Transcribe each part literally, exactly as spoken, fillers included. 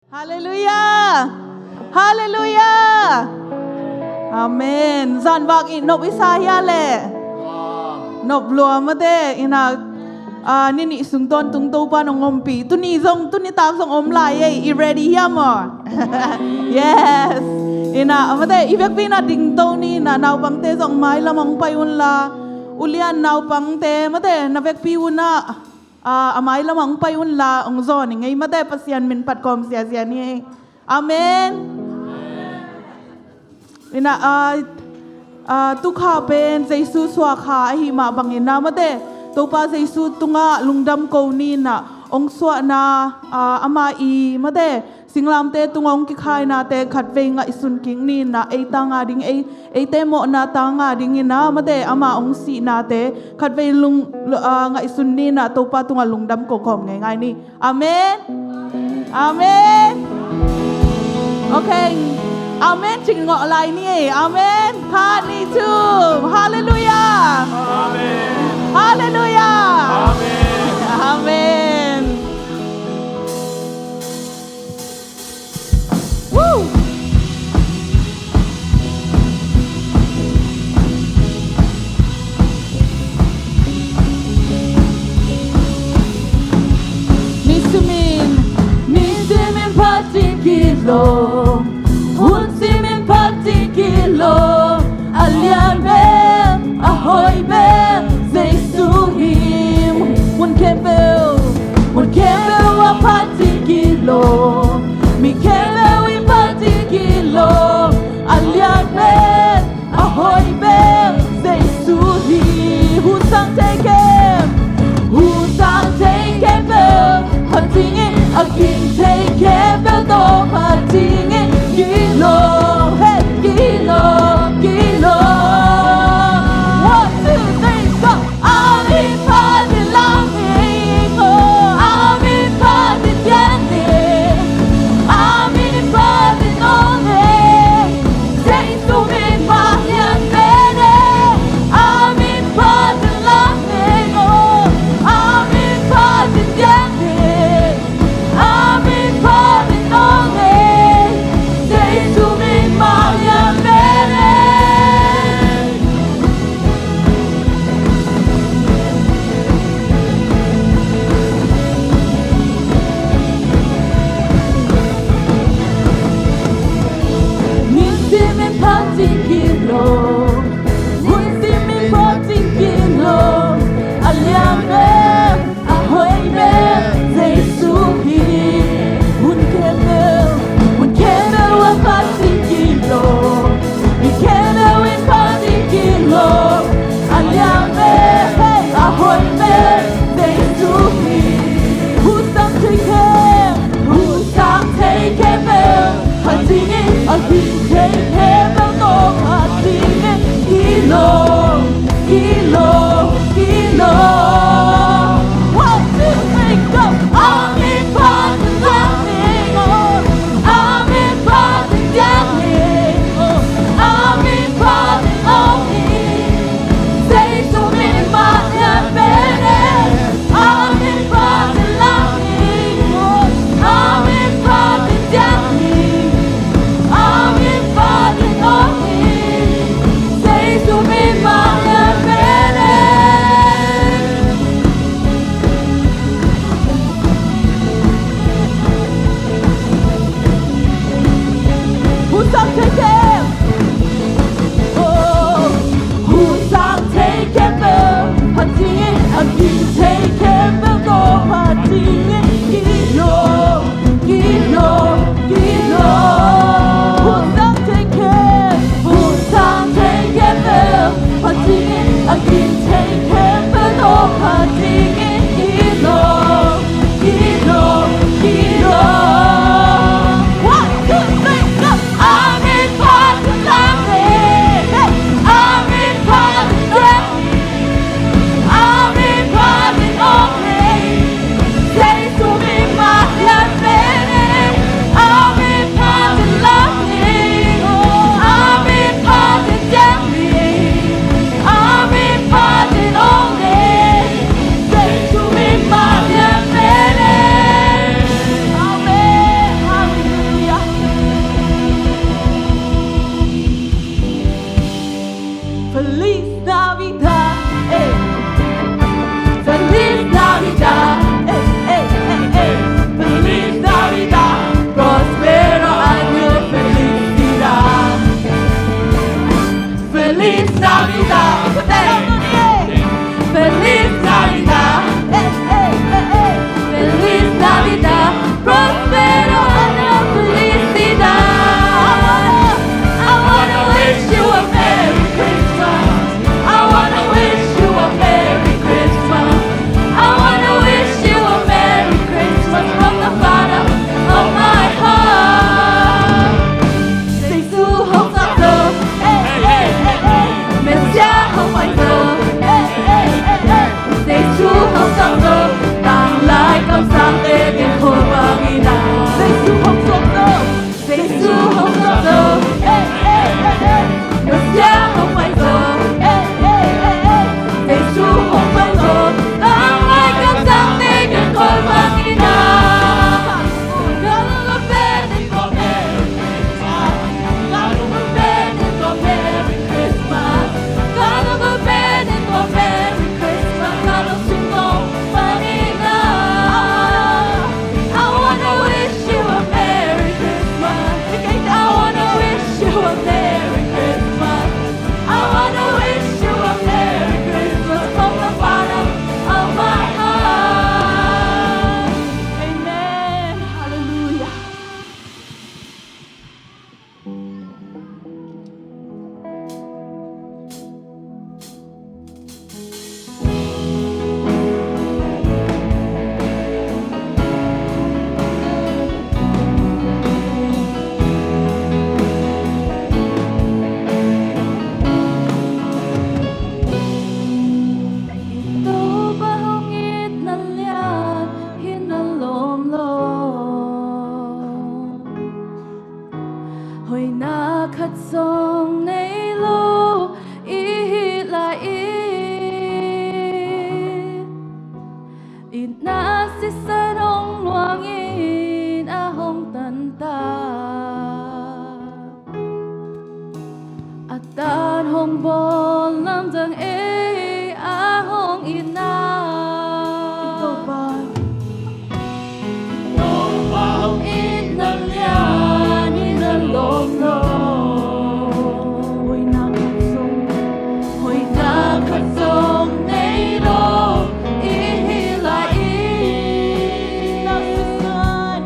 Halleluiah! Halleluiah! Amen. Zanvak i nop i sa hia le? Nop lua mate. Ina, ah, ni nih sung tawntung Topa nong ompih. Tuni zong, tuni tak zong om lai ei. I ready hia maw? Yes. Ina, mate, i vekpi na dingto ni na, naupangte zong mailam hong pai unla. Ulian naupangte, mate, na vekpi una. Ah, a mailam hong pai unla, hong zawn i ngei mate, Pasian min phat kawm siasia ni. Amen. Ina, ah, ah, tukha pen Jesu suakha ahi mah bangin na mate, Topa Jesu tungah lungdam ko ni na, hong suahna, ah, ama i mate, singlamte tungah hong kikhainate khatvei ngaihsun kik ni na, ei tanga ding, ei, eite mawhna tanga ding ina mate, ama hong sihnate khatvei lung, lu-, ah, ngaihsun ni na, Topa tungah lungdam ko kawm ngeingai ni. Amen. Amen. Okay. Amen. Cing ngawh lai ni. Amen. Khat, nih, thum. Halleluiah. Amen. Halleluiah. Amen. Amen. Woo! Nisimin, nisimin phatin kilawm, hun simin phatin kilawm, a lian bel, a hoi bel, Jesu hi. Mun khempeuh, mun khempeuh a phatin kilawm, mi khempeuh in phatin kilawm, a lian bel, a hoi bel, Jesu hi. Hun sang thei khempeuh, hun sang thei khempeuh, phatin in, a ging thei khempeuh tawh phatin in, kilawm, hey, kilawm, kilawm. One, two, three, go. A min phatin lam ning, oh, a min phatin pian ning, a min phatin aw ning, Jesu min mah lian pen ning, a min phatin lam ning, oh, a min phatin pian ning. Amen. Amen. Amen. Jesu min mah in amen. Min simin phatin kilawm, hun simin phatin kilawm, a lian bel, a hoi bel Jesu hi. Hun khempeuh, hun khempeuh a phatin kilawm, mi khempeuh in phatin kilawm, a lian bel, a hoi bel Jesu hi. Hun sang thei khempeuh, hun sang thei khempeuh, phatin in, a ging thei khempeuh tawh phatin in, kilawm, kilawm, kilawm. One, two, three, go. Amen. Phatin lam ning, oh. Amen. Phatin pian ning, oh. Amen. Phatin aw ning, Jesu min mah in amen. Amen. Phatin lam ning, oh. Amen. Phatin pian ning, amen. Phatin aw ning, Jesu min mah in amen. Feliz Navidad. Feliz Navidad. Feliz Navidad. Prospero año, felicidad. I wanna wish you a Merry Christmas. I wanna wish you a Merry Christmas. I wanna wish you a Merry Christmas from the bottom of my heart. Jesu hong sang zo. Hey, hey, hey, hey. Messiah hong pai zo. Hey, hey, hey, hey. Jesu hong sang zo. Tanglai kamsangte kiang khol bangin ah. Jesu hong sang zo. Jesu hong sang zo. Hey, hey, hey, hey. Messiah hong pai zo. Hey, hey, hey, hey. Jesu hong pai zo. Tanglai kamsangte kiang khol bangin ah. Gonna go bed and go Merry Christmas. Gonna go bed and go Merry Christmas. Gonna go bed and go Merry Christmas. Gonna sing no vanina. I wanna wish you a Merry Christmas. I wanna wish you a Merry Christmas. I wanna wish you a Merry Christmas from the bottom of my heart. Amen. Hallelujah. Topa hong itna lian hi na lawm lo. Hoihna khat zong nei lo i hih lai-in, itna sisan hong luangin a hong tantak. A tan hong bawl lamdang ei a hong itna. Topa, Topa hong itna lian hi na lawm lo. Hoihna khat zong, hoihna khat zong nei lo i hih lai-in, itna sisan,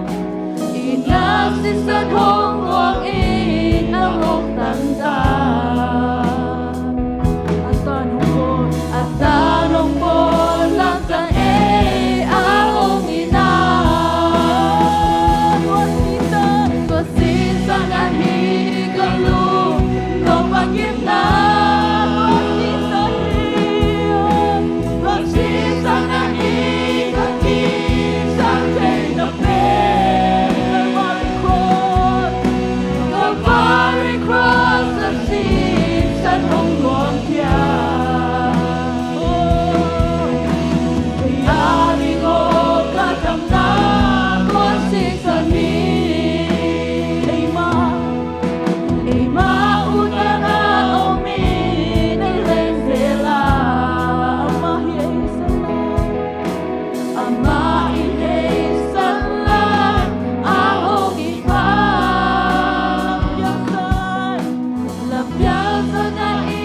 itna sisan hong luangin a hong tantak. A tan hong bawl, a tan hong bawl lamdang ei a hong itna. Tua sisan, tua sisan ahi ka lungdam, Topa gimna. Tua sisan hi, tua sisan ahi ka kisang theihna pen. Calvary Cross, Calvary Cross a sisan hong luang khia. Oh, kei a ding aw ka damna tua sisan hi. Eimah, eimah utna a om in ei leng zel a, amah hi ei san a. Amah in ei san lai a hong it pa. Lampiang san, lampiang san a i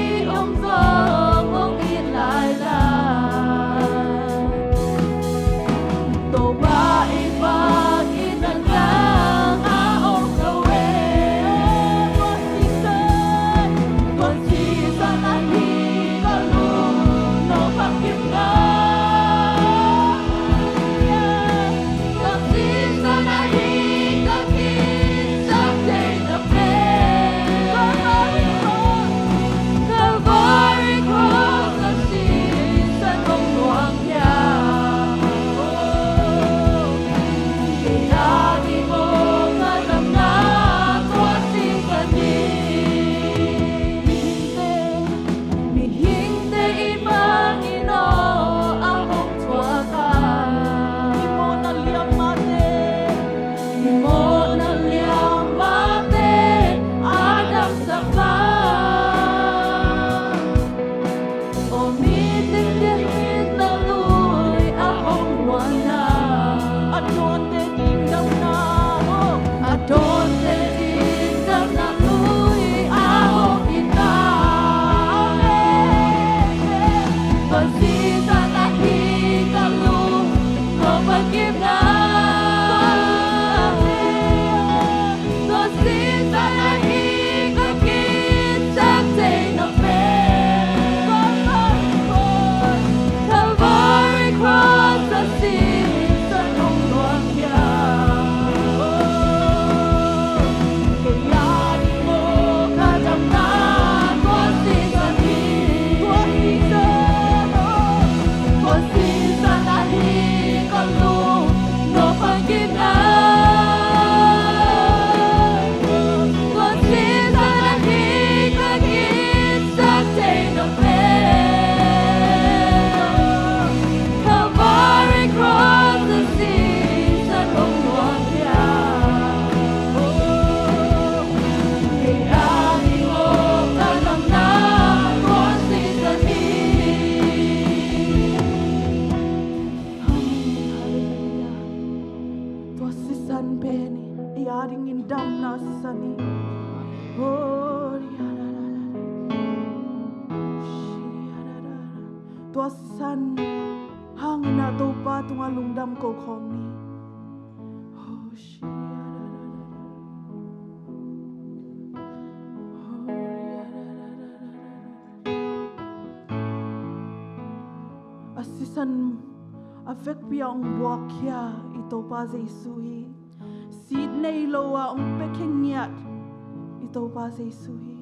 Tua sisan hangin ah Topa tungah lungdam ko khawm ni. A sisan a vekpi ah hong buakkhia i Topa Jesu hi. Sit nei lo ah hong pia khe ngiat i Topa Jesu hi.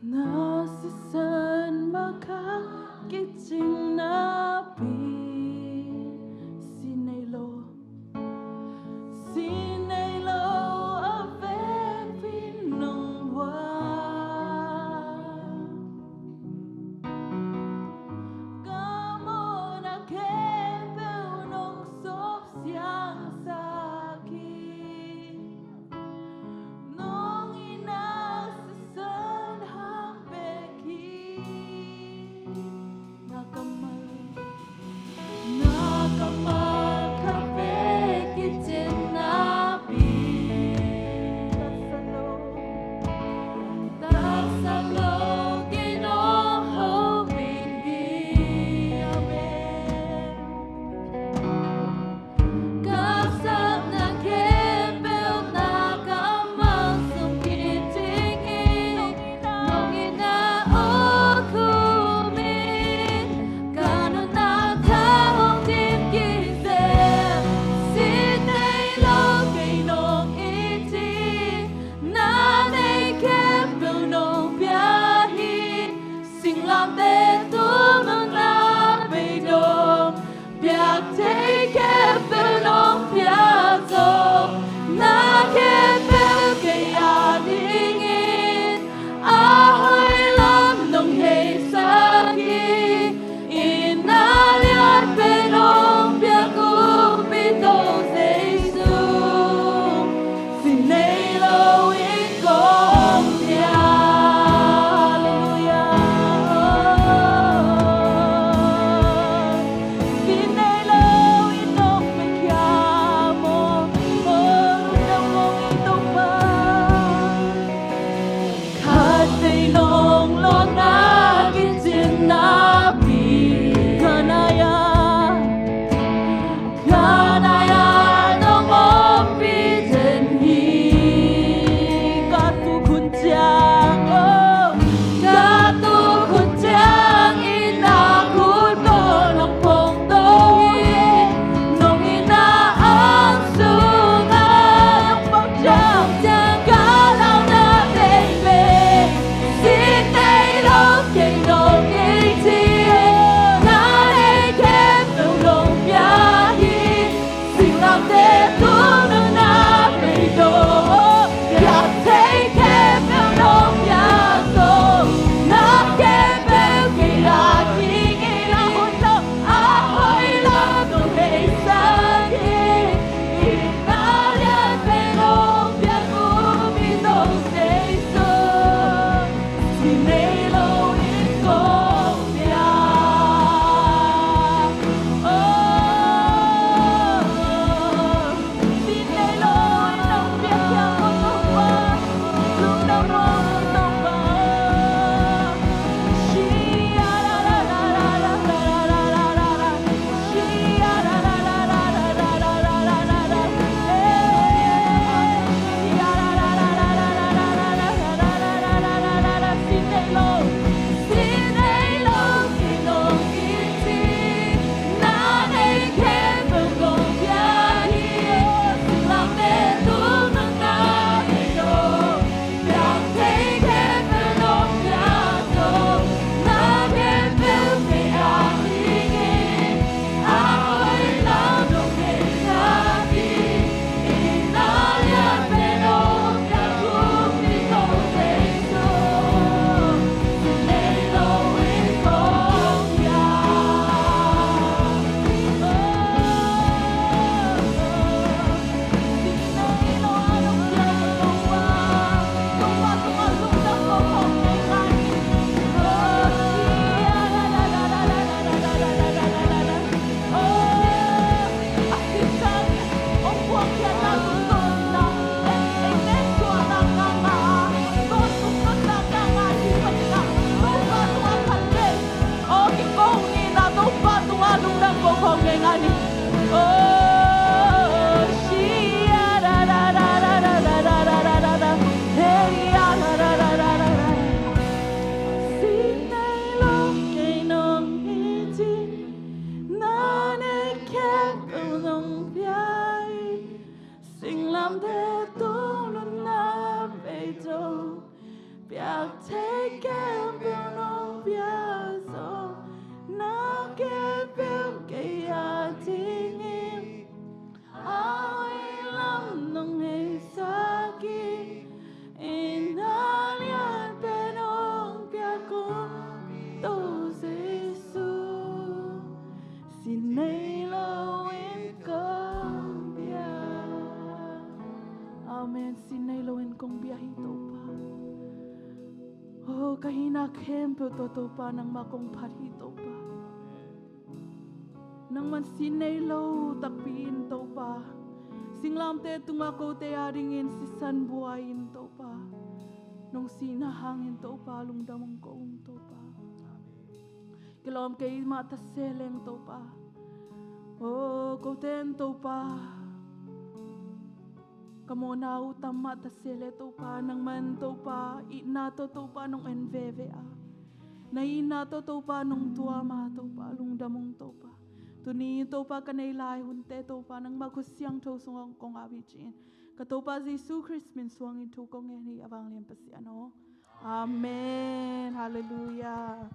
Na sisan mah ka kicing napi, sit nei lo, sit nei lo a vekpi nong buak. Ka mawhna khempeuh tawh Topa nangmah kong phat hi Topa. Nangman sin nei lo takpi in Topa, singlamteh tungah kote adingin sisan buai in Topa, nong sihna hangin Topa lungdam ung ko ung Topa. Kilawm keimah tase leng Topa, o kote in Topa, ka mawhna uh tam mah tase le Topa, nangman Topa itna tawh Topa nong en veve a, na itna tawh Topa nong tuam a Topa lungdam ung Topa. Tuni Topa ka nei lai hunte Topa nangmah khut siangtho sungah kong ap hi ci-in ka Topa Jesu Khrist min suangin thu kong ngen hi a vanglian Pasian aw. Amen. Halleluiah.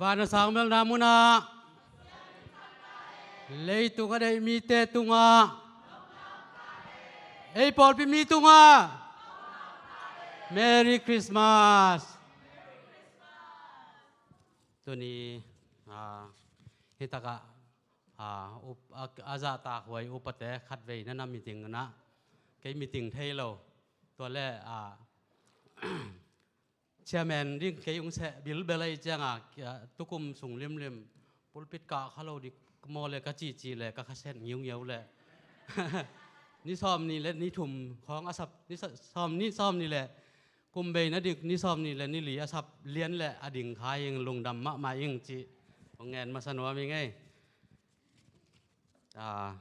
Van a sang melna munah, leitung a deih mite tungah, ei pawlpi mi tungah Merry Christmas. Tuni, ah, hitakah, ah, up-, a, a zahtak huai upate khatvei na na meeting na, kei meeting thei lo. Tua le, ah, chairman ding kei ung seh bilbel ahi cianga, kia, tukum sung limlim pulpit kah kha lo dik maw le ka cici le ka khaset ngiungiau le ni sawm ni le ni thum khawng a sap, ni sa-, sawm ni, sawm ni le kum bei na dik ni sawm ni le ni li a sap lian le a ding kha ing lungdam mahmah ing ci hong ngen masa nuam ing ei. Ah,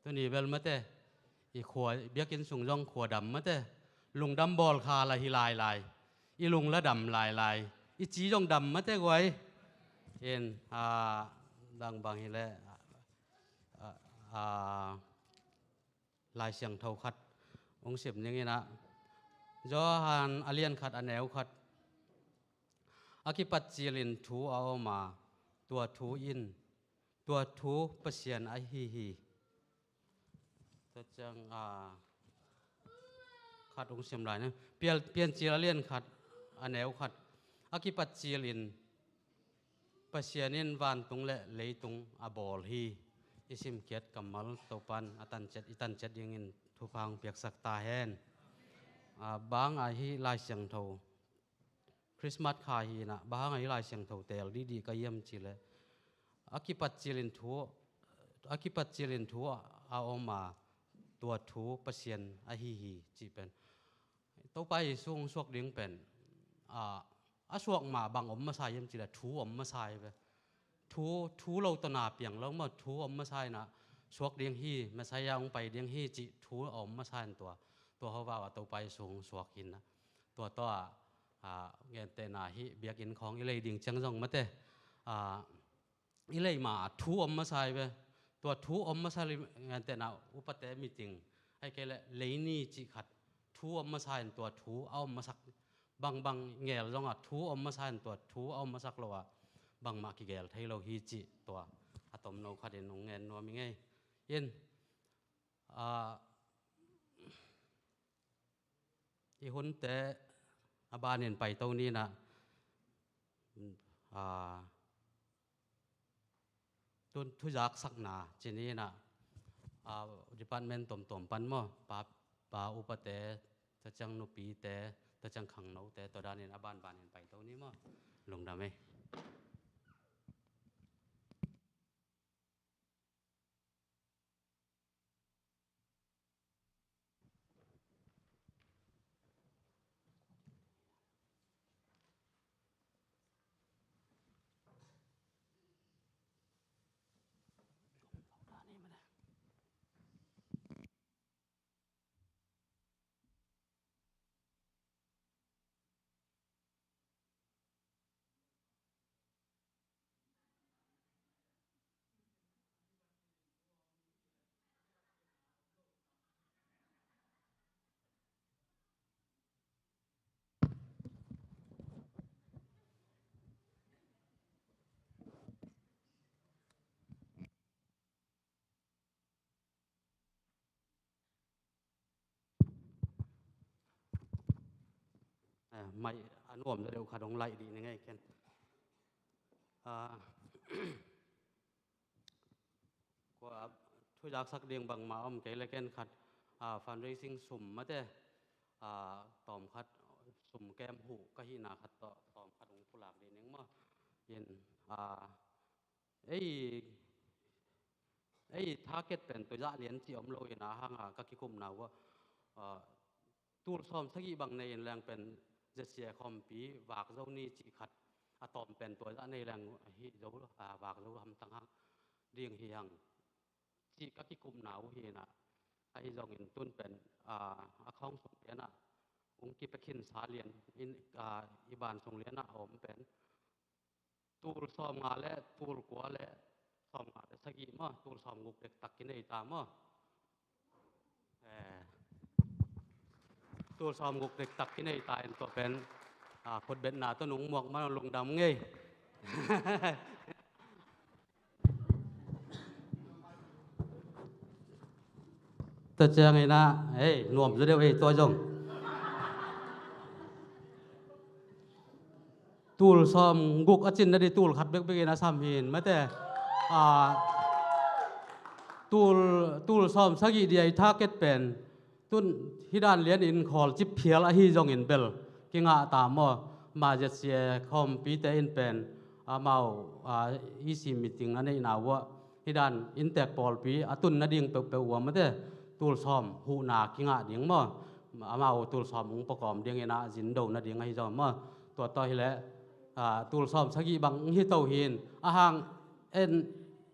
Tuni bel mate, i khua, i biakinn sung zong khua dam mate, lungdam bawl kha la hi lailai, i lung la dam lailai, i ci zong dam mate guai. In, ah, bangbang hi le, ah, ah, Lai Siangtho khat hong sim ning in ah, Johan a lian khat a neu khat, a kipat cilin thu a om a, tua thu in, tua thu Pasian ahi hi. Tua ciang, ah, khat hong sim lai na. Pial-, Piancil a lian khat, a neu khat. A kipat cilin Pasian in vantung le leitung a bawl hi. I simkhiat kammal Topan a tanciat, i tanciat dingin thupha hong piaksak ta hen. Ah, bang ahi Lai Siangtho Christmas kha hi inah, bang hang a hi Lai Siangtho tel dihdih ka hiam cih leh, a kipat cilin thu, a kipat cilin thu a om a, tua thu Pasian ahi hi cih pen. Topa Jesu hong suak ding pen, a, a suak ma bang om masa hiam cih leh thu om masa hi ve. Thu, thu lo tawh na piang lo maw, thu om masa inah suak ding hi, Messiah hong pai ding hi cih thu a om masa in tua. Tua hova a Topa Jesu hong suak hi inah. Tua tawh a, a, gentehna hi biakinn khawng i lei ding ciang zong mate. A, i lei ma thu om masa hi ve. Tua thu om masa li gentehna upate meeting. Ahih kei leh lei ni cih khat. Thu om masa in tua thu a om masak. Bangbang ngel zong a thu om masa in tua thu a om masak lo a. Bangmah kigel thei lo hi cih tua. A tomno khat in hong ngen nuam ing ei. In, a, i hunte a banin paito ni inah, a, tu, thuzaksakna ci ni inah, a, department tomtom pan maw, pa, pa upate, tua ciang nupite, tua ciang khangnote, tua danin a banbanin paito ni maw. Lungdam ei. Mai a nuam zaw deuh khat hong laih dih ni ngei ken. Ah, kua thuzaksak ding bangmah om kei le ken khat, ah, fundraising sum mate, ah, tawmkhat sum kem huh ka hihna khat tawh tawmkhat hong pulak dih ning maw. In, ah, ei, ei target pen tuizah lian ci om lo in a hang a ka kikupna uh ah, tul sawm sagih bang nei in leng pen Z C A khawmpi vak zo ni cih khat a tawm pen tuizah nei leng hi zo, ah, vak zo hamtang hang ding hi hang cih ka kikupna uh hi in a, ahi zongin tun pen, ah, a khawng sung lian ah ung kipia khinsa lian in, ah, i ban sung lian ah a om pen tul sawm nga le tul kua le sawm nga le sagih maw, tul sawm guk dektak kinei ta maw. Eh, tul sawm guk dektak kinei ta in tua pen, ah, khutbetna tawh nung muak man lungdam ngei. Tua ciangin ah, hei, nuam zaw deuh ei tua zong. Tul sawm guk a cin na di tul khat bekbek in a sam hin mate. Ah, tul, tul sawm sagih di a i target pen tun hi dan lian in khawl cip phial ahi zongin bel kingah ta maw. Ma Z C A khawmpite in pen amau, ah, E C meeting a neihna uh ah hi dan inntek pawlpi a tun nading peuhpeuh uh a mate tul sawm huhna kingah ding maw. Amau tul sawm hong pawkawm ding in ah zin do nading ahi zong maw. Tua tawh hileh, ah, tul sawm sagih bang hi to hin a hang en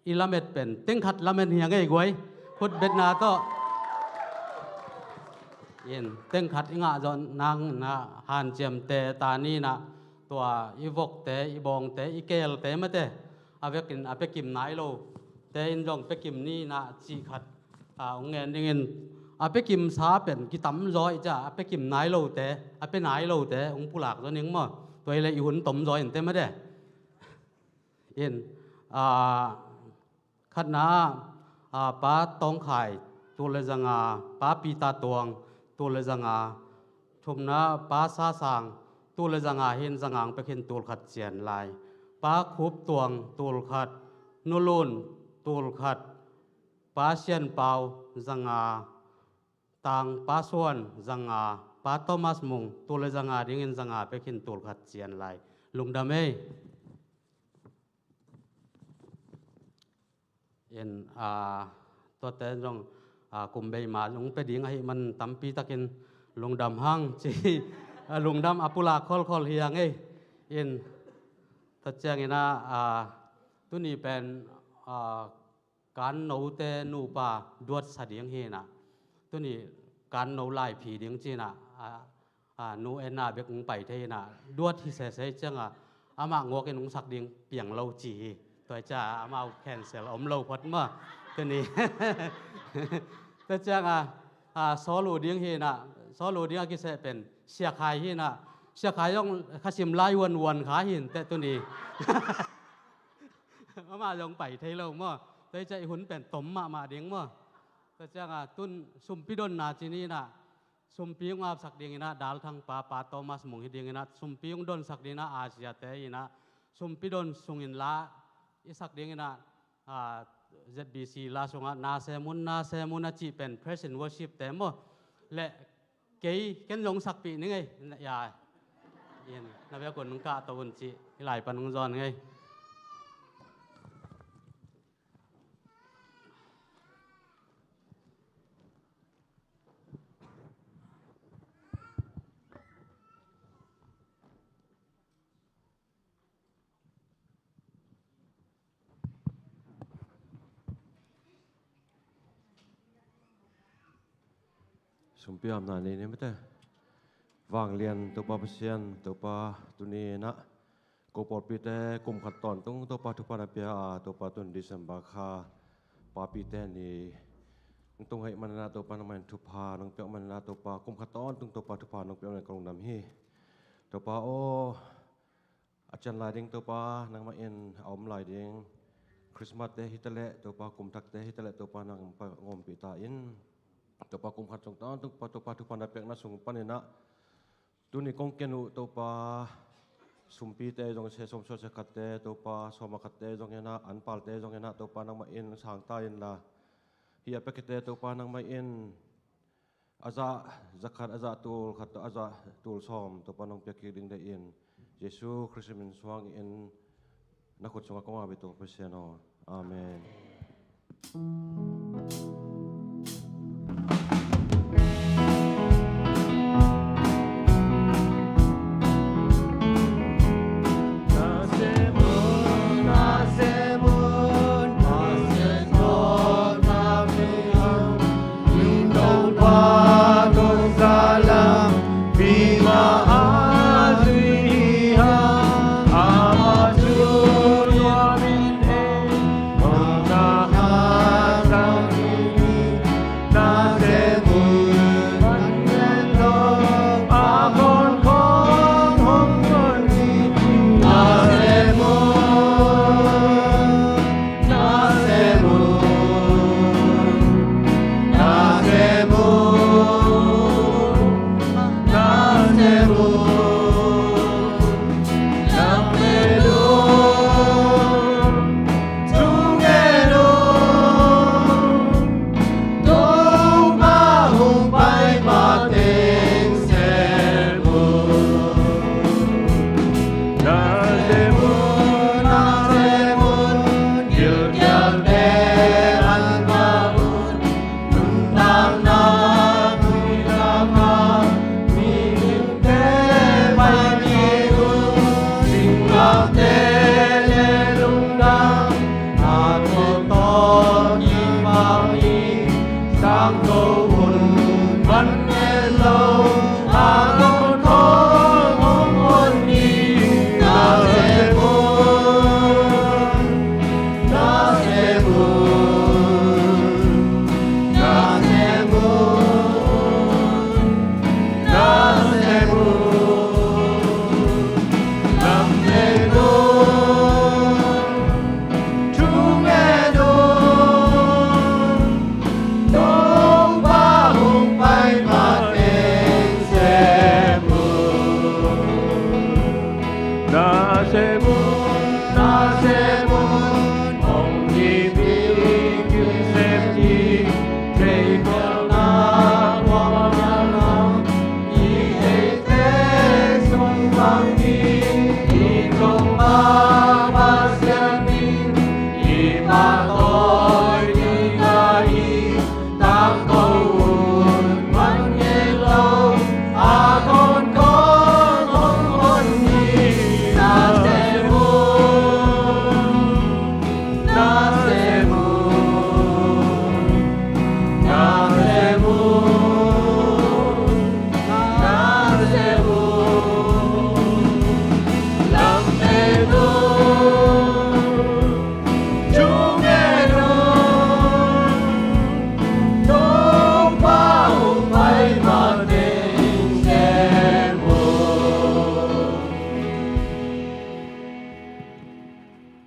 i lamet pen tengkhat lamet hi a ngei guai. Khutbetna tawh in tengkhat i ngah zawh nang in ah hanciamte ta ni in ah tua i vokte, i bawngte, i keelte mate a vekin a pekim nai lo te in zong pekim ni in ah cih khat, ah, hong ngen dingin a pekim sa pen kitam zaw i ca a pekim nai lote, a pe nai lote hong pulak zaw ning maw. Tua i le i hun tom zaw in te mate. In, ah, khatna, ah, Pa Tawng Khai tul le zanga, Pa Peter Tuang tul le zanga, thumna Pa Sa Sang tul le zanga hin zanga hong pia khin tul khat cian lai. Pa Khup Tuang tul khat, Nu Lun tul khat, Pa Sian Pau zanga, Tang Pa Suan zanga, Pa Thomas Mung tul le zanga dingin zanga pia khin tul khat cian lai. Lungdam ei. In, ah, tuate zong, ah, kum bei ma zong pia ding ahih man tampi takin lungdam hang ci, ah, lungdam a pulak kholkhol hi a ngei. In, tua ciangin ah, ah, tuni pen, ah, kan note nupa duatsa ding hi in ah, tuni kan no laiphi ding ci in ah, ah, ah, nu Enna bek hong pai thei in ah, duat hi sese ciangah amah nguakin hong sak ding piang lo ci hi. Tua i ca amau cancel om lo phot maw. Tuni tua ciangah, ah, sawl uh ding hi in ah, sawl uh ding a kiseh pen Sia Khai hi in ah, Sia Khai zong khasim lai uan uan kha hi in teh tuni. Amah zong pai thei lo maw. Tua i ca i hun pen tom mahmah ding maw. Tua ciangah tun sumpi donna ci ni in ah, sumpi hong apsak ding in ah, Dal Thang pa, Pa Thomas Mung hi ding in ah, sumpi hong donsak ding in ah, Asia te in ah, sumpi don sungin la i sak ding in ah, ah, Z B C la sungah, Na Se Mun, Na Se Mun a cih pen praise and worship te maw. Le kei, ken zong sakpih ning ei, ya. In, na vekun hong kahto un cih, hih lai pan hong zawn ngei. Sumpi apna nei ni mate. Vanglian Topa Pasian, Topa tuni in ah ko pawlpite kum khat tawntung Topa thupha na pia a, Topa tun December kha Papite ni hong tung ahih manin ah Topa nangmah in thupha nong piak manin ah Topa kum khat tawntung Topa thupha nong piak manin ka lungdam hi. Topa aw, a cian lai ding Topa nangmah in a om lai ding Christmas te hi taleh Topa kum thakte hi taleh Topa nang pa ngompih ta in, Topa kum khat sung tawntung Topa thupha na piakna sung panin ah Tuni kong ken uh Topa, sumpite zong se, sawmsuah se khatte Topa, sawma khatte zong inah, anpalte zong inah Topa nangmah in sangta inla, hih a pekite Topa nangmah in a zah zakhat, a zah tul khat tawh a zah tul sawm Topa nong piak kik ding deihin Jesu Khrist min suangin na khut sungah kong ap hi Topa Pasian aw. Amen.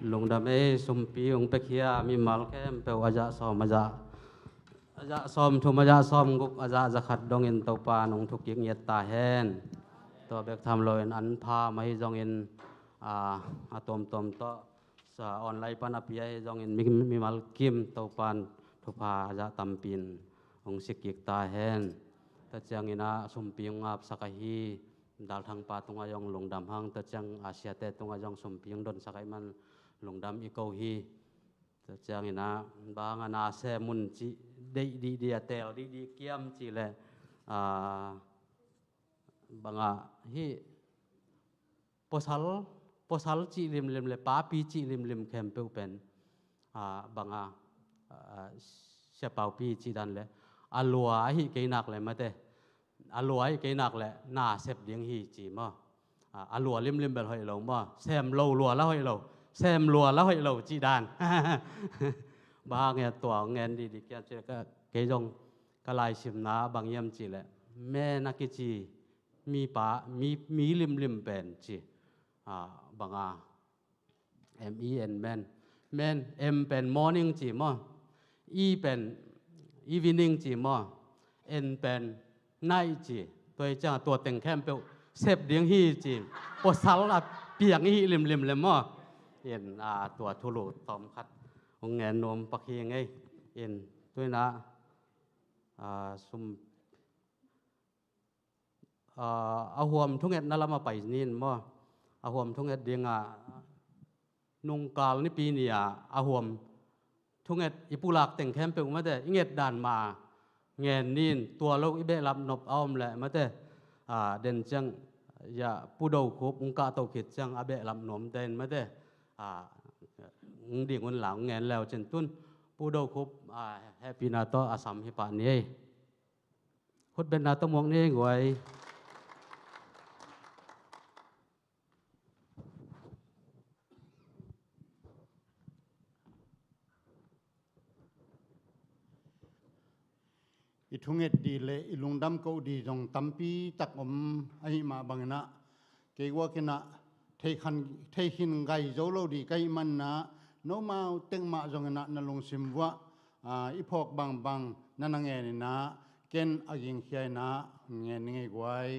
Lungdam ei, sumpi hong pia khia mimal khempeuh a zah sawm, a zah, a zah sawm thum, a zah sawm guk, a zah zakhat dongin Topa nong thukik ngiat ta hen. Tua bek tham loin an pha mah hi zongin, a, a tuamtuam tawh sa online pan a pia hi zongin mi, mimal kim Topan thupha a zah tampi in hong sik kik ta hen. Tua ciangin ah sumpi hong ngapsak ahi, Dalthangpa tungah zong lungdam hang, tua ciang a siate tungah zong sumpi hong donsak ahih man lungdam i ko hi. Tua ciangin ah bang a na sem un cih deih dihdih, a teel dihdih kiam cih leh, a, bang a hih pasal, pasal cih limlim le papi cih limlim khempeuh pen, a, bang a, a, siapaupi cih dan le a lua ahih kei nak le mate, a lua ahih kei nak le na sep ding hi ci maw. A, a lua limlim bel hoih lo maw, sem lo lua la hoih lo, sem lua la hoih lo cih dan. Bang hang hia tua ngen dihdih kiam cih le ka, kei zong ka laisimna bang hiam cih leh men a kici mipa, mi, mi limlim pen ci, a, bang a, M E N, men. Men, M pen morning ci maw, E pen evening ci maw, N pen night ci. Tua hi ciang tua teng khempeuh sep ding hi ci, pasal a piang i hi limlim lem maw. In, a, tua thulu tawm khat hong ngen nuam pak hi ngei. In, tu-in ah, a, sum, a, a huam thungetna lam a pai ni in maw. A huam thunget ding ah, nungkal nipi ni-a a huam thunget i pulak teng khempeuh mate, i nget dan mah ngen ni in, tua lo i behlap nop a om leh mate, a, den ciang, ya, Pu Do Khup hong kahto khit ciang a behlap nuamte in mate, a, hong ding un la hong ngen le uh cin. Tu-in Pu Do Khup, a, hehpihna tawh a sam hi pah ni ei. Khutbetna tawh muak ni ei guai. I thunget ding le i lungdam koh ding zong tampi tak om ahih mah bangin ah, kei guak in ah thei khan, thei khin gai zo lo ding ka hih manin ah, nomau tek mah zongin ah na lungsim vuah, a, i phawk bangbang na na ngen in ah, ken a gingkhia in ah ngen ni ngei guai.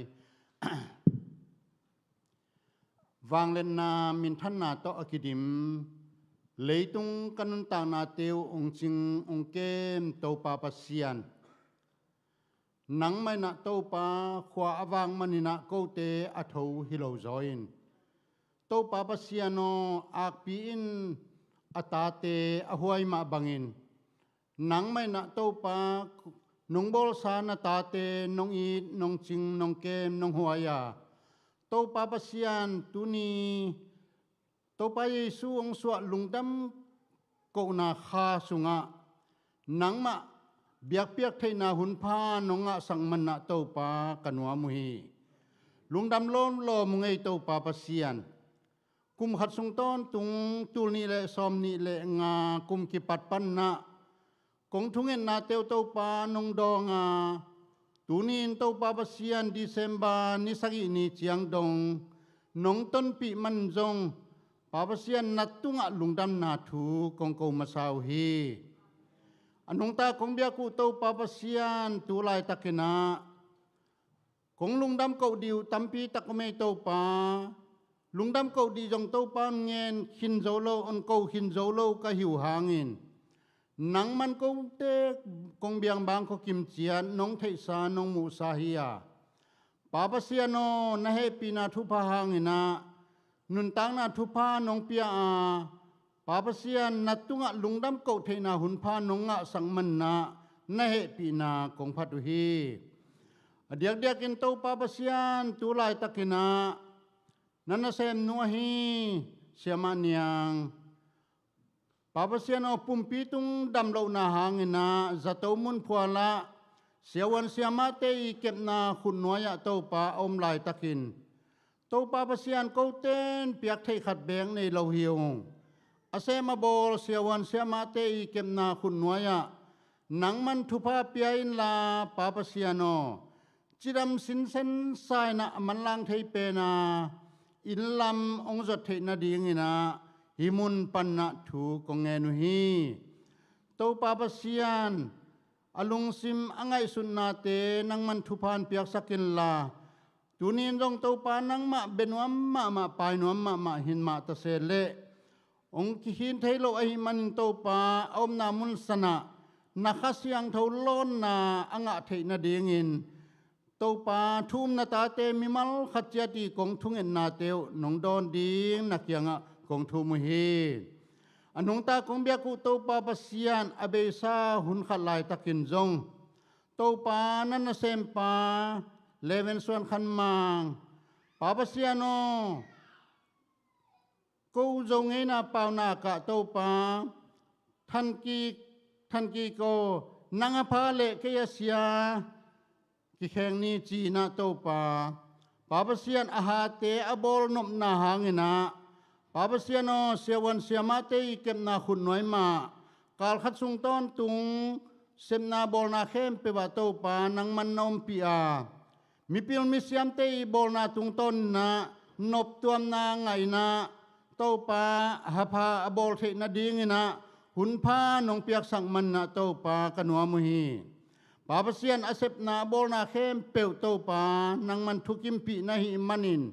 Vangliatna minthanna tawh a kidim, leitung ka nuntaknate uh hong cing hong kem Topa Pasian, nangmah in ah Topa, khua a vak manin ah kote a tho hi lo zaw in, Topa Pasian aw, akpi in a tate a huai mah bangin, nangmah in ah Topa, nong bawlsa na tate nong it, nong cing, nong kem, nong huai a, Topa Pasian, tuni Topa Jesu hong suah lungdam kohna kha sungah nangmah biakpiak theihna hun pha nong ngahsak manin ah Topa ka nuam uh hi. Lungdam lawmlawm uh ngei Topa Pasian. Kum khat sung tawntung tul nih le sawm nih le nga kum kipat panin ah kong thungetnate uh Topa nong dawng a, tuni in Topa Pasian December ni sagih ni ciang dong nong tonpih man zong, Pa Pasian, na tungah lungdamna thu kong ko masa uh hi. A nungta kong biak uh Topa Pasian, tu laitakin ah kong lungdam koh ding uh tampi tak om ei Topa. Lungdam koh ding zong Topa hong ngen khin zo lo, hong ko khin zo lo ka hi uh hangin, nangman kote kong biang bang khuakim ciat nong theihsa nong muhsa hi a, Pa Pasian aw, na hehpihna thupha hangin ah nuntakna thupha nong pia a, Pa Pasian, na tungah lungdam koh theihna hun pha nong ngahsak manin ah na hehpihna kong phat uh hi. A diakdiakin Topa Pasian, tu laitakin ah na nasemnu ahi Siamah Niang, Pa Pasian aw, pumpi tung damlohna hangin ah zato mun phualah siavuan siamahte i kepna khutnuai-ah Topa a om laitakin, Topa Pasian, kote in piak theih khat beek nei lo hi ung. A sem a bawl siavuan siamahte i kepna khutnuai-ah nangman thupha pia inla, Pa Pasian aw, cidam sinsen sa-in ah a manlang thei pen a, inn lam hong zuat theih nadingin ah hih mun panin ah thu kong ngen uh hi. Topa Pasian, a lungsim a ngaihsutnate nangman thupha in piaksak inla, tuni in zong Topa, nangmah bia nuam mahmah, pai nuam mahmah hi mah ta se leh, hong kikhin thei lo ahih manin Topa, a omna mun sanah na Kha Siangtho lawnna a ngah theih nadingin, Topa, thu um na tate mimal khat ciat i kong thungetnate uh nong dawn ding na kiangah kong thum uh hi. A nungta kong biak uh Topa Pasian, a beisa hun khat laitakin zong, Topa, na nasempa Leven Suan Khan Mang, Pa Pasian aw, ko Zo ngeina paunak ah Topa, thankik, thankik aw, nang a pha le kei a sia, kikheng ni ci-in ah Topa, Pa Pasian, a hate a bawl nopna hangin ah, Pa Pasian aw, siavuan siamahte i kepna khutnuai mah kal khat sung tawntung sepna bawlna khempeuh ah Topa, nangman na ompih a, mipil misiamte i bawlna tungtawnin ah noptuamna ngah in ah, Topa, a hapha a bawl theih nadingin ah hun pha nong piaksak manin ah Topa, ka nuam uh hi. Pa Pasian, a sepna a bawlna khempeuh Topa nangman thukimpih na hih manin,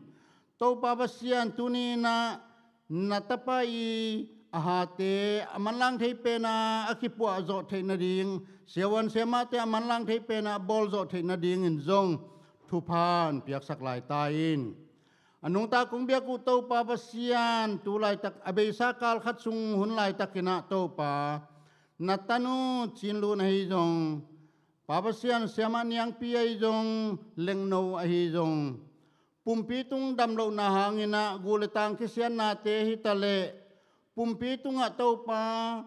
Topa Pasian, tuni-in ah na tapa i a hate a manlang thei pena a kipuah zawh theih nading, siavuan siamahte a manlang thei pena a bawl zawh theih nadingin zong thupha hong piaksak lai ta in. A nungta kong biak uh Topa Pasian, tu laitak a beisa kal khat sung hun laitakin ah Topa, na tanu Cin Lun ahi zong, Pa Pasian, siamah Niangpi ahi zong, Lengno ahi zong, pumpi tung damlohna hangin ah gu le tang kisiatnate hi ta leh, pumpi tungah Topa,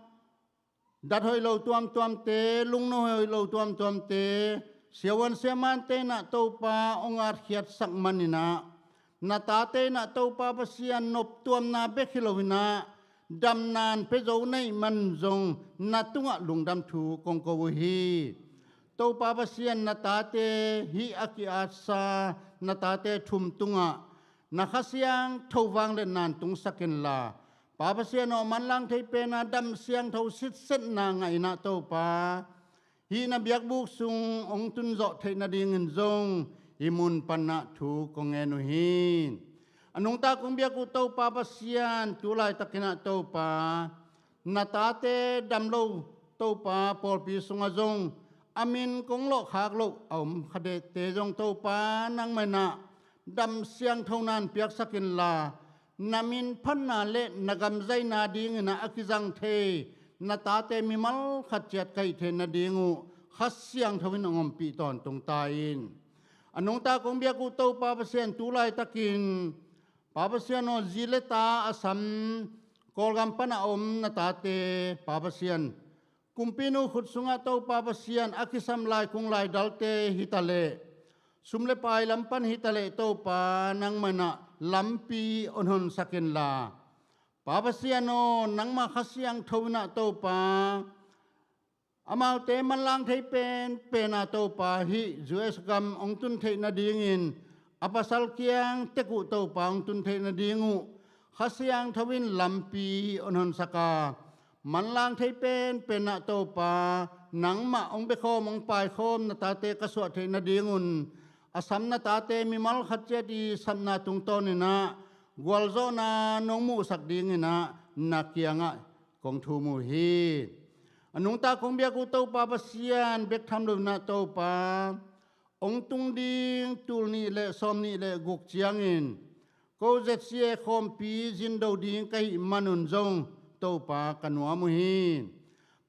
dat hoih lo tuamtuamte, lungno hoih lo tuamtuamte, siavuan siamahte in ah Topa hong atkhiatsak manin ah, na tate in ah Topa Pasian, noptuamna bek hi loin ah, damna hong pia zo na hih manin zong na tungah lungdam thu kong ko uh hi. Topa Pasian, na tate, hih a ki-atsa na tate thum tungah na Kha Siangtho vangliatna hong tungsak inla, Pa Pasian aw, manlang thei pena dam siangtho sitsetna ngah in ah Topa, hih na biakbuk sung hong tun zawh theih nadingin zong hih mun panin ah thu kong ngen uh hi. A nungta kong biak uh Topa Pasian, tu laitakin ah Topa, na tate dam lo Topa, pawlpi sungah zong a min kong lawhkhak loh a om kha dehte zong Topa, nangmah in ah dam siangtho na hong piaksak inla, na min phatna le na gam zaina dingin ah a kizang thei na tate mimal khat ciat ka hih theih nading uh Kha Siangtho in hong ompih tawntung ta in. A nungta kong biak uh Topa Pasian, tu laitakin, Pa Pasian aw, zi le ta a sam, Kawlgam pan a om na tate, Pa Pasian, kumpinu khut sungah Topa Pasian, a kisam laikung laidalte hi ta leh, sum le pai lam pan hi ta leh Topa, nangmah in ah lampi hong honsak inla, Pa Pasian aw, nangmah Kha Siangtho in ah Topa, amaute manlang thei penpen ah Topa, hih U S gam hong tun theih nadingin a pasal kiang tek uh Topa hong tun theih nading uh Kha Siangtho in lampi hong honsak a, manlang thei penpen ah Topa, nangmah hong biakhawm hong paikhawm na tate ka suah theih nadingun, a sam na tate mimal khat ciat i sapna tungtawnin ah gualzawhna nong muhsak dingin ah na kiangah kong thum uh hi. A nungta kong biak uh Topa Pasian, bek tham loin ah Topa, hong tung ding tul nih le sawm nih le guk ciangin ko Z C A khawmpi zin do ding ka hih manun zong Topa ka nuam uh hi.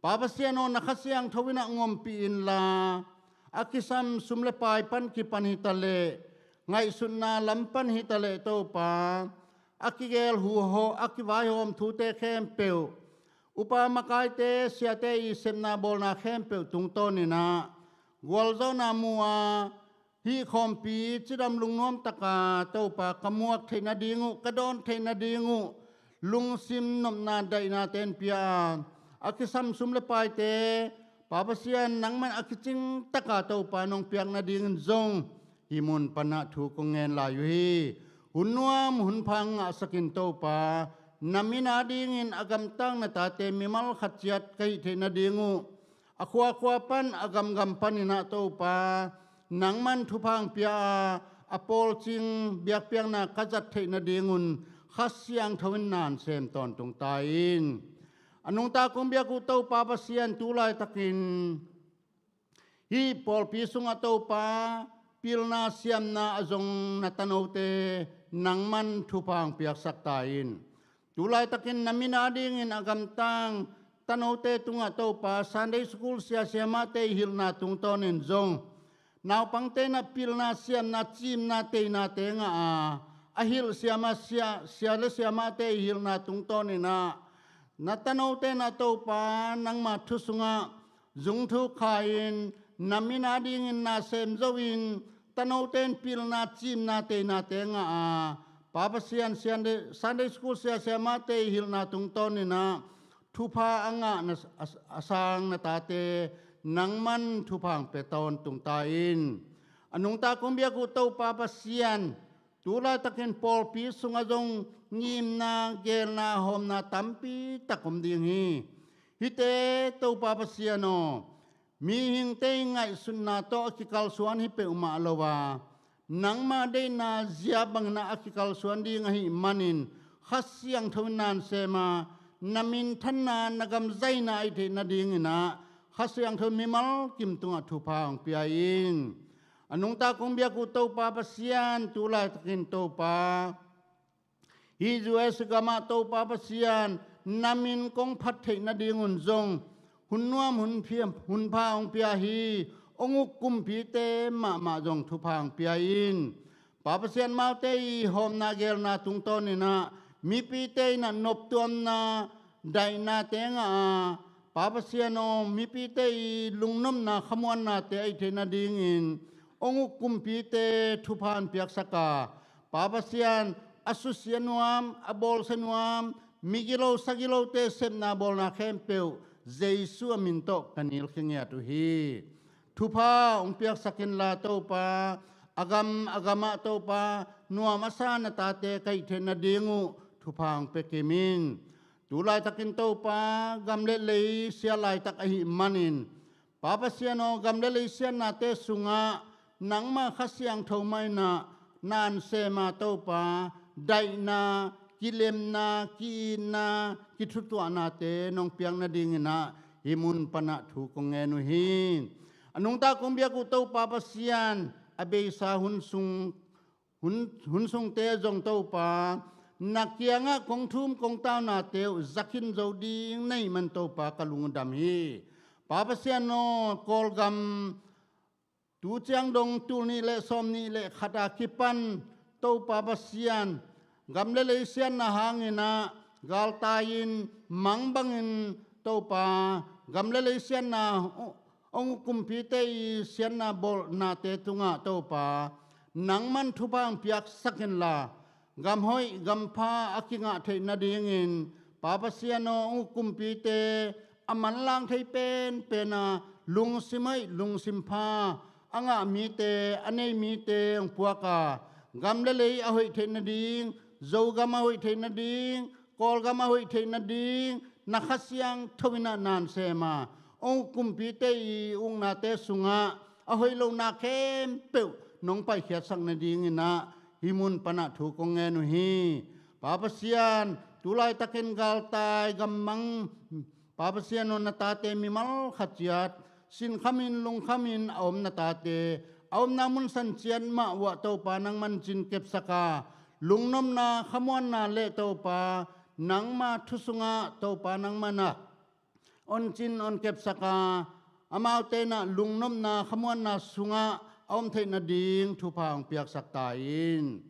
Pa Pasian aw, na Kha Siangtho in ah hong ompih inla, a kisam sum le pai pan kipan hi ta leh, ngaihsutna lam pan hi ta leh Topa, a kigel huhawh, a kivaihawm thute khempeuh, upa makaite, siate i sepna bawlna khempeuh tungtawnin ah gualzawhna mu a, hih khawmpi cidam lungnuam taka Topa ka muak theih nading uh, ka dawn theih nading uh lungsim nopna daihna ten pia a, a kisam sum le paite, Pa Pasian, nangman a kicing taka Topa nong piak nadingin zong hih mun panin ah thu kong ngen lai uh hi. Hun nuam hun pha ngahsak in Topa, na min adingin a gamtang na tate mimal khat ciat ka hih theih nading uh, a khuakhua pan, a gamgam panin ah Topa, nangman thupha hong pia a, a pawlcing biakpiakna ka zat theih nadingun Kha Siangtho in na hong sem tawntung ta in. A nungta kong biak uh Topa Pasian, tu laitakin hih pawlpi sungah Topa, pilna siamna a zong na tanote nangman thupha hong piaksak ta in. Tu laitakin na min adingin a gamtang tanote tungah Topa, Sunday School sia siamahte i hilhna tungtawnin zong naupangte in ah pilna siamna, cimna teinate ngah a, a hilh siamah sia, sia le siamahte i hilhna tungtawnin ah na tanote in ah Topa, nangma thu sungah zungthuk kha-in, na min adingin na sem zo-in, tanote in pilna, cimna teinate ngah a, Pa Pasian, Sunday, Sunday School sia siamahte i hilhna tungtawnin ah thupha a ngah na, a, a sang na tate nangman thupha hong pia tawntung ta in. A nungta kong biak uh Topa Pasian, tu laitakin pawlpi sungah zong ngimna, geelna, hawmna tampi tak om ding hi. Hihte Topa Pasian aw, mihingte ii ngaihsutna tawh a kikalsuan hi peuhmah lo a, nangma deihna zia bangin ah a kikalsuan ding ahih manin Kha Siangtho in na sem a, na minthanna, na gam zaina a hih theih nadingin ah Kha Siangtho in mimal kim tungah thupha hong pia in. A nungta kong biak uh Topa Pasian, tu laitakin Topa, hih U S gamah Topa Pasian, na min kong phat theih nadingun zong hun nuam, hun phiam, hun pha hong pia hi. Hong uk kumpite mahmah zong thupha hong pia in. Pa Pasian, amaute ii hawmna geelna tungtawnin ah mipite in ah noptuamna, daihnate ngah a, Pa Pasian aw, mipite ii lungnopna, khamuannate a hih theih nadingin hong uk kumpite thupha hong piaksak a, Pa Pasian, a susia nuam, a bawlsia nuam, migilo sagilote sepna bawlna khempeuh Jesu a min tawh ka nilkhia ngiat uh hi. Thupha hong piaksak inla Topa, a gam a gamah Topa, nuam a sa na tate ka hih theih nading uh thupha hong pia kim in. Tu laitakin Topa, gam le lei siat laitak ahih manin, Pa Pasian aw, gam le lei siatnate sungah nangma Kha Siangtho mah in ah na sem a Topa, daihna, kilemna, ki-itna, kithutuahnate nong piak nadingin ah hih mun panah thu kong ngen uh hi. A nungta kong biak uh Topa Pasian, a beisa hun sung, hun, hun sungte zong Topa, na kiangah kong thum kong taunate uh za khin zo ding na hih man Topa ka lung uh dam hi. Pa Pasian aw, Kawlgam tu ciang dong tul nih le sawm nih le khat a kipan Topa Pasian, gam le lei siatna hangin ah galtai-in, mang bangin Topa, gam le lei siatna hong uk kumpite ii siatna bawlnate tungah Topa, nangman thupha hong piaksak inla, gam hoih gam pha a kingah theih nadingin, Pa Pasian aw, hong uk kumpite a manlang thei penpen a, lungsim hoih lungsim pha a ngah mite, a nei mite hong puak a, gam le lei a hoih theih nading, Zogam a hoih theih nading, Kawlgam a hoih theih nading, na Kha Siangtho in ah na sem a, hong uk kumpite ii uknate sungah a hoih lohna khempeuh nong paikhiatsak nadingin ah hih mun panah thu kong ngen uh hi. Pa Pasian, tu laitakin galtai gammang, Pa Pasian aw, na tate mimal khat ciat sinkhamin lungkhamin a om na tate, a omna mun san ciat mah uh ah Topa nangman cinkepsak a, lungnopna, khamuanna le Topa, nangma thu sungah Topa nangman ah oncin onkepsak a, amaute in ah lungnopna, khamuanna sungah a om theih nading thupha hong piaksak ta in.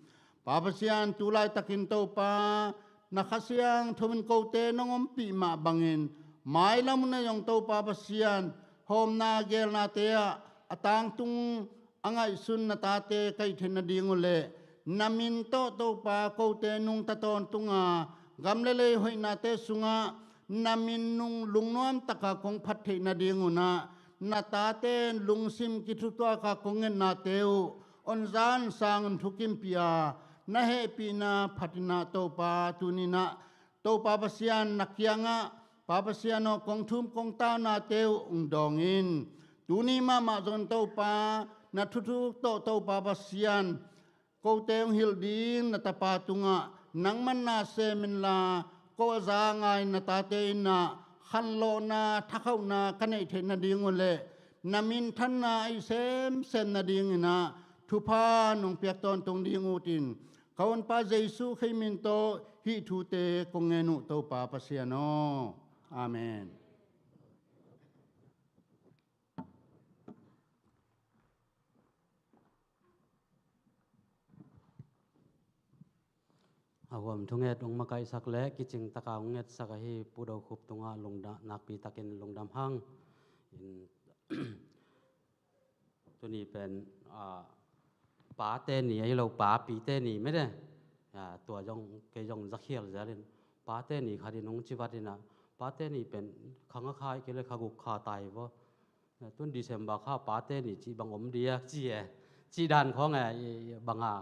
Pa Pasian, tu laitakin Topa, na Kha Siangtho in kote nong ompih mah bangin, mailam hun ah zong Topa Pasian, hawmna geelnate ah a tangtung a ngaihsun na tate ka hih theih nading uh leh, na min tawh Topa kote nungta tawntung a, gam le lei hoihnate sungah na min nung lungnuam taka kong phat theih nadingun ah, na tate in lungsim kithutuak a kong ngetnate uh hong za hong sang, hong thukimpih a, na hehpihna phatin ah Topa, tuni-in ah Topa Pasian, na kiangah, Pa Pasian aw, kong thum kong taunate uh hong dawng in. Tuni mahmah zong Topa, na thuthuk tawh Topa Pasian, kote hong hilh ding na tapa tungah nangman na sem inla, ko a za ngai na tate in ah khanlawhna, thakhauhna ka neih theih nading uh leh, na minthanna a hih semsem nadingin ah thupha nong piak tawntung ding ut in. Ka honpa Jesu Khrih min tawh hih thute kong ngen uh, Topa Pasian aw. Amen. A huam thunget hong makaihsak le kicing taka hong ngetsak ahi Pu Do Khup tungah lungda-, nakpi takin lungdam hang. In, tuni pen, a, pate ni ahi lo, papite ni mete. A, tua zong, kei zong zakhial zialin. Pate ni khatin hong ci vat in ah, pate ni pen kha nga kha ahih kei leh kha guk kha ta hi vaw. Tun December kha pate ni cih bang om diak ci e. Cih dan khawng e, i, i, bang a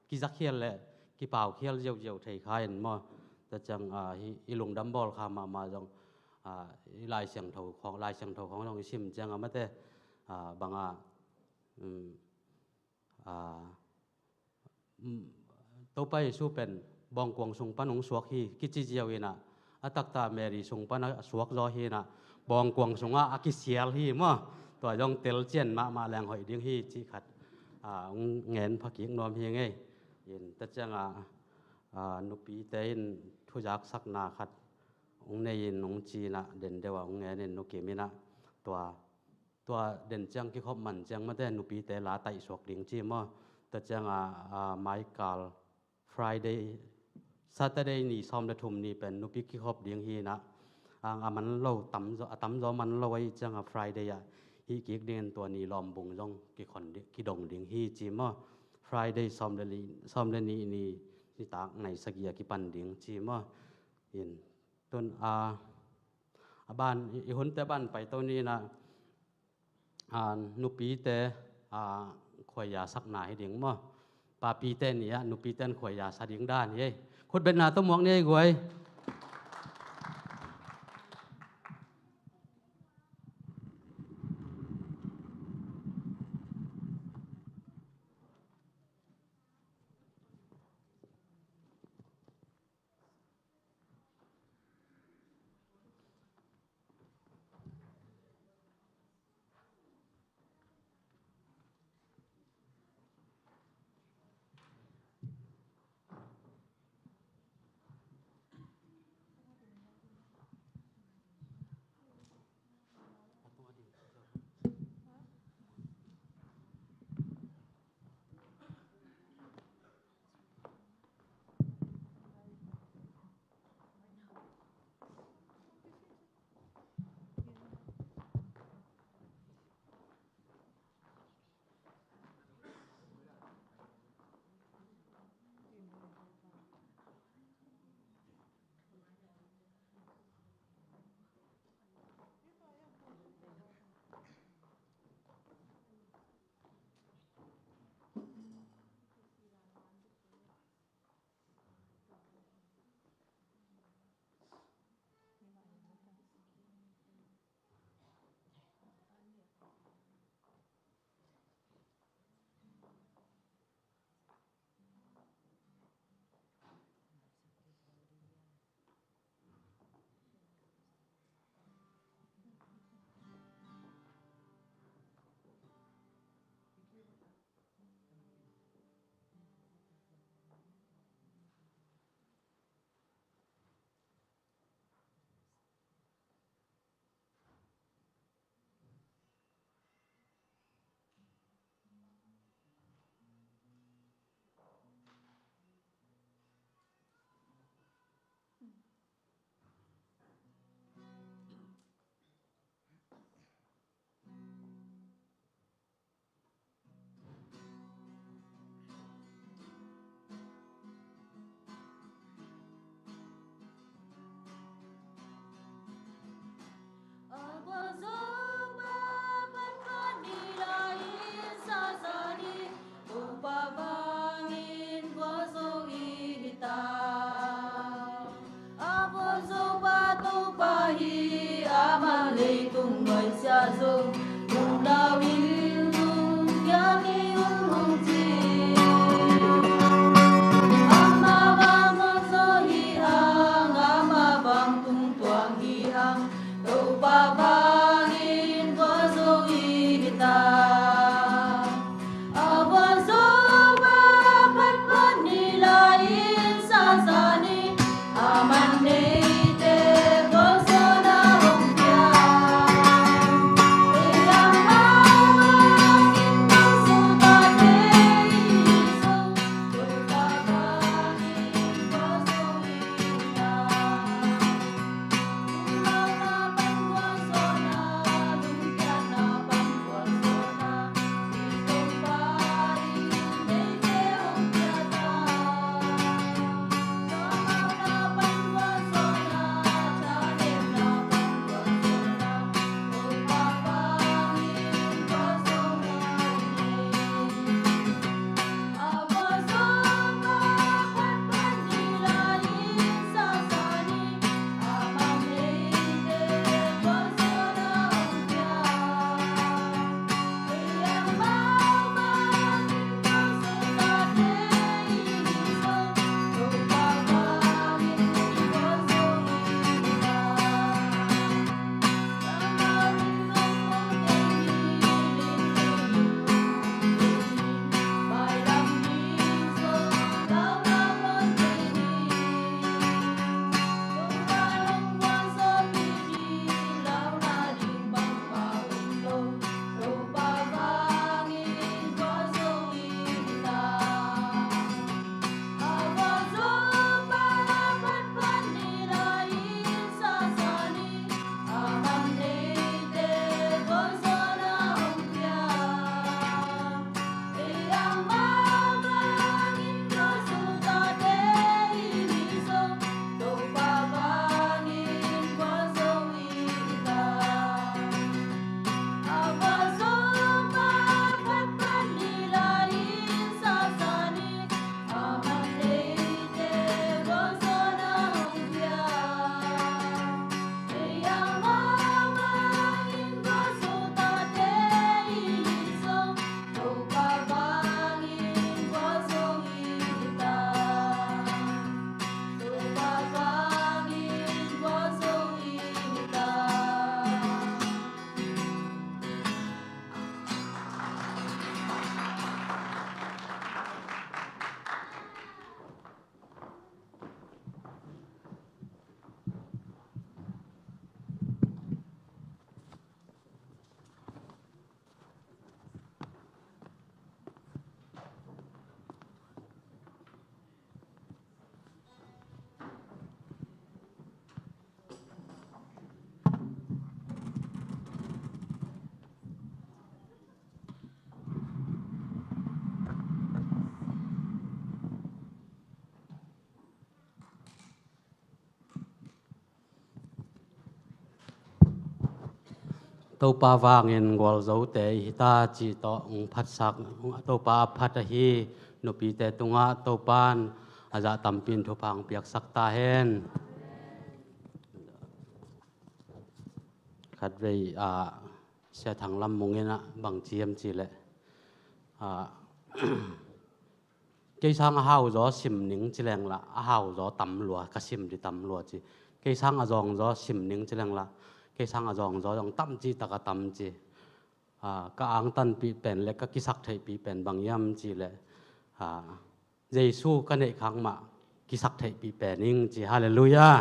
kizakhial le kipaukhial ziauziau thei kha in maw. Tua ciang, a, hi, i lungdam bawl kha mahmah zong. ah, i Lai Siangtho khawng, Lai Siangtho khawng zong i sim ciang a mate, ah, bang a, um, ah, um, Topa Jesu pen bawngkuang sung pan hong suak hi kici ziau in ah, a taktak Mary sung pan a suak zaw hi in ah, bawngkuang sungah a kisial hi maw. Tua zong telcian mahmah leng hoih ding hi cih khat, ah, hong ngen phakik nuam hi ngei. In tua ciang a, ah, nupite in thuzaksakna khat hong nei in hong ci in ah, den deuh a hong ngen in Nu Kim in ah, tua, tua den ciang kikhop man ciang mate nupite la taihsuak ding ci maw. Tua ciang a, ah, maikal Friday, Saturday ni sawm le thum ni pen nupi kikhop ding hi in ah, a, a man lo, tamzaw, a tamzaw man lo ahih ciang a Friday ah hih kik ding in tua ni lawmbung zong kikhon di-, kidong ding hi ci maw. Friday sawm le li, sawm le nih ni, nitak nai sagih a kipan ding ci maw. In tun a, a ban, i, i hunte ban paito ni in ah, a, nupite, a, khuaiza sakna hi ding maw. Papite ni ah nupite in khuaiza sa ding dan hi ei. Khutbetna tawh muak ni ei guai. A vawlzo pa Topa hi, amah leitung nuaisiah zong, lungdam in lungkia ni un hong ci. Amah vang vawlzo hi hang, amah vang tungtuang hi hang, Topa vangin vawlzo hi ta. A vawlzo pa phatphat ni lai-in sasa ni, a man neite vawlzo na hong pia. Ei amah vangin vawlzo tate hi zong, Topa vangin vawlzo hi ta. Tua mah bang vawlzo Topa vangin gualzote i hi ta cih tawh hong phatsak, Topa a phat ahi nupite tungah Topa in a zah tampi in thupha hong piaksak ta hen. Khatvei, ah, Sia Thang Lam Mung in ah bang ci hiam cih leh, ah, kei sang a hau zaw sim ning ci leng la, a hau zaw tam lua, ka sim ding tam lua ci. Kei sang a zawng zaw sim ning ci leng la, kei sang a zawng zaw zong tam ci tak a tam ci. Ah, ka angtanpih pen le ka kisaktheihpih pen bang hiam cih leh, ah, Jesu ka neih khak mah kisaktheihpih pen ing ci. Halleluiah.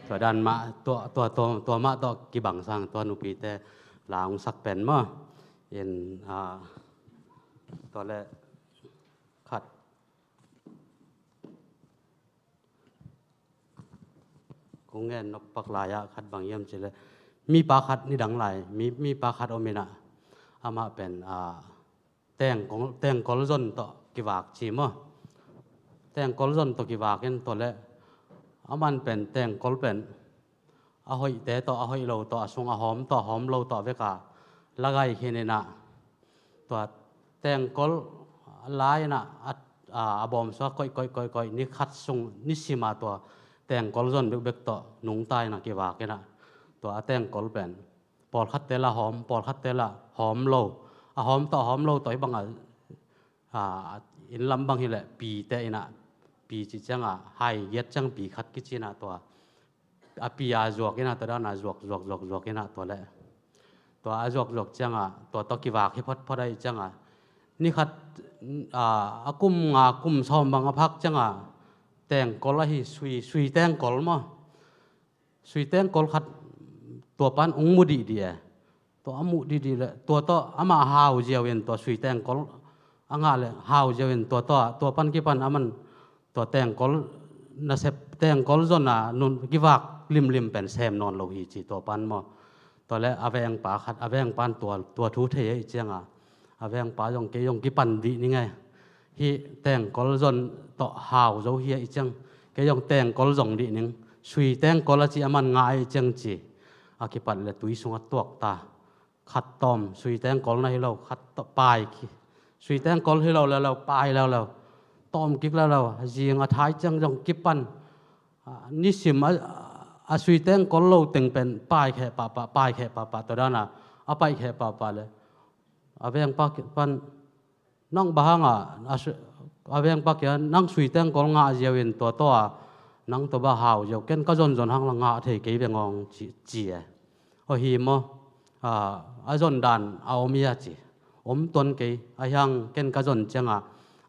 Tua dan mah, tua, tua, tua, tua mah tawh kibang sang tua nupite la hong sak pen maw. In, ah, tua le khat kong gen nop pak lai-ah khat bang hiam cih leh, mipa khat nidang lai, mi, mipa khat om in ah, amah pen, ah, tengkol, tengkol zon tawh kivak ci maw. Tengkol zon tawh kivak in tua le, aman pen tengkol pen a hoihte tawh, a hoih lo tawh, a sung a hawm tawh, a hawm lo tawh a vek a la gai khin in ah, tua tengkol la in ah, a, a, a bawm sung ah koih, koih, koih, koih, ni khat sung, ni sim a tua tengkol zon bekbek tawh nungta in ah kivak in ah, tua a tengkol pen pawlkhatte la hawm, pawlkhatte la hawm lo, a hawm tawh, a hawm lo tawh, hih bang a, a, inn lam bang hi leh pite in ah, pi cih ciang a, hai giat ciang pi khat kici in ah tua a pi a zuak in ah, tua dan a zuak, zuak, zuak, zuak in ah tua le, tua a zuak, zuak ciang a, tua tawh kivak hi phot, phot ahih ciang a, ni khat, a, a kum nga, kum sawm bang a phak ciang a, tengkol ahi, sui, sui tengkol maw. Sui tengkol khat tua pan hong mu dihdih e. Tua a muh dihdih le, tua tawh amah hau ziau in tua sui tengkol a ngah le hau ziau in tua tawh, tua pan kipan aman tua tengkol nasep, tengkol zon a nun kivak limlim pen sem nawn lo hi ci tua pan maw. Tua le a vengpa khat, a vengpa in tua, tua thu thei ahih ciang a, a vengpa zong kei zong kipan dih ning e. Hih tengkol zon tawh hau zo hi ahih ciang, kei zong tengkol zong dih ning. Sui tengkol a ci aman ngah ahih ciang ci. A kipat le tui sungah tuak ta. Khat tawm, sui tengkol na hi lo, khat tawm pai kik. Sui tengkol hi lo leuleu, pai leuleu. Tawm kik leuleu, zing a thai ciang zong kipan. A, nisim a, a sui tengkol lo teng pen pai kheh pahpah, pai kheh pahpah, tua dan a, a pai kheh pahpah le. A vengpa kipan, nang bang hang a, a su-, a vengpa kiang, nang sui tengkol ngah ziau in tua tawh a, nang tua bang hau ziau, ken ka zonzon hang la ngah thei kei veng ong ci, ci e. Aw hi maw, a, a zon dan a om hi a ci. Om tuan kei, ahi hang ken ka zon ciang a,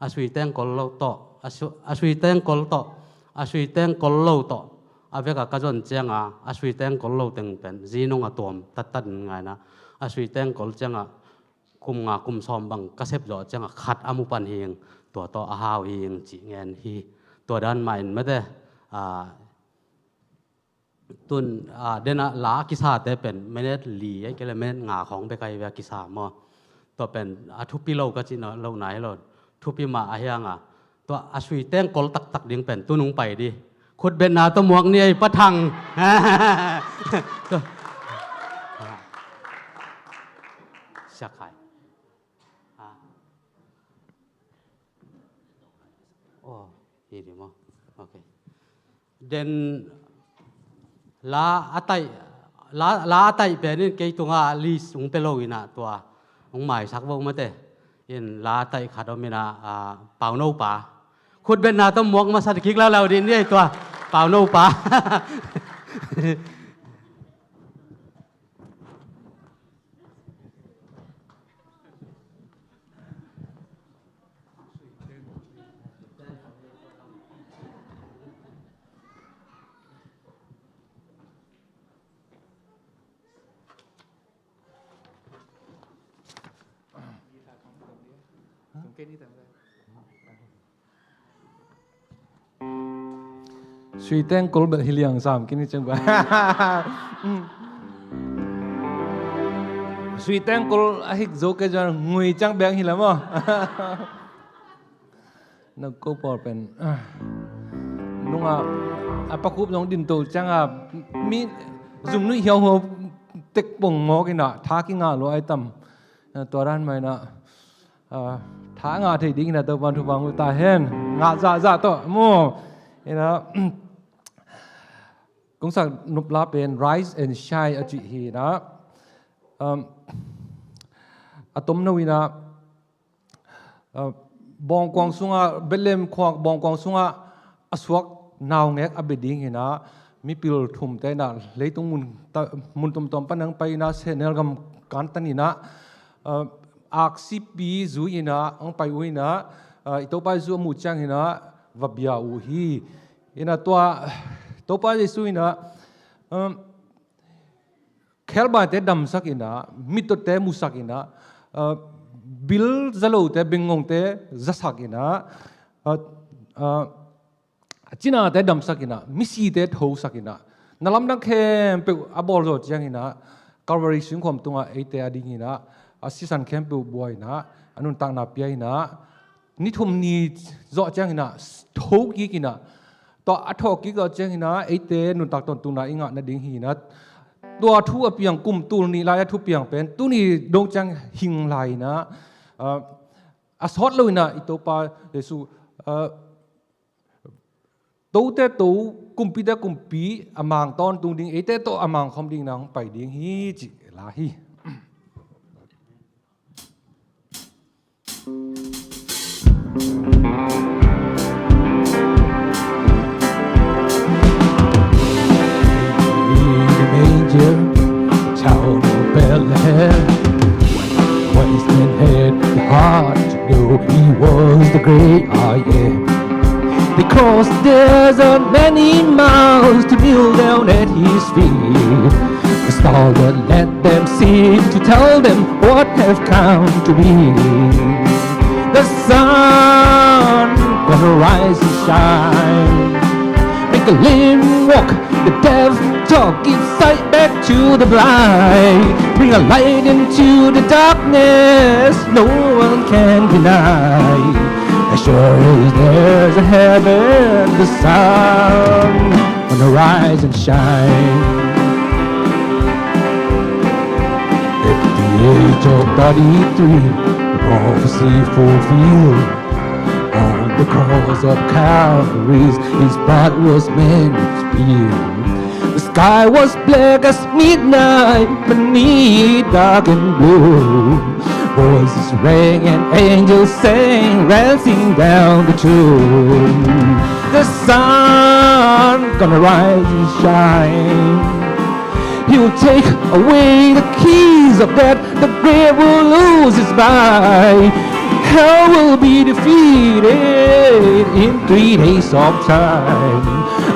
a sui tengkol lo tawh, a su-, a sui tengkol tawh, a sui tengkol lo tawh, a vek a ka zon ciang a, a sui tengkol lo teng pen, zi nung a tuam, tat tat ngai na, a sui tengkol ciang a, kum nga kum sawm bang ka sep zawh ciang a khat a mu pan hi ing, tua tawh a hau hi ing cih ngen hi. Tua dan mah in mate, a, tun, a, den a la a kisate pen minute li, ei kei le minute nga khawng bek ahi ve a kisa maw. Tua pen a thupi lo ka cih lo nai lo. Thupi mah ahi hang a, tua a sui tengkol taktak ding pen tu nung pai di. Khutbetna tawh muak ni ei Pa Thang. Sia khai. Ah. Oh, hi di maw. Okay. Den la a taih, la, la a taih pen in kei tungah list hong pia lo in ah tua hong maisak vo mate. In la a taih khat om in ah, ah, Pauno pa. Khutbetna tawh muak masa kik laulau dih ni ei tua Pauno pa. Sui tengkol bel hi liang sam kini ceng ba. Sui tengkol a hik zo ke jan ngui cang beng hi la maw. Na ko pawl pen, ah, nunga a pakhup zong din to cianga mi zum nuih hiau ho tek pong mawk inah tha kingah lua ai tam. Tua dan mah inah tha ngah thei ding inah Topan thupha ngah ta hen. Ngah zahzah tawh maw. Inah kong sak nopla pen Rise and Shine a cih hi inah, a tomno inah bawngkuang sungah, Bethlehem khuak bawngkuang sungah a suak naungek a bia ding hi inah mipil thumte inah leitung mun tuamtuam pan hong pai inah sehnel gam kantan inah aksipi zui inah hong pai uh inah i Topa Jesu a muh ciang inah va bia uh hi. Inah tua Topa Jesu inah khelbaite damsak inah, mittawnte musak inah, bil zalote bengngongte zasak inah, cinate damsak inah, misite thosak inah, na lamdang khempeuh a bawl zawh ciang inah Calvary singkhuam tungah eite a ding inah a sisan khempeuh buai inah a nuntakna pia inah ni thum ni zawh ciang inah thokik inah, tua a thawhkik zawh ciang inah eite nuntak tawntungna i ngah nading hi inah tua thu a piang kum tul nih lai a thupiang pen tuni dong ciang hing lai inah a sawt lo inah i Topa Jesu tote to, kumpite kumpi a mang tawntung ding, eite tawh a mang khawm ding inah hong pai ding hi cih la hi. In the manger, town of Bethlehem, wise men had the heart to know he was the great I am. They crossed the desert many miles to kneel down at his feet. The star that led them seemed to tell them what have come to be. The sun gonna rise and shine, make the lame walk, the deaf talk, give sight back to the blind, bring a light into the darkness no one can deny. As sure as there's a heaven, the sun gonna rise and shine. At the age of thirty-three, the prophecy fulfilled. On the cross of Calvary, his blood was meant to spill. The sky was black as midnight, beneath dark and blue. Voices rang and angels sang, raising down the tomb. The sun gonna rise and shine. He will take away the keys of death. The grave will lose its bite. Hell will be defeated in three days of time.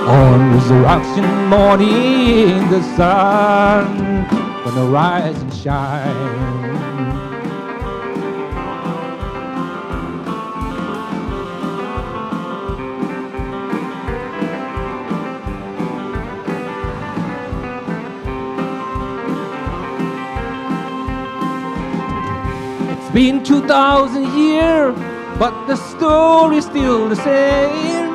On resurrection morning, the sun gonna rise and shine. It's been two thousand years, but the story's still the same.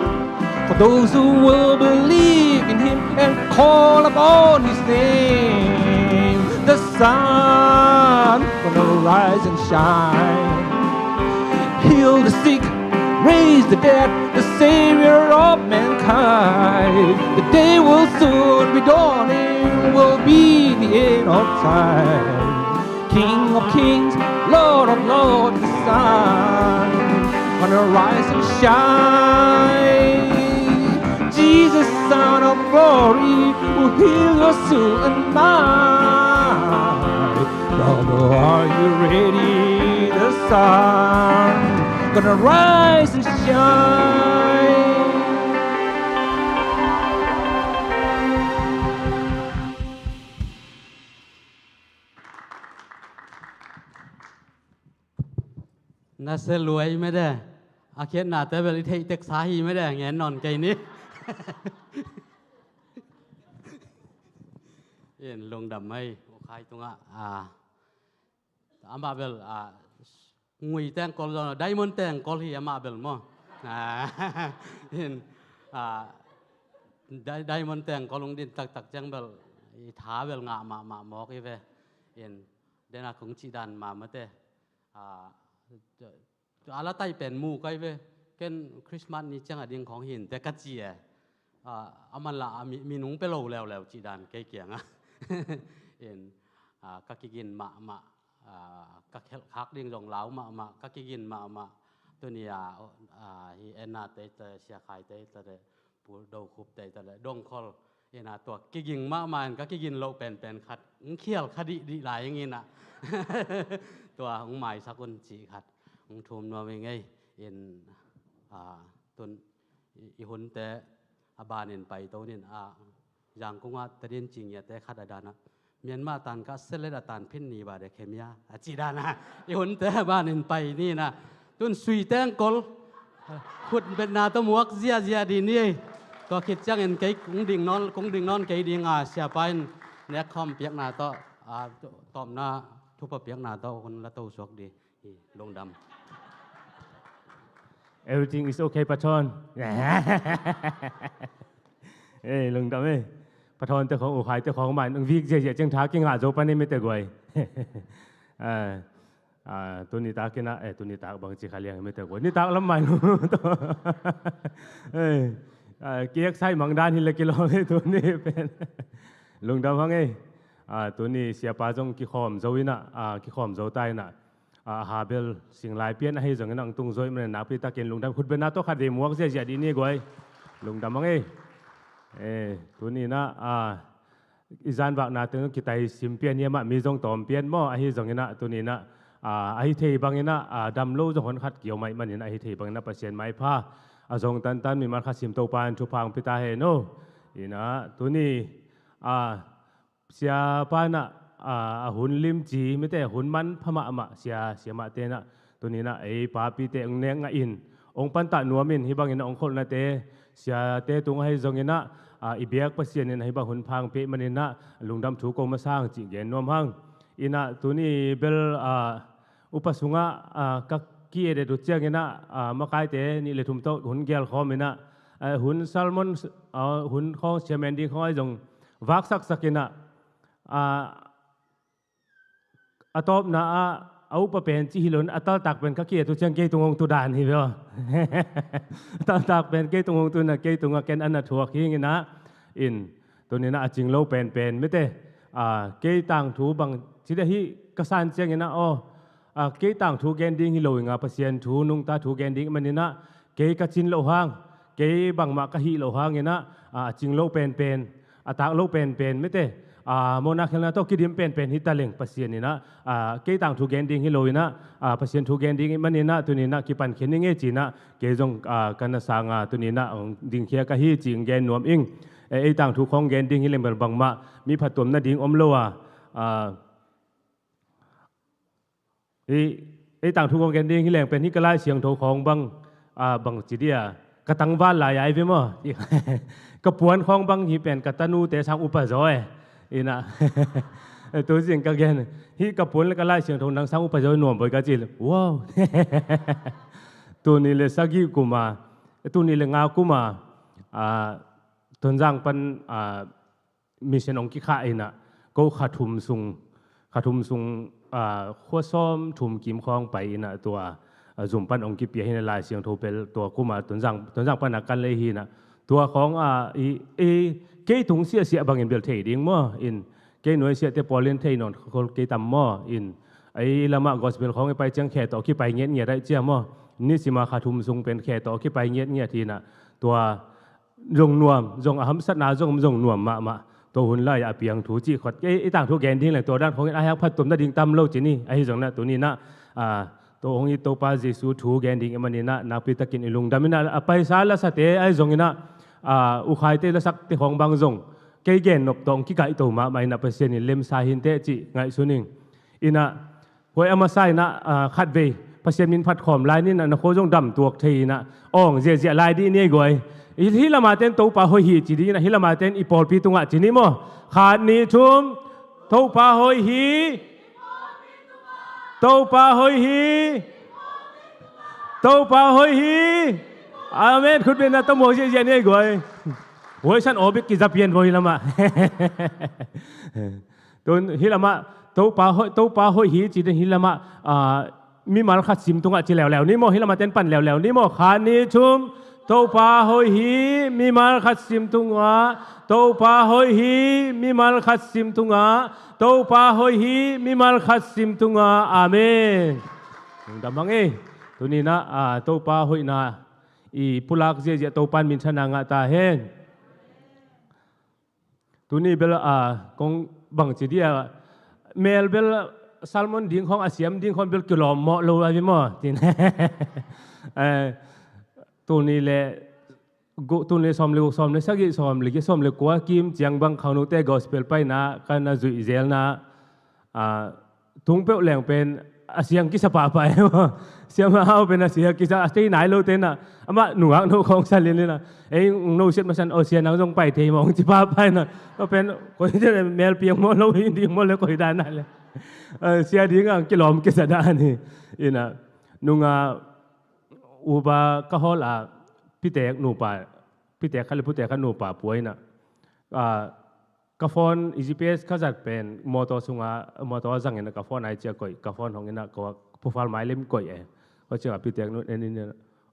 For those who will believe in him and call upon his name, the sun gonna rise and shine. Heal the sick, raise the dead, the Savior of mankind. The day will soon be dawning, will be the end of time. King of kings, Lord of lords, the sun gonna rise and shine. Jesus, Son of glory, will heal your soul and mind. Brother, are you ready? The sun gonna rise and shine. Na sia luai mede. A khiatnate bel i theih teksa hi mede, ngen nawn kei ni. In lungdam mai, U Khai tungah, a, amah bel, a, ngui tengkol zong, diamond tengkol hi amah bel maw. A, in, a, di-, diamond tengkol hong din taktak ciang bel, i tha bel ngah mahmah mawk i ve. In, dena kong cih dan mahmah te. A, a la tai pen mu kai ve. Ken Christmas ni ciang a ding khong hin te ka ci e. A, a man la a mi, minung pe lo leuleu cih dan kei kiangah. In, a, ka kigin mahmah. A, ka khelh khak ding zong lau mahmah, ka kigin mahmah. Tuni a, a, hi Enna te, te, Sia Khai te, te, te, Pu Do Khup te, te, te, Dong Khol. Ina tua kiging mahmah in ka kigin loh penpen khat. Ng khial kha dihdih lai ing ina. Tua, ng maisak un cih khat. Ng thum nuam ing ei. In, a, tun i, i hunte a banin pai to nin a, Zangkung ah tadin cingia te khat a dana, Myanmar tan ka selet a tan phin ni ba de khemia a ci dana, i hunte a banin pai nina, tun sui tengkol khut betna to muak ziazia di ni. Tua khit ciangin kei kung ding nawn, kung ding nawn kei ding a, siapa in nek khawm piakna to, a, tawpna thupha piakna to hun la to suak di. Lungdam. Everything is okay, Pathawn. Ei, lungdam ei. Pathawn te khong, U Khai te khong man, vik ziazia ciang tha kingah zo pan ei mite guai. A, a, tuni tak ina, eh, tuni tak bang ci kha liang mite guai. Ni tak lam man. Ei, a, kiek sai mang dan hi le kilawm ei tuni pen. Lungdam hang ei. A, tuni siapa zong kikhawm zo ina, a, kikhawm zo ta ina. A, Habel Singlai pian ahi zongin ang tung zoi man nakpi takin lungdam khut bena to khat vei muak ziazia di ni guai. Lungdam ang ei. Eh, tuni na, a, i zanvakna teng kitai sim pian hiam ah mi zong tawm pian maw ahi zongin ah tuni na, a, ahi thei bangin ah, a, dam lo zong hon khat kio mai manin ahi thei bangin ah Pasian maipha a zong tantan mimal khat sim Topa in thupha ang pita he no. Ina tuni, a, Siapa in ah, a, a hun limci mite hun manpha mahmah sia, siamah te in ah tuni in ah ei papite ong nek ngah in ong pantah nuam in hih bangin ah ong kholhnate siate tung ahi zongin ah, a, i biak Pasian in ah hih bang hun pha ong pia manin ah lungdam thu ko masa hang cih gen nuam hang. In ah tuni bel, a, upa sungah, a, ka ki-et et uh ciangin ah, a, makaite nih le thum tawh hun gelkhawm in ah, a, hun sermon, a, hun khawng sermon ding khawng ahi zong vaksaksak in ah, a, a tawpna ah a upa pen ci hi lo in a taltak pen ka ki-et uh ciang kei tung hong tu dan hi ve aw. A taltak pen kei tung hong tu in ah kei tungah ken a na thuak hi ing in ah in tuni in ah a cing lo penpen mite, a, kei tangthu bang ci dia hih ka san ciangin ah aw, a, kei tangthu gen ding hi lo ing a Pasian thu nungta thu gen ding manin ah kei ka cin loh hang, kei bangmah ka hih loh hangin ah, a, a cing lo penpen, a tak lo penpen mite, a, mawhna khelhna tawh kidim penpen hi ta leng Pasian in ah, a, kei tangthu gen ding hi lo in ah, a, Pasian thu gen ding ih manin ah tuni in ah kipan khin ing ei ci in ah kei zong, a, ka na sang a tuni in ah hong dingkhia ka hi ci ing gen nuam ing. E, ei tangthu khawng gen ding hi leng bel bangmah mi phattuam nading om lo a, a, hih, ei tangthu khawng gen ding hi leng pen hih ka Lai Siangtho khawng bang, a, bang ci dia ka tangval lai ai ve maw? Ka puan khawng bang hih pen ka tanute sang upa zaw e. In ah tu zing ka gen hih ka puan le ka Lai Siangtho nang sang upa zaw nuam boi ka ci. Wow. Tuni le sagih kum a, tuni le nga kum a, a, Tonzang pan, a, mission ong kikhah in ah ko kha thum sung, kha thum sung, a, khua sawm thum kim khawng pai in ah tua, a, zum pan ong kipia hi in ah Lai Siangtho pel tua kum a Tonzang, Tonzang pan a kan lei hi in ah tua khawng a i, i kei tung siahsiah bangin bel thei ding maw in kei nuaisiahte pawl in thei nawn khol kei tam maw in ei lamah gospel khawng i pai ciang khe tawh kipai ngiatngiat aih cia maw. Nisima kha thum sung pen khe tawh kipai ngiatngiat hi in ah tua zong nuam, zong a hamsatna zong, zong nuam mahmah. Tua hun lai a piang thu cih khot. Ei, ei tangthu gen ding leng tua dan khawngin a hiang phattuam nading tam lo ci ni. Ahi zong na tuni na, a, tua hong it Topa Jesu thu gen ding i manin ah nakpi takin i lungdam in ah a paisa lasate ahi zongin ah, a, ukhaite lasakte khawng bang zong kei gen nop tawh hong kikaihto mahmah in ah Pasian in lemsa hinteh cih ngaihsun ing. In ah Huai a masa in ah, a, khatvei Pasian min phat khawm lai ni in ah na khua zong dam tuak thei in ah awng ziahziah lai dih ni ei guai. Hih, hih lama ten Topa hoih hi ci dih in ah hih lama ten i pawlpi tungah ci ni maw? Khat nih thum. Topa hoih hi. Topa hoih hi. Topa hoih hi. Amen. Khutbetna tawh muak ziahziah ni ei guai. Huaisan awbik kiza pian voi lamah. Tun hi lamah Topa hoih, Topa hoih hi ci den hi lamah, ah, mimal khat sim tungah ci leuleu ni maw, hi lamah ten pan leuleu ni maw, khat ni thum. Topa hoih hi mimal khat sim tungah, Topa hoih hi mimal khat sim tungah, Topa hoih hi mimal khat sim tungah. Amen. Lungdam hang ei. Tuninah, ah, Topa hoihna i pulak ziahziah Topan minthanna ngah ta hen. Tuni bel, ah, kong bangci dia, mel bel salmon ding khong a siam ding khong bel kilawm mawh lo a vi maw tin. Eh, tuni le gu-, tun le sawm le guk, sawm le sagih, sawm le giat, sawm le kua kim ciang bang khangnote gospel paina ka na zuih zelna, ah, tung peuh leng pen a siang kisa pahpah e maw. Siamah hau pen a siang kisa, a tei nai lo tenah amah nungak no khawng sa lianlianah ei no siat masan, o sia nang zong pai thei mawng ci pahpah inah. Aw pen koi melpiang maw lo hi ding maw le koi dan ah le, ah, sia dingah kilawm kisa dan hi. Inah nungah uba ka hawl a pitek nupa, pitek khat le putek khat nupa pua inah, ah, ka phone i G P S ka zat pen motor sunga, motor zangin ka phone ai cia koih, ka phone hong inah ko profile mai lim koih e. Ko cia pitek nu en in,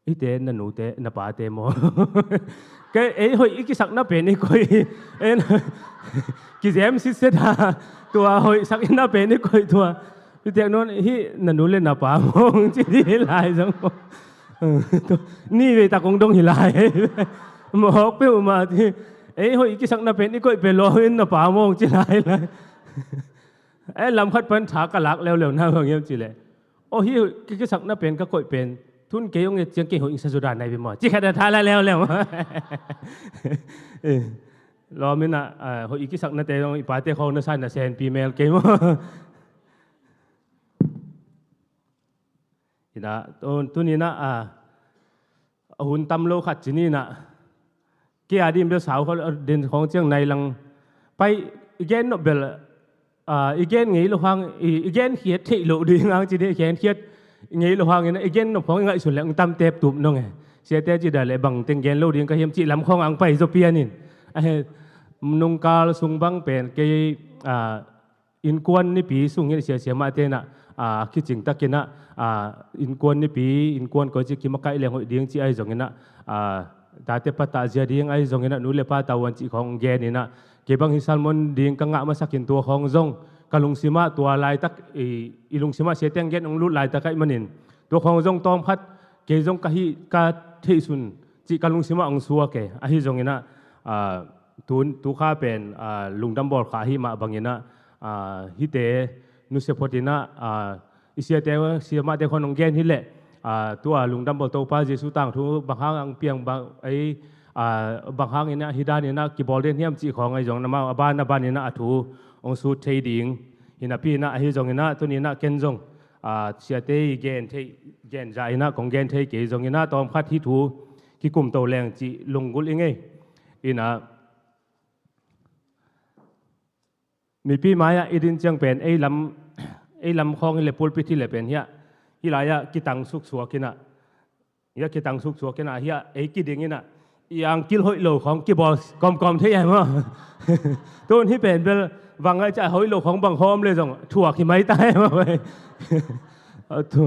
ite na nute na pate maw? Kei ei hoih i kisakna pen i koih en. Kizem sitset ha. Tua hoih sakna pen i koih tua. Pitek nun hi na nu le na pa mawng ci dih lai zong. Ni vei tak kong dong hi lai. Mawk peuh mah ti. Ei hoih i kisakna pen i koih pe lawin na pa mawng ci lai lai. Eh, lam khat pan tha ka lak leuleu na bang hiam ci le, o hi hoih i kisakna pen ka koih pen tun kei ong et ciang kei hoih ing sa zudan nai ve maw ci khat a tha la leuleu. Eh, lawm inah, ah, hoih i kisaknate zong i pate khawng na sa na senpi mel kei maw? Inah tun, tuninah, ah, a hun tam lo khat ci ninah kei a din bel sau khol den khawng ciang nai lang pai i gen nop bel, ah, i gen ngei lo hang i, i gen khiat theih loh ding ang ci dih, i gen khiat ngei lo hang inah i gen nop khawng i ngaihsun le ang tam tep tup nong e. Siate ci dah le bang teng gen lo ding ka hiam cih lam khawng ang pai zaw pian in. A he nungkal sung bang pen kei, ah, innkuan nipi sungin siasia mah tenah, ah, kicing takinah, ah, innkuan nipi, innkuan koi ci kimakaih leng hoih ding ci ahi zonginah, ah, tate patah zia ding ahi zonginah nu le pa tavuan cih khawng geninah kei bang hi salmon ding ka ngah masakin tua khawng zong ka lungsimah tua laitak i, i lungsimah siate ang gen ong lut laitak aih manin tua khawng zong tawmkhat kei zong ka hih ka theihsun cih ka lungsimah ong suak e. Ahi zonginah, ah, tun, tu kha pen, ah, lungdam bawl kha ahi mah banginah, ah, hihte nusia photinah, ah, i siate, siamahte khawng ong gen hileh, ah, tua lungdam bawl Topa Jesu tangthu bang hang ang piang bang ei, ah, bang hanginah hi daninah kibawl den hiam cih khawng ahi zong namau a ban a baninah a thu ong sut thei ding hinapinah ahi zonginah tuninah ken zong, ah, siate i gen thei, gen zah inah kong gen thei kei zonginah tawmkhat hi thu kikum to leng cih lunggulh i ngei. Inah mipi mai-ah i din ciang pen ei lam, ei lam khawng hi le pulpit hi le pen hiah hi lai-ah kitang suksuak inah, hiah kitang suksuak inah hiah ei kiding inah i angkil hoih lo khawng kibawl kawmkawm thei ai maw? Tun hi pen bel vang ngai ciah hoih lo khawng bang hawm le zong thuak hi mai ta ai maw? Tu,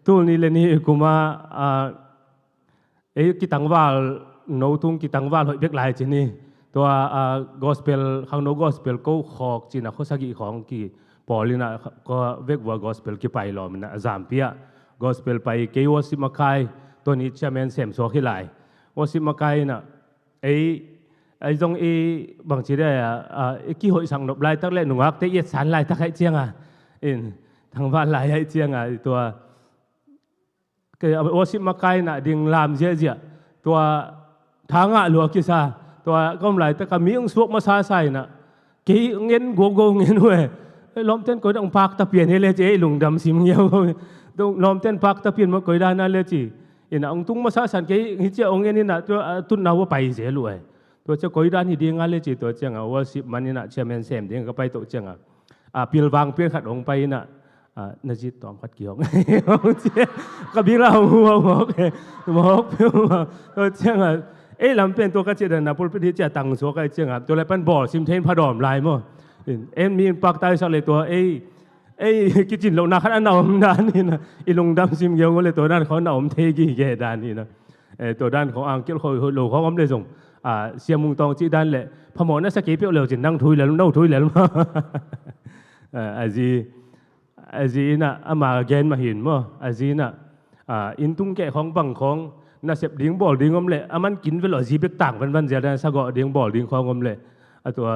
tu ni le ni i kuma, ah, ei kitangval, no tung kitangval hoih bek lai ci ni. Tua, ah, gospel, khangno gospel ko khawk cina khuasagih khawng ki pawl inah ko vekvua gospel kipai lawm inah a zampi ah gospel pai kei worship makai tua ni chairman sem suak hi lai. Worship makai inah ei, ei zong i bangci deh, ah, i kihoihsak nop laitak le nungakte i etsan laitak aih cianga in tangval lai aih cianga tua kei a worship makai inah ding lam ziahziah tua tha ngah lua kisa tua ka om laitak a mi ong suak masa sa inah kei ong en guauguau ong en uh e. Lawmten koi dah ong pakta pian hi le ci ei lungdam sim ngiau. Lawmten pakta pian mah koi dah na le ci inah ong tung masa san kei hi ciah ong en inah tua, ah, tutna uh a pai zel uh e. Tua ciah koi dan hi dinga le ci tua cianga worship man inah chairman sem ding ka pai toh cianga, ah, pilvang pian khat ong pai inah, ah, na zit tawm khat kihong ka bila hong hua mawk e. Mawk pe mawk tua cianga Ei lam pen tua ka cih dan a pulpit hi ciah tang suak ai ciangah tua lai pan bawl sim thei in phadawm lai maw? En mi in paktai sak le tua ei ei kicin lohna khat a na om dan hina, i lungdam sim geu le tua dan khawng na om thei gige dan hina. Tua dan khawng angkil khawng hoih lo khawng om le zong, Sia Mung Tawng cih dan le phamawh na sa kei peuh leu cin nang thui lel, no thui lel maw? A zi a zi inah ama gen mah hin maw, a zi inah inn tung keh khawng bang khawng nasep ding bawl ding om le a man kin vel aw, a zi bek tang vanvan zel dan, sagawh ding bawl ding khawng om le a tua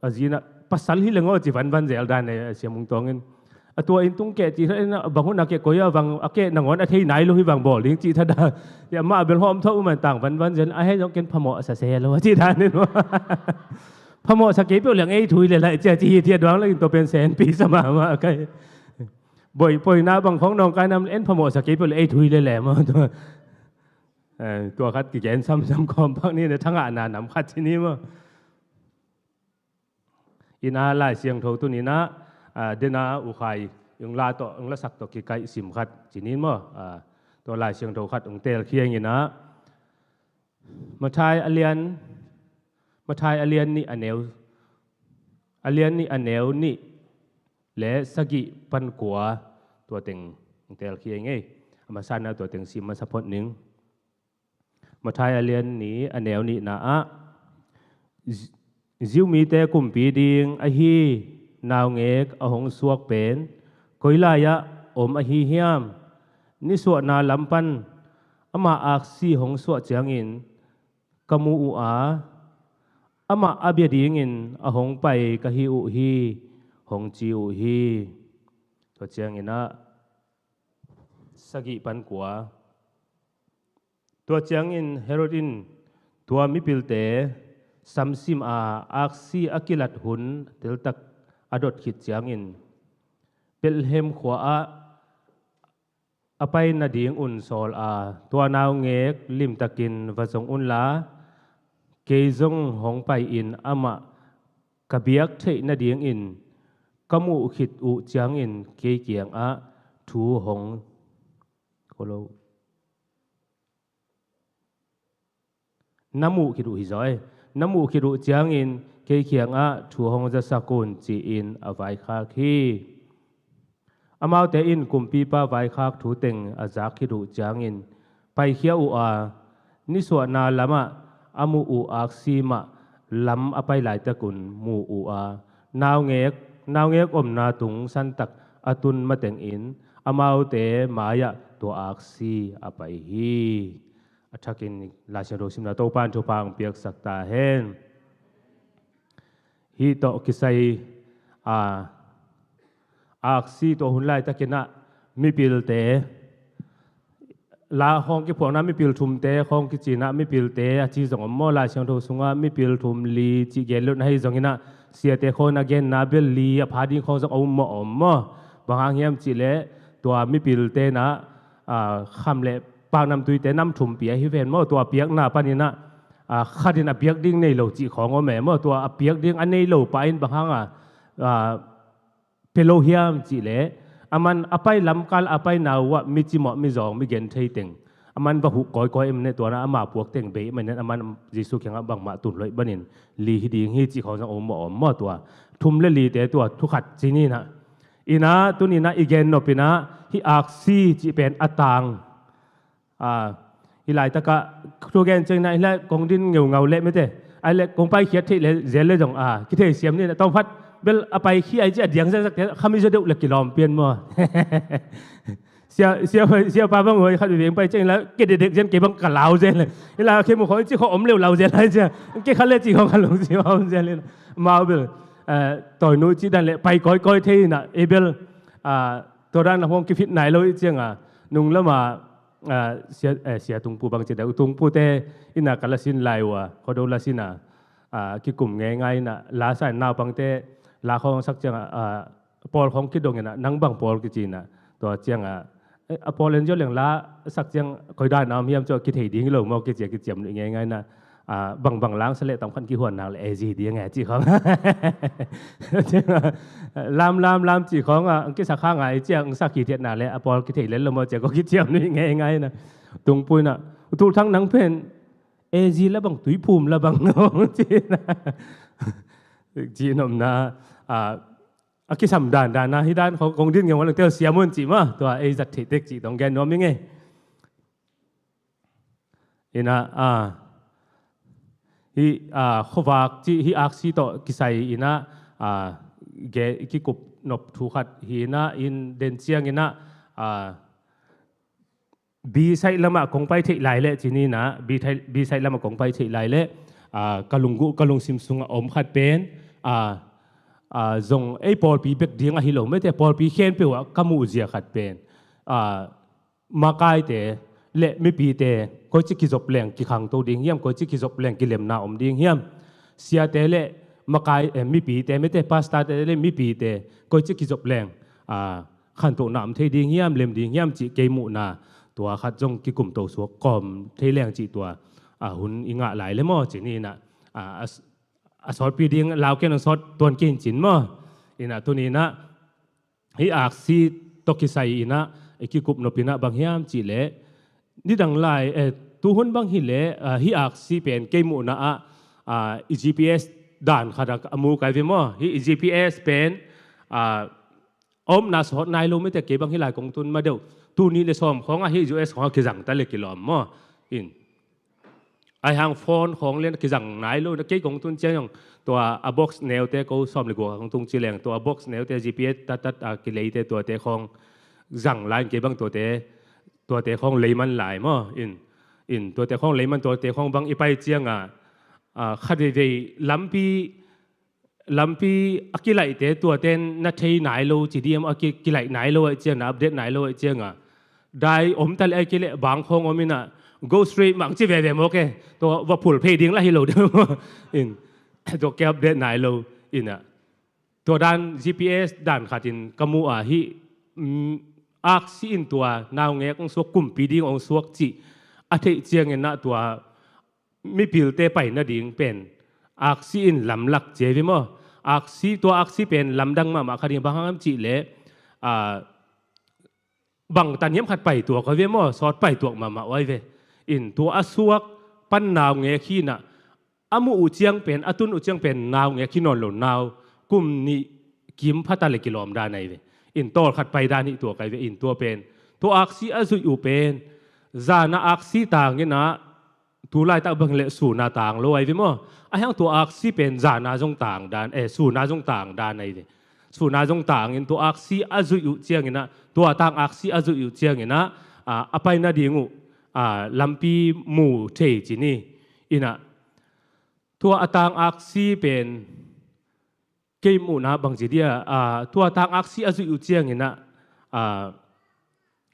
a zi inah pasal hi le ngaw ci vanvan zel dan e. A Sia Mung Tawng in a tua inn tung keh ci bang hun a keh koi a bang a keh nangawn a thei nai lo hi bang bawl ding ci tha dan. Amah bel hawm thawh uh man tang vanvan zel, a hei zong ken phamawh a sa se lo a ci dan in maw? Phamawh sa kei peuh leng ei thui le lai cia ci hi, tia duang lengin tua pen senpi sa mahmah kai. Boih poina bang khawng nawngkai nam en phamawh sa kei peuh leng ei thui le le maw? Tua khat kigen samsam khawm pak ni na thangahna nam khat ci ni maw? Ina Lai Siangtho tuni inah dena ukhai ing la tawh ing lasak tawh kikaih sim khat ci ni maw? Tua Lai Siangtho khat ung telkhia ing inah Matthai a lian, Matthai a lian nih a neu, a lian nih a neu nih le sagih pan kua, tua teng telkhia ing ei. A masana tua teng sim masa phot ning. Matthai a lian nih a neu nihna ah Jew mite kumpi ding ahi naungek a hong suak pen koi lai-ah om ahi hiam? Nisuahna lam pan ama aksi hong suah ciangin ka mu uh a, amah a bia dingin a hong pai ka hi uh hi, hong ci uh hi. Tua ciangin ah sagih pan kua. Tua ciangin Herod in tua mipilte samsim a aksi a kilat hun teltak a dot khit ciangin Bethlehem khua ah a pai nading un sawl a, tua naungek limtakin va zong unla, kei zong hong pai-in amah ka biak theih nadingin ka muh khit uh ciangin kei kiangah thu hong ko lo. Na muh khit uh hi zaw e. Na muh khit uh ciangin kei kiangah thu hong zasak un, ci-in a vaikhak hi. Amaute in kumpipa vaikhak thu teng a zak khit uh ciangin paikhia uh a, nisuahna lamah a muh uh aksi mah lam a pai laitakun mu uh a, naungek, naungek omna tung santak a tun matengin amaute mai-ah tua aksi a pai hi. A thakin Lai Siangtho simna Topa in thupha hong piaksak ta hen. Hih tawh kisai a aksi tawh hun laitakin ah mipilte la khawng kiphuakna mipil thumte khawng kicinah mipilte a ci zong om maw? Lai Siangtho sungah mipil thum li cih gen lut na hi zongin ah siate khawng na genna bel li a pha ding khawng zong a um maw, om maw? Bang hang hiam cihleh tua mipilte na kham le paknamtuite nam thumpi ahi ven maw? Tua piakna paninah khatin a piak ding nei lo cih khawng om e maw? Tua a piak ding a nei lo pa in bang hanga pia lo hiam cihleh a man a pai lamkal a pai nauah mi cimawh mi zawng mi gen thei teng a man va huh kawikawi em ne tuana ama puak teng bei manin a man Jesu kiangah bangmah tun loih banin li hi ding hi cih khawng zong om maw, om maw? Tua thum le lite tua thukhat ci ninah. Inah tuninah i gen nopinah hih aksi cih pen a tang. Hih laitakah thu gen ciangin ah hih lai kong din ngeungau leh mite, ai le kong paikhiat theih le zel le zong a kithei siam ninah tawmphat bel a paikhi ai ci a diang zakzakte khami zaw deuh le kilawm pian maw? Sia, sia, sia pa bang huai khat veng pai ciang la ke dedek zen ke bang ka lau zen le. Ila ke mu khoi ci kho om leu lau zen lai cia. Ke khat le ci kho ka lung ci om zen le. Mau bel toinu ci dan le pai koi koi thei na e bel. Tua dan hong kifit nai lo i cianga nung lama sia, sia tungpu bang ci dau tungpu te ina ka lasin lai ua khodo lasina kikum ngei ngai na la sai naupangte la khong sak cianga pawl khong kidong ina nang bang pawl kici na tua cianga a pawl en zio leng la sak ciang koi dan na om hiam cu kithei ding lo maw kici a kiciam ngei ngai na bang bang lang sa le tam khan kihuan nak le ezi ding ngai ci khong lam lam lam ci khong a kisak kha ngai ciang sak ki tiat nak le a pawl kithei lel lo maw ci a ko kiciam ngei ngai na tungpui na utul thang nang pen AG la bang, Tuiphum la bang, ci na, ci nopna, a, a kisam dandan a, hih dan kong, kong din ngeu a lang tel siam un ci mah, tua ei zat theih tek ci tong gen nuam ing e. Ina, a, hih, a, khuavak ci, hih aksi tawh kisai ina, a, ge, kikup nop thu khat hi ina, in den ciang ina, a, B side lamah kong pai theih lai leh ci ni ina, B thai-, B side lamah kong pai theih lai leh, a, ka lungguh, ka lungsim sungah om khat pen, a, a, zong ei pawlpi bek ding ahi lo, mete pawlpi khempeuh ah ka muh zia khat pen, a, makaite le mipite koici kizop leng kikhangto ding hiam, koici kizop leng kilemna om ding hiam? Siate le makai, eh, mipite, mete pastorte le mipite koici kizop leng, a, khantohna om thei ding hiam, lem ding hiam cih kei muhna tua khat zong kikumto suak kawm thei leng cih tua, a, hun i ngah lai le maw ci ni ina, a, a, a sawtpi ding lau ken hong sawt tuan kei in cin maw. Ina tuni ina hih aksi tawh kisai ina i kikup nop ina bang hiam cih leh, nidang lai, eh, tuhun bang hi leh, ah, hih aksi pen kei muhna ah, ah, i GPS dan khat ah a mu kai ve maw. Hih i GPS pen, ah, a omna sawt nai lo, mete kei bang hih lai kong tun ma deuh, tul nih le sawm khawng ah hih US khawng ah kizang ta le kilawm maw. In ahi hang phone khawng le kizang nai lo, kei kong tun ciang zong tua a box neute, ko sawm le guk kong tung ci leng tua a box neute, GPS tat tat a kileite tuate khawng zang lai in kei bang tuate, tuate khawng lei man lai maw. In, in tuate khawng lei man, tuate khawng bang i pai ciang a, a, khat veivei lampi lampi a kilaihte tuate in na thei nai lo ci diam, a ki, kilaih nai lo ahih ciang, na update nai lo ahih ciang a, dai om ta le a kileh bang khawng om ina, go straight mah ci veve maw ke, tua va phul phei ding la hi lo deuh. In tua ke update nai lo ina, tua dan GPS dan khat in ka mu a, hih, mm, aksi in tua naungek hong suak, kumpi ding hong suak cih a theih ciang ina tua mipilte pai nading pen aksi in lamlak ci hi ve maw. Aksi, tua aksi pen lamdang mahmah kha ding, bang hang hiam cih leh, a, bang tan hiam khat pai tuak ahi ve maw, sawt pai tuak mahmah uh ahi ve. In tua a suak pan naungek hi ina, a muh uh ciang pen, a tun uh ciang pen naungek hi nawn lo, nau kum nih kim pha ta le kilawm dan ahi ve. In tawlkhat pai dan hi tuak ahi ve. In tua pen, tua aksi a zuih uh pen zan a aksi tang ina, tu laitak bang leh sun a tang lo ahi ve maw. Ahi hang tua aksi pen zan a zong tang dan, eh, sun a zong tang dan ahi ve. Sun a zong tang in tua aksi a zuih uh ciang ina, tua tang aksi a zuih uh ciang ina, a, a pai nading uh, a, lampi mu thei ci ni. Ina tua a tang aksi pen kei muhna bang ci dia, a, tua tang aksi a zuih uh ciang ina, a,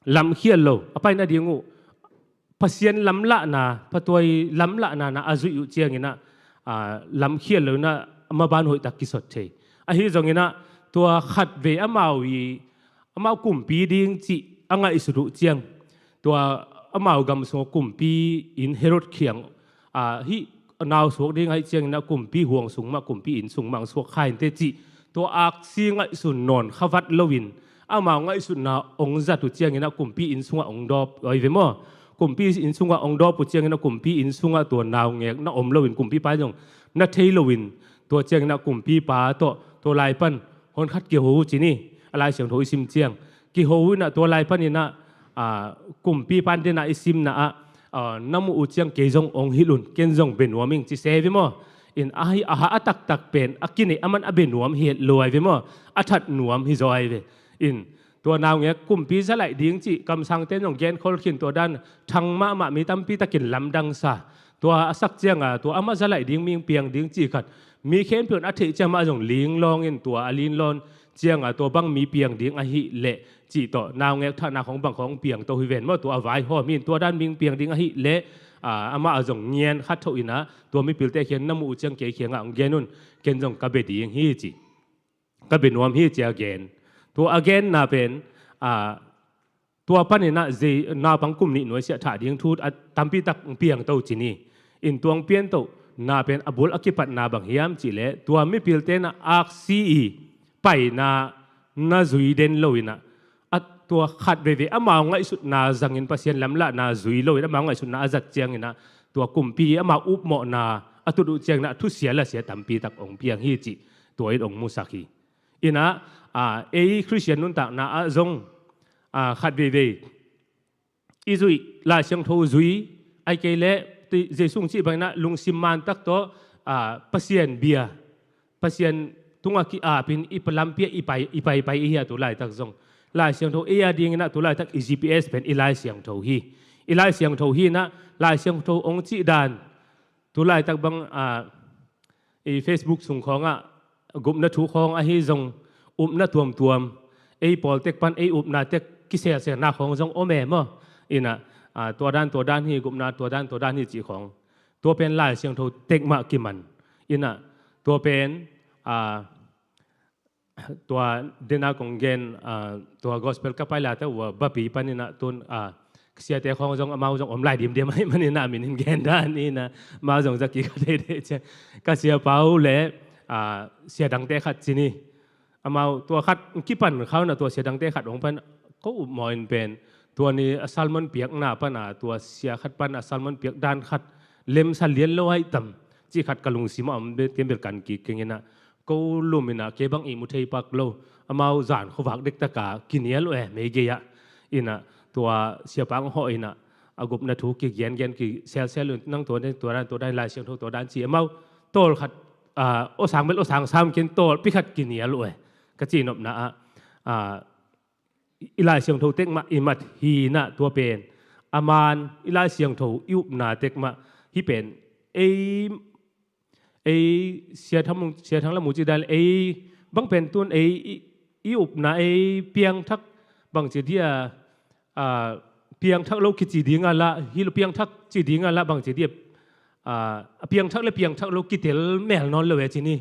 lamkhial lo, a pai nading uh Pasian lamlahna, patuai lamlahna na a zuih uh ciang ina, a, lamkhial lo ina, a maban hoihtak kisot thei. Ahi zong ina tua khat vei amau i, amau kumpi ding cih a ngaihsut uh ciang, tua amau gam sungah kumpi in Herod kiang, a, hih nau suak ding ahih ciang ina kumpi huang sung mah, kumpi inn sung mah hong suak kha inteh cih tua aksi ngaihsun nawn kha vat lo in, amau ngaihsutna hong zat uh ciang ina kumpi inn sungah hong dawp ahi ve maw. Kumpi inn sungah hong dawp uh ciang ina kumpi inn sungah tua naungek na om lo in, kumpipa in zong na thei lo in, tua ciang ina kumpipa tawh tua lai pan hon khat kiho uh ci ni. A Lai Siangtho i sim ciang kiho uh ina tua lai pan ina, a, kumpipa in den a i simna ah, a, na muh uh ciang kei zong hong hilh un, ken zong bia nuam ing ci se ve maw. In ahi a ha a taktak pen a kineih a man a bia nuam hi het lo ahi ve maw. A that nuam hi zaw ahi ve. In tua naungek kumpi za laih ding cih kamsangte in zong genkhol khin, tua dan thang mahmah, mi tampi takin lamdang sa. Tua a sak ciang a tua amah za laih ding, mi piang ding cih khat mi khempeuh in a theih ciang amah zong linglawng in, tua a linlawn ciang a tua bang mi piang ding ahih leh cih tawh naungek thahna khawng bang khawng piang to hi ven maw, tua a vaihawm hi in, tua dan mi piang ding ahih leh, a, amah a zong ngian khat thoh ina tua mipilte kiang na muh uh ciang kei kiangah hong gen un, ken zong ka bia ding hi ci. Ka bia nuam hi ci a gen. Tua a genna pen, a, tua pan ina zei naupang kum nih nuaisiah thah ding thu a tampi tak hong piang to ci ni. In tua hong pian to na pen a bul a kipatna bang hiam cih leh tua mipilte na aksi i paina na zui den lo ina, a, tua khat veivei amau ngaihsutna zangin, Pasian lamlahna zui lo in amau ngaihsutna a zat ciang ina tua kumpi amau upmawhna a tut uh ciangin ah thusia lasia tampi tak hong piang hi cih tua in hong musak hi. Inah, a, ei Khristian nuntakna ah zong, a, khat veivei i zuih, Lai Siangtho zui, ahih kei leh Jesu hong cih bangin ah lungsim mantak tawh, a, Pasian bia, Pasian tungah ki-apin i lampi ah i pai, i paipai i hi a, tu laitak zong Lai Siangtho ei a dingin ah tu laitak i G P S pen i Lai Siangtho hi. I Lai Siangtho hi inah, Lai Siangtho hong cih dan tu laitak bang, a, i Facebook sung khawngah gupna thu khawng ahi zong, upna tuamtuam, ei pawl tek pan ei upna tek kiselselna khawng zong om e maw. Inah, a, tua dan tua dan hi, gupna tua dan tua dan hi cih khawng, tua pen Lai Siangtho tek mah kiman. Inah, tua pen, a, tua dena kong gen, a, tua gospel ka pai laitak uh a bapi panin ah tun, a, siate khawng zong amau zong om lai dimdiam ahih manin ah a min in gen dan inah, amau zong za kik kha deihdeih ciang. Ka siapa uh le, a, sia dangte khat ci ni. Amau tua khat kipan kha uh inah, tua sia dangte khat hong pan, ko upmawh in pen tua ni a sermon piakna pan a, tua sia khat pan a sermon piak dan khat lemsa lian lo ahih tam cih khat ka lungsim ah om, bel ken bel kan kik keng inah, ko lum inah kei bang ihmu thei pak lo, amau zan khuavak dektak a kinial uh e, mei gei ah. Inah, tua siapa hong hawh inah, a gupna thu kigengen kiselsel uh, nang tua dan, tua dan, tua dan, Lai Siangtho tua dan ci, amau tawlkhat, a, awsang bel awsang sam ken tawlpi khat kinial uh e. Ka cihnopna ah, a, i Lai Siangtho tek mah i mat hi inah, tua pen a man i Lai Siangtho i upna tek mah hi pen. Ei, ei Sia Thang, Sia Thang Lam uh cih dan, ei bang pen tun ei i, i upna ei piangthak bangci dia, a, piangthak lo kici ding a lah, hi lo piangthak ci ding a lah bangci dia, a, a piangthak le piangthak lo kitel mel nawn lo e ci ni.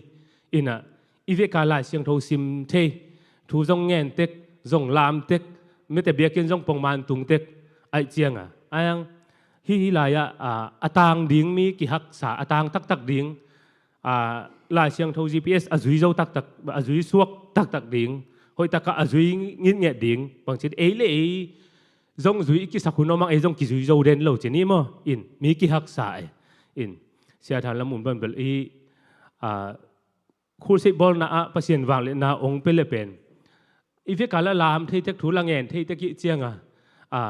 Inah, i veka Lai Siangtho sim thei, thu zong ngen tek, zong lam tek, mite biakinn zong pongman tung tek ahih ciang a, a, hih lai ah, a, a tang ding mi kihaksa, a tang taktak ding, a, Lai Siangtho G P S a zui zo taktak, a zui suak taktak ding, hoih takah a zui ngitnget ding, bangci ei le ei zong zui i kisak hun om ang, ei zong kizui zo den lo ci ni maw. In, mi kihaksa e. In, Sia Thang Lam un bang bel i, a, khulseih bawlna ah Pasian vangliatna hong pia le pen, i veka la lam thei tek, thu la ngen thei tek i hih ciang a, a,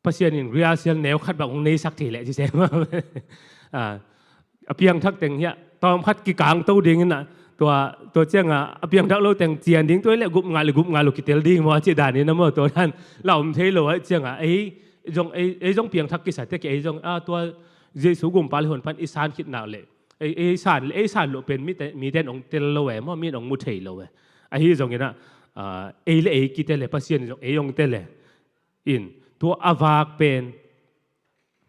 Pasian in rialsial neu khat bang hong neisak thei leh ci sem. A, a piangthak teng hiah tawm khat kikangto ding inah, tua, tua ciang a, a piangthak lo teng cian ding, tua le gup ngal, gup ngal lo kitel ding maw, a cih dan inah maw, tua dan la om thei lo ahih ciang a, ei zong, ei, ei zong piangthak kisa tek, ei zong, a, tua Jesu gumpa le hun pan i san khit nak le, ei, ei san le, ei san loh pen mite, mite in hong tel lo e maw, mi in hong mu thei lo e. Ahi zong inah, a, ei le ei kitel e, Pasian in zong ei hong tel e. In, tua a vak pen,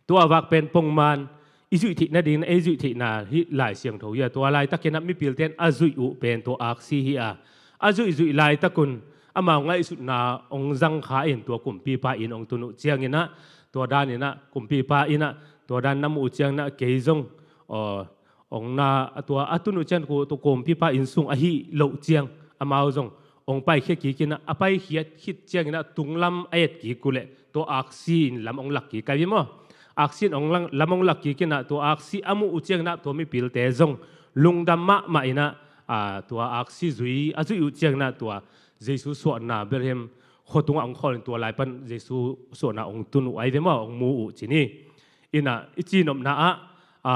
tua a vak pen pongman i zuih theih nading, ei zuih theihna hih Lai Siangtho hi a, tua laitak inah mipilte in a zuih uh pen tua aksi hi a, a zuih zuih laitak un amau ngaihsutna hong zang kha in, tua kumpipa in hong tun uh ciang inah, tua dan inah kumpipa inah tua dan na muh uh ciang inah, kei zong, aw, hong na, a, tua a tun uh ciang, tua kumpipa inn sung ahih loh ciang amau zong hong paikhia kik inah, a paikhiat khit ciang inah tunglam a et kik uh leh tua aksi in lam hong lak kik ahi ve maw. Aksi in hong lam, lam hong lak kik inah, tua aksi a muh uh ciang inah tua mipilte zong lungdam mahmah inah, a, tua aksi zui, a zuih uh ciang inah tua Jesu suahna Bethlehem khua tungah hong khawl in, tua lai pan Jesu suahna hong tun uh ahi ve maw, hong mu uh ci ni. Inah, i cihnopna ah, a,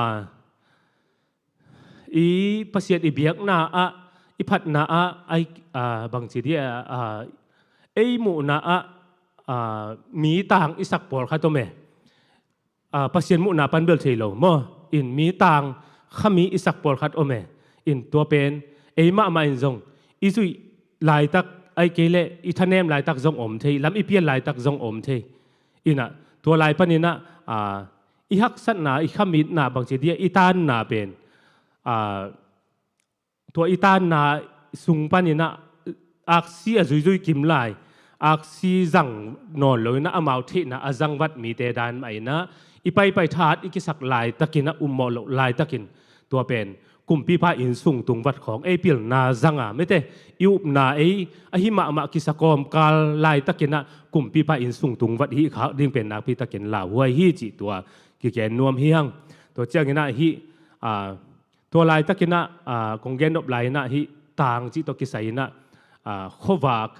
i Pasian i biakna ah, i phatna ah, ai, a, bangci dia, a, ei muhna ah, a, mi tang i sak pawlkhat om e. A, Pasian muhna pan bel thei lo maw. In, mi tang kha mi i sak pawlkhat om e. In, tua pen ei mahmah in zong i zuih laitak, ahih kei leh i thanem laitak zong om thei, lam i pian laitak zong om thei. Inah, tua lai pan inah, a, i haksatna, i khamitna, bangci dia, i tanna pen, a, tua i tanna sung pan inah aksi a zuizui kim lai, aksi zang nawn lo inah amau theihna a zangvat mite dan mah inah, i paipai thahat i kisak laitak inah, ummawh loh laitakin, tua pen kumpipa inn sung tung vat khawng ei pilna zanga mete, i upna ei ahi mahmah kisa kawmkal laitakinah kumpipa inn sung tung vat hih khak ding pen nakpitakin lauhuai hi cih tua kigen nuam hi hang. Tua cianginah hih, aa, tua laitakinah, aa, kong gen nop lai-inah hih tang cih tawh kisai-inah, aa, khuavak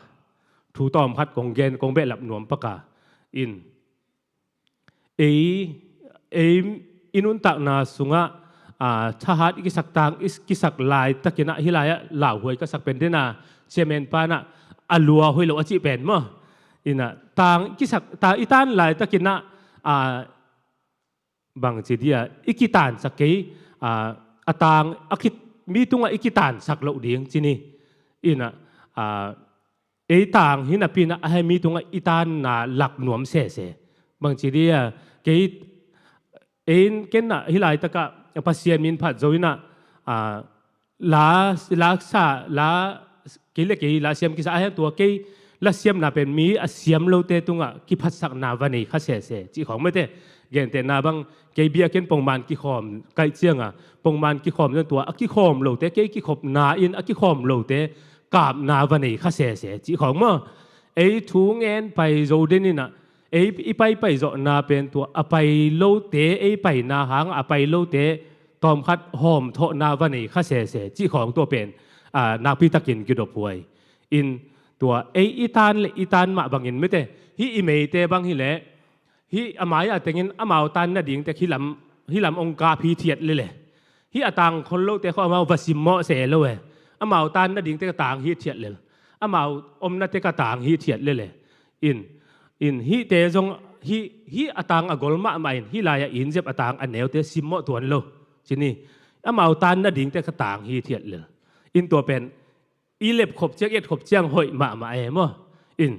thu tawm khat kong gen, kong behlap nuam paka in, ei, ei i nuntakna sungah, aa, thahat i kisak, tang i kisak laitakinah hih lai-ah lauhuai ka sak pen dena chairman panah a lua hoih lo a cih pen maw? Inah tang i kisak, ta, i tan laitakinah, aa, bangci dia i kitansak kei, aa, a tang a ki, mi tungah i kitansak loh ding ci ni. Inah, aa, ei tang hi napinah a hemi tungah i tanna lak nuam sese. Bangci dia kei, ei kenah hih laitakah Pasian min phat zo inah, aa, la, la sa, la, kei le kei la siam kisa a hiang tua kei la siamna pen mi a siam lote tungah kiphatsakna va nei kha sese cih khawng mete. Gentehna bang kei biakinn pongman kikhawm kaih cianga pongman kikhawm zong tua a kikhawm lote kei kikhopna in a kikhawm lote kapna va nei kha sese cih khawng maw? Ei thu ngen pai zo den inah ei i paipai zawhna pen tua a pai lote ei paina hangah a pai lote tawmkhat hawmthawhna va nei kha sese cih khawng tua pen, aa, nakpitakin kidop huai. In tua ei i tan le i tan mah bangin mete hih i meite bang hileh hih a mai-a tengin amau tan nading tek hih lam, hih lam ong kap hithiat lele. Hih a tang khol lote khawng amau va simmawh se lo e. Amau tan nading tek a tang hithiat lel. Amau omna tek a tang hithiat lele. In, in hihte zong hih, hih a tang a gol mahmah in hih lai-ah inzep a tang a neute simmawh tuan lo. Ci ni, amau tan nading tek a tang hithiat lel. In tua pen i lepkhop ciang, i etkhop ciang hoih mahmah e maw? In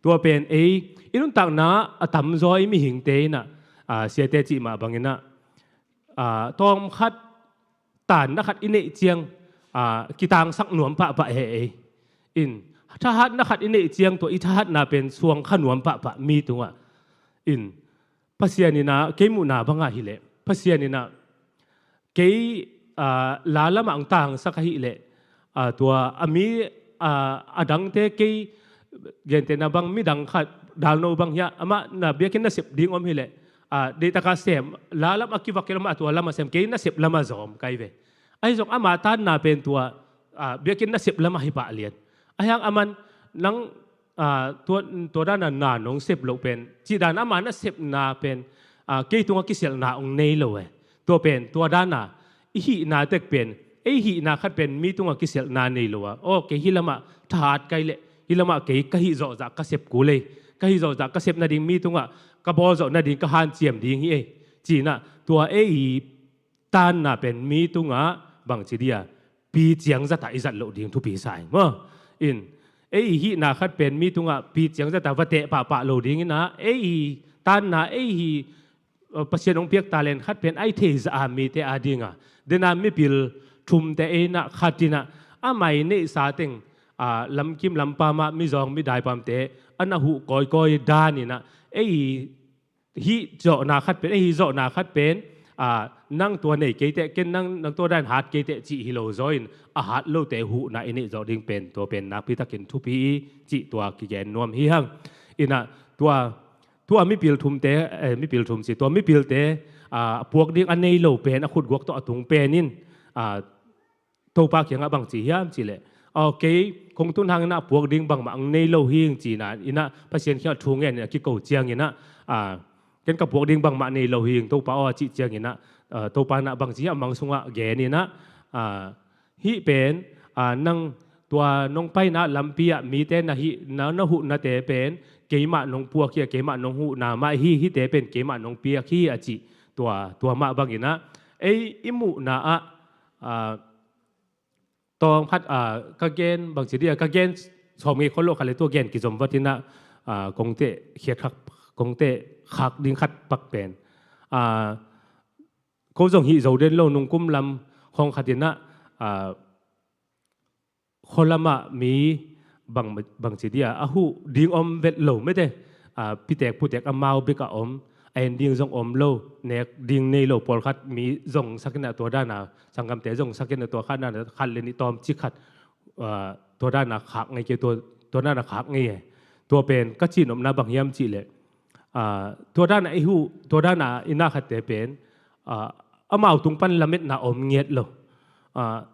tua pen ei i nuntakna a tamzaw i mihingte inah, aa, siate cih mah banginah, aa, tawmkhat tanna khat i neih ciang, aa, kitangsak nuam pahpah he ei. In thahatna khat i neih ciang tua i thahatna pen suang kha nuam pahpah mi tungah. In Pasian inah kei muhna bangah hileh Pasian inah kei, aa, la lamah ang tangsak ahihleh, aa, tua a mi, aa, a dangte kei gentehna bang midang khat dalno bang hiah amah na biakinn nasep ding om hileh, aa, deihtaka sem, la lam a kivak kei lamah tua lamah sem kei nasep lamah zawm kai ve. Ahi zong ama tanna pen tua, aa, biakinn nasep lamah hi pah lian. Ahiang aman nang, aa, tua, tua dana na nong sep loh pen cih dan ama nasepna pen, aa, kei tungah kisialhna ong nei lo e. Tua pen tua dana i hihna tek pen ei hihna khat pen mi tungah kisialhna nei lo a, aw kei hih lamah thahat kai leh hih lamah kei ka hih zawhzah ka sep kul ei. Ka hih zawhzah ka sep nading mi tungah ka bawl zawh nading ka hanciam ding hi ei. Cinah tua ei tanna pen mi tungah bangci dia pi ciang zatah i zat loh ding thupi sa ing maw? In ei hihna khat pen mi tungah pi ciang zatah va teh pahpah lo dinginah ei tanna ei hi, aa, Pasian hong piak talent khat pen ai thei zah a mite a dinga dena mipil thumte einah khatinah a mai neihsa teng, aa, lamkim lampamah mizawng midaipamte a na huh kawikawi daninah ei hih zawhna khat pen, ei hih zawhna khat pen, aa, nang tua nei keiteh ken nang, nang tua dan hat keiteh cih hi lo zaw in a hat lote huhna i neih zawh ding pen tua pen nakpitakin thupi i cih tua kigen nuam hi hang. Inah tua, tua mipil thumte, eh, mipil thum ci tua mipilte, aa, a puak ding a nei lo pen a khutguak tawh a tung pen in, aa, Topa kiangah bangci hiam cihleh, aw kei kong tun hanginah puak ding bangmah ang nei lo hing cina inah Pasian kiangah thu ngenin a kiko cianginah, aa, ken ka puak ding bangmah nei lo hing Topa aw a cih cianginah, aa, Topa inah bangci hiam mang sungah geninah, aa, hih pen, aa, nang tua nong paina lampi ah mite na hih na, na huhnate pen keimah nong puak hi a, keimah nong huhna mah hi, hihte pen keimah nong piak hi a cih tua, tua mah banginah ei i muhna ah, aa, tawng khat, aa, ka gen bangci dia ka gen sawm ngei khol lo khat le tua gen kizom vatinah, aa, kong teh khiat khak, kong teh khak ding khat pak pen, aa, ko zong hih zo den lo nungkum lam khong khatinah, aa, khualamah mi bang, bangci dia a huh ding om vet lo mete, aa, pitek putek amau bek a om, a en ding zong om lo, nek ding nei lo, pawlkhat mi zong sak in ah tua dan a, sanggamte zong sak in ah tua khat na khat le nih tawm cik khat, ah, tua dan a khak ngei kei, tua, tua dan a khak ngei e. Tua pen ka cihnopna bang hiam cih leh, ah, tua dan a i huh, tua dan a i na khatte pen, ah, amau tung pan lametna om ngiat lo. Ah,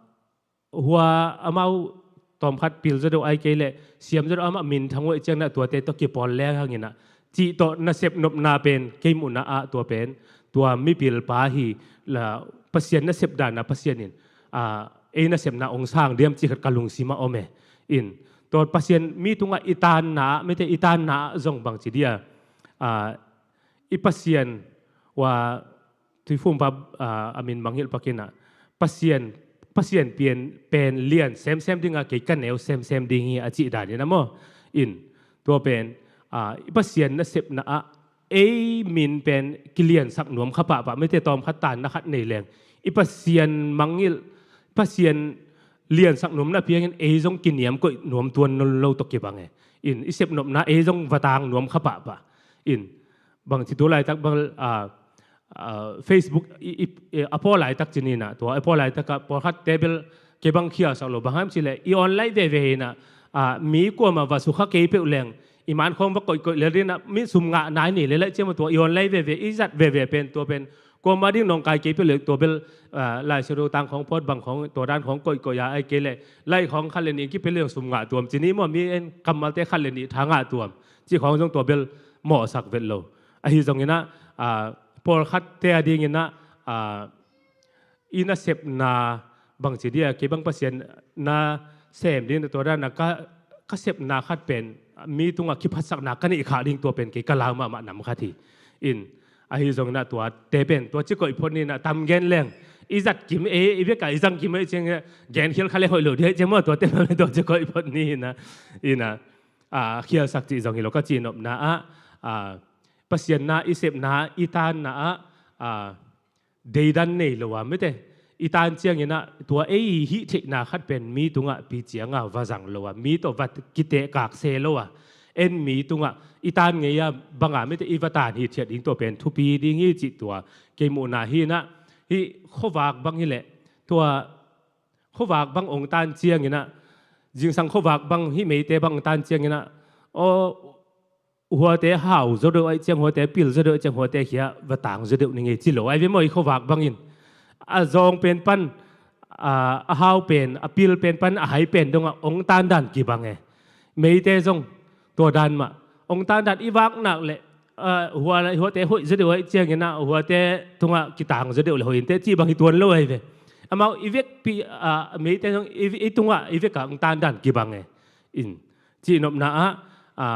hua amau tawmkhat pil zaw deuh ahih kei leh siam zaw deuh, amah minthang uh ahih ciangin ah tuate tawh kipawl leng hang in ah, cih tawh nasep nopna pen kei muhna ah tua pen tua mipilpa hi la, Pasian nasep dan a Pasian in, ah, ei nasepna ong sang diam cih khat ka lungsim ah om e. In, tua Pasian mi tungah i taanna ah, mite i taanna ah zong bangci dia, ah, i Pasian uh a, Tuiphumpa, ah, a min mangngilh pak in ah, Pasian, Pasian pian pen lian semsem ding a, kei ka neu semsem ding hi a cih dan in ah maw. In, tua pen, ah, i Pasian nasepna ah ei min pen kiliansak nuam kha pahpah, mite tawmkhat taanna khat nei leng, i Pasian mangngilh, Pasian liansak nuam na piangin ei zong kiniam koih nuam tuan lo tawh kibang e. In, i sepnopna ei zong va taang nuam kha pahpah. In, bangci tu laitak bang, ah, ah, Facebook i, i, i, a pawl laitak ci ni in ah, tua a pawl laitak ah pawlkhatte bel kei bang khialsak lo, bang hiam cih leh i online veve in ah, ah, mi kuamah va sukha kei peuh leng, i man khawng va koihkoih lel in ah, mi sum ngah nai ni lel ahih ciang maw, tua i online veve, i zat veve pen, tua pen kuamah ding nawngkai kei peuh leh, tua bel, ah, Lai Siangtho tang khawng, pawt bang khawng, tua dan khawng koihkoih a, ahih kei leh like khawng khat le nih kipia leng sum ngah tuam ci ni maw, mi en kammalte khat le nih tha ngah tuam cih khawng zong tua bel mawhsak vet lo. Ahi zongin ah, ah, pawlkhatte a dingin ah, ah, i nasepna bangci dia, kei bang Pasian na sem ding, tua dan a ka, ka sepna khat pen mi tungah kiphatsakna ka neih khak ding, tua pen kei ka lau mahmah nam khat hi. In, ahi zongin ah tuate pen tua ci koih phot ni in ah, tam gen leng i zat kim e, i bek a i zang kim e cih ciang, gen khial kha le hoih lo dia cih ciang maw, tuate pen tua ci koih phot ni in ah, in ah, ah, khialsak cih zong hi lo, ka cihnopna ah, ah, Pasian na i sepna, i taanna ah, ah, deidan nei lo a, mite i taan ciangin ah tua ei hih theihna khat pen mi tungah pi ciang a va zang lo a, mi tawh va kitehkak se lo a, en mi tungah i taan ngei a bang a, mite i va taan hithiat ding, tua pen thupi ding hi cih tua kei muhna hi in ah, hih khuavak bang hi leh, tua khuavak bang ong taan ciangin ah, zingsang khuavak bang, hih meite bang ong taan ciangin ah, aw, huate hau zaw deuh ahih ciang, huate pil zaw deuh ahih ciang, huate khia va taang zaw deuh ning ei ci lo ahi ve maw, i khuavak bangin. A zawng pen pan, a, a hau pen, a pil pen pan, a hai pen dongah ong taan dan kibang e. Meite zong tua dan mah. Ong taan dan i vak nak leh, a, hua, huate hoih zaw deuh ahih ciangin ah, huate tungah kitaang zaw deuh leh hoih inteh cih bang hi tuan lo ahi ve. Amau i vekpi, a, meite zong i, i tungah i vek a ong taan dan kibang e. In, cihnopna ah, a,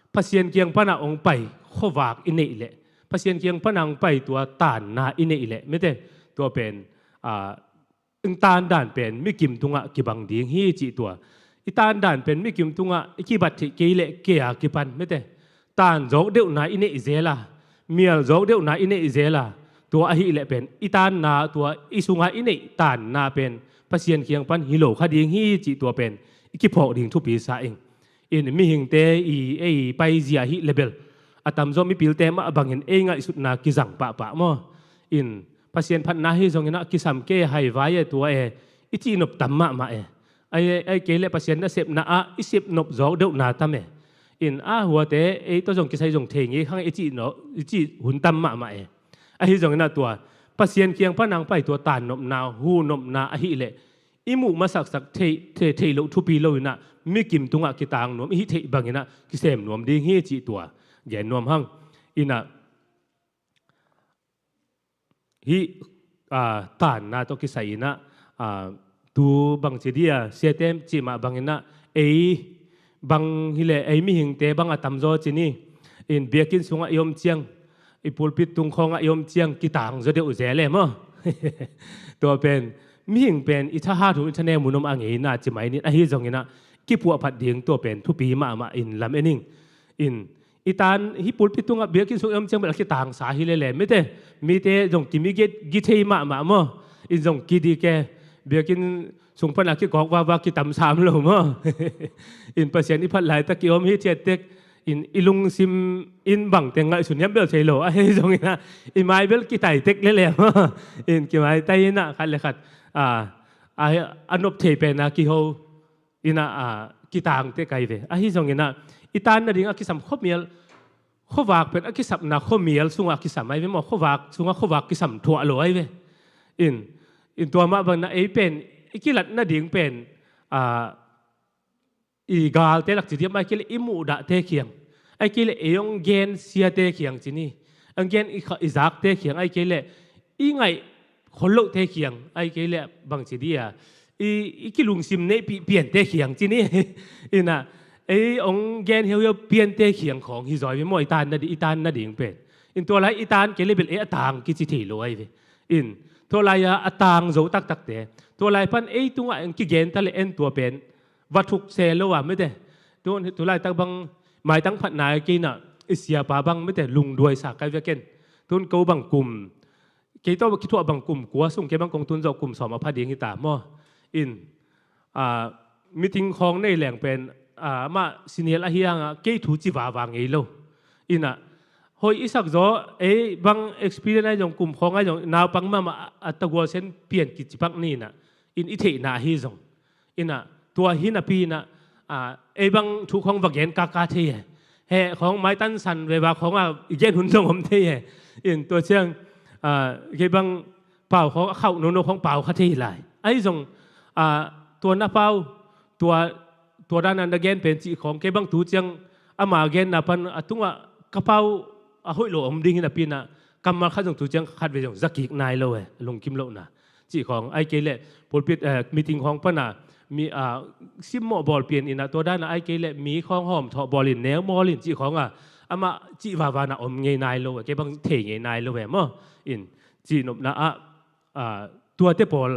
Pasian kiang pana ong pai khuavak i neih leh, Pasian kiang pana ong pai tua taanna i neih leh, mite, tua pen, a, ong taan dan pen mikim tungah kibang ding hi cih tua. I taan dan pen mikim tungah i kibat theih kei leh kei a kipan, mite, taan zawk deuhna i neih zel a, mial zawk deuhna i neih zel a, tua ahih leh pen i taanna, tua i sunga i neih taanna pen Pasian kiang pan hi lo kha ding hi cih tua pen i kiphawk ding thupi sa ing. In, mihingte i, ei paizia hih leh bel a tamzaw mipilte mah bangin ei ngaihsutna kizang pahpah maw. In, Pasian phatna hi zongin ah kisam kei, haivai e, tua e, i cihnop tam mahmah e. Ai, ai kei leh Pasian nasepna ah i sepnop zawk deuhna tam e. In, a, huate ei tawh zong kisai zong thei ngei khang e i cihnop, i cih hun tam mahmah e. Ahi zongin ah tua Pasian kiang pana ong pai tua taannopna, huhnopna ahih leh i muh masaksak thei, thei, thei loh thupi lo in ah, mikim tungah kitaang nuam i hih theih bangin ah kisem nuam ding hi cih tua gen nuam hang. In ah, hih, a, taanna tawh kisai in ah, a, tu bangci dia, siate cih mah bangin ah, ei bang hi leh, ei mihingte bang a tamzaw ci ni. In, biakinn sungah i om ciang, i pulpit tung khawngah i om ciang kitaang zaw deuh zel e maw. Tua pen, mihing pen i thahat hun, i thanem hun om a ngeina ci mai ni, ahi zongin ah kipuahphat ding tua pen thupi mahmah in lam en ing. In, i taan, hih pulpit tungah, biakinn sung i om ciang bel a kitaangsa hi lele, mite, mite zong kimi gi, gi thei mahmah maw. In, zong kidik e, biakinn sung pana kikawk vava kitamsa om lo maw. In, Pasian i phat laitak i om hithiat tek, in i lungsim in bangte ngaihsun hiam bel thei lo, ahi zongin ah i mai bel kitai tek lele maw. In kimaitai in ah khat le khat, a, a, a nop thei pen a kiho in ah, a, kitang tek ahi ve. Ahi zongin ah i tan nading a kisam khuamial, khuavak pen a kisapna khuamial sungah a kisam ahi ve maw, khuavak sungah khuavak kisam thuah lo ahi ve. In, in tua mah bangin ah ei pen i kilat nading pen, a, i galte lak ci diam, ahih kei leh i muhdahte kiang, ahih kei leh ei hong gensiate kiang ci ni, hong gen i kha-, i zakte kiang, ahih kei leh i ngaih khol lohte kiang, ahih kei leh bang ci dia, i, i kilungsim neihpih piante kiang ci ni. In ah ei hong gen hiauhiau piante kiang khawng hi zaw ve maw, i tan nadi-, i tan nading pen. In tua lai i tan kei leh bel ei a tang kici thei lo ahi ve. In tua lai-a a tang zo taktakte, tua lai pan ei tungah hong kigen ta leh en tua pen va thuk se lo a, mite. Tu, tu laitak bang maitang phatna kei in ah i siapa bang, mite, lungduai sa kai ve ken. Tun ko bang kum, kei tawh kithuah bang kum kua sung, kei bang kong tun zawh kum sawm a pha ding hi ta maw. In, a, meeting khawng nei leng pen, a, amah senior ahi hangah kei thu ci vava ngei lo. In ah hoih i sak zaw, ei bang experience ahi zong, kum khawng ahi zong, naupang mahmah a, a tagual sen pian kici pak ni in ah, in i theihna ahi zong. In ah tua hi napi in ah, a, ei bang thu khawng va gen kaka thei e. Heh khawng maitan san veva khawng a i gen hun zong om thei e. In tua ciang, a, kei bang pau khawng a khauh nono khawng pau kha thei lai. Ahi zong, a, tua na pau, tua, tua dan a na gen pen cih khawng, kei bang tu ciang ama genna pan a tungah ka pau a hoih lo om ding hi napi in ah, kammal khat zong tu ciang khat vei zong za kik nai lo e, lungkim lohna cih khawng, ahih kei leh pulpit, eh, meeting khawng pan a mi, ah, simmawh bawl pian in ah, tua dan a ahih kei leh mi khawng hawm thawh bawl in, neu mawl in cih khawng a, amah cih vava in ah om ngei nai lo e, kei bang thei ngei nai lo e maw. In, cihnopna ah, ah, tuate pawl,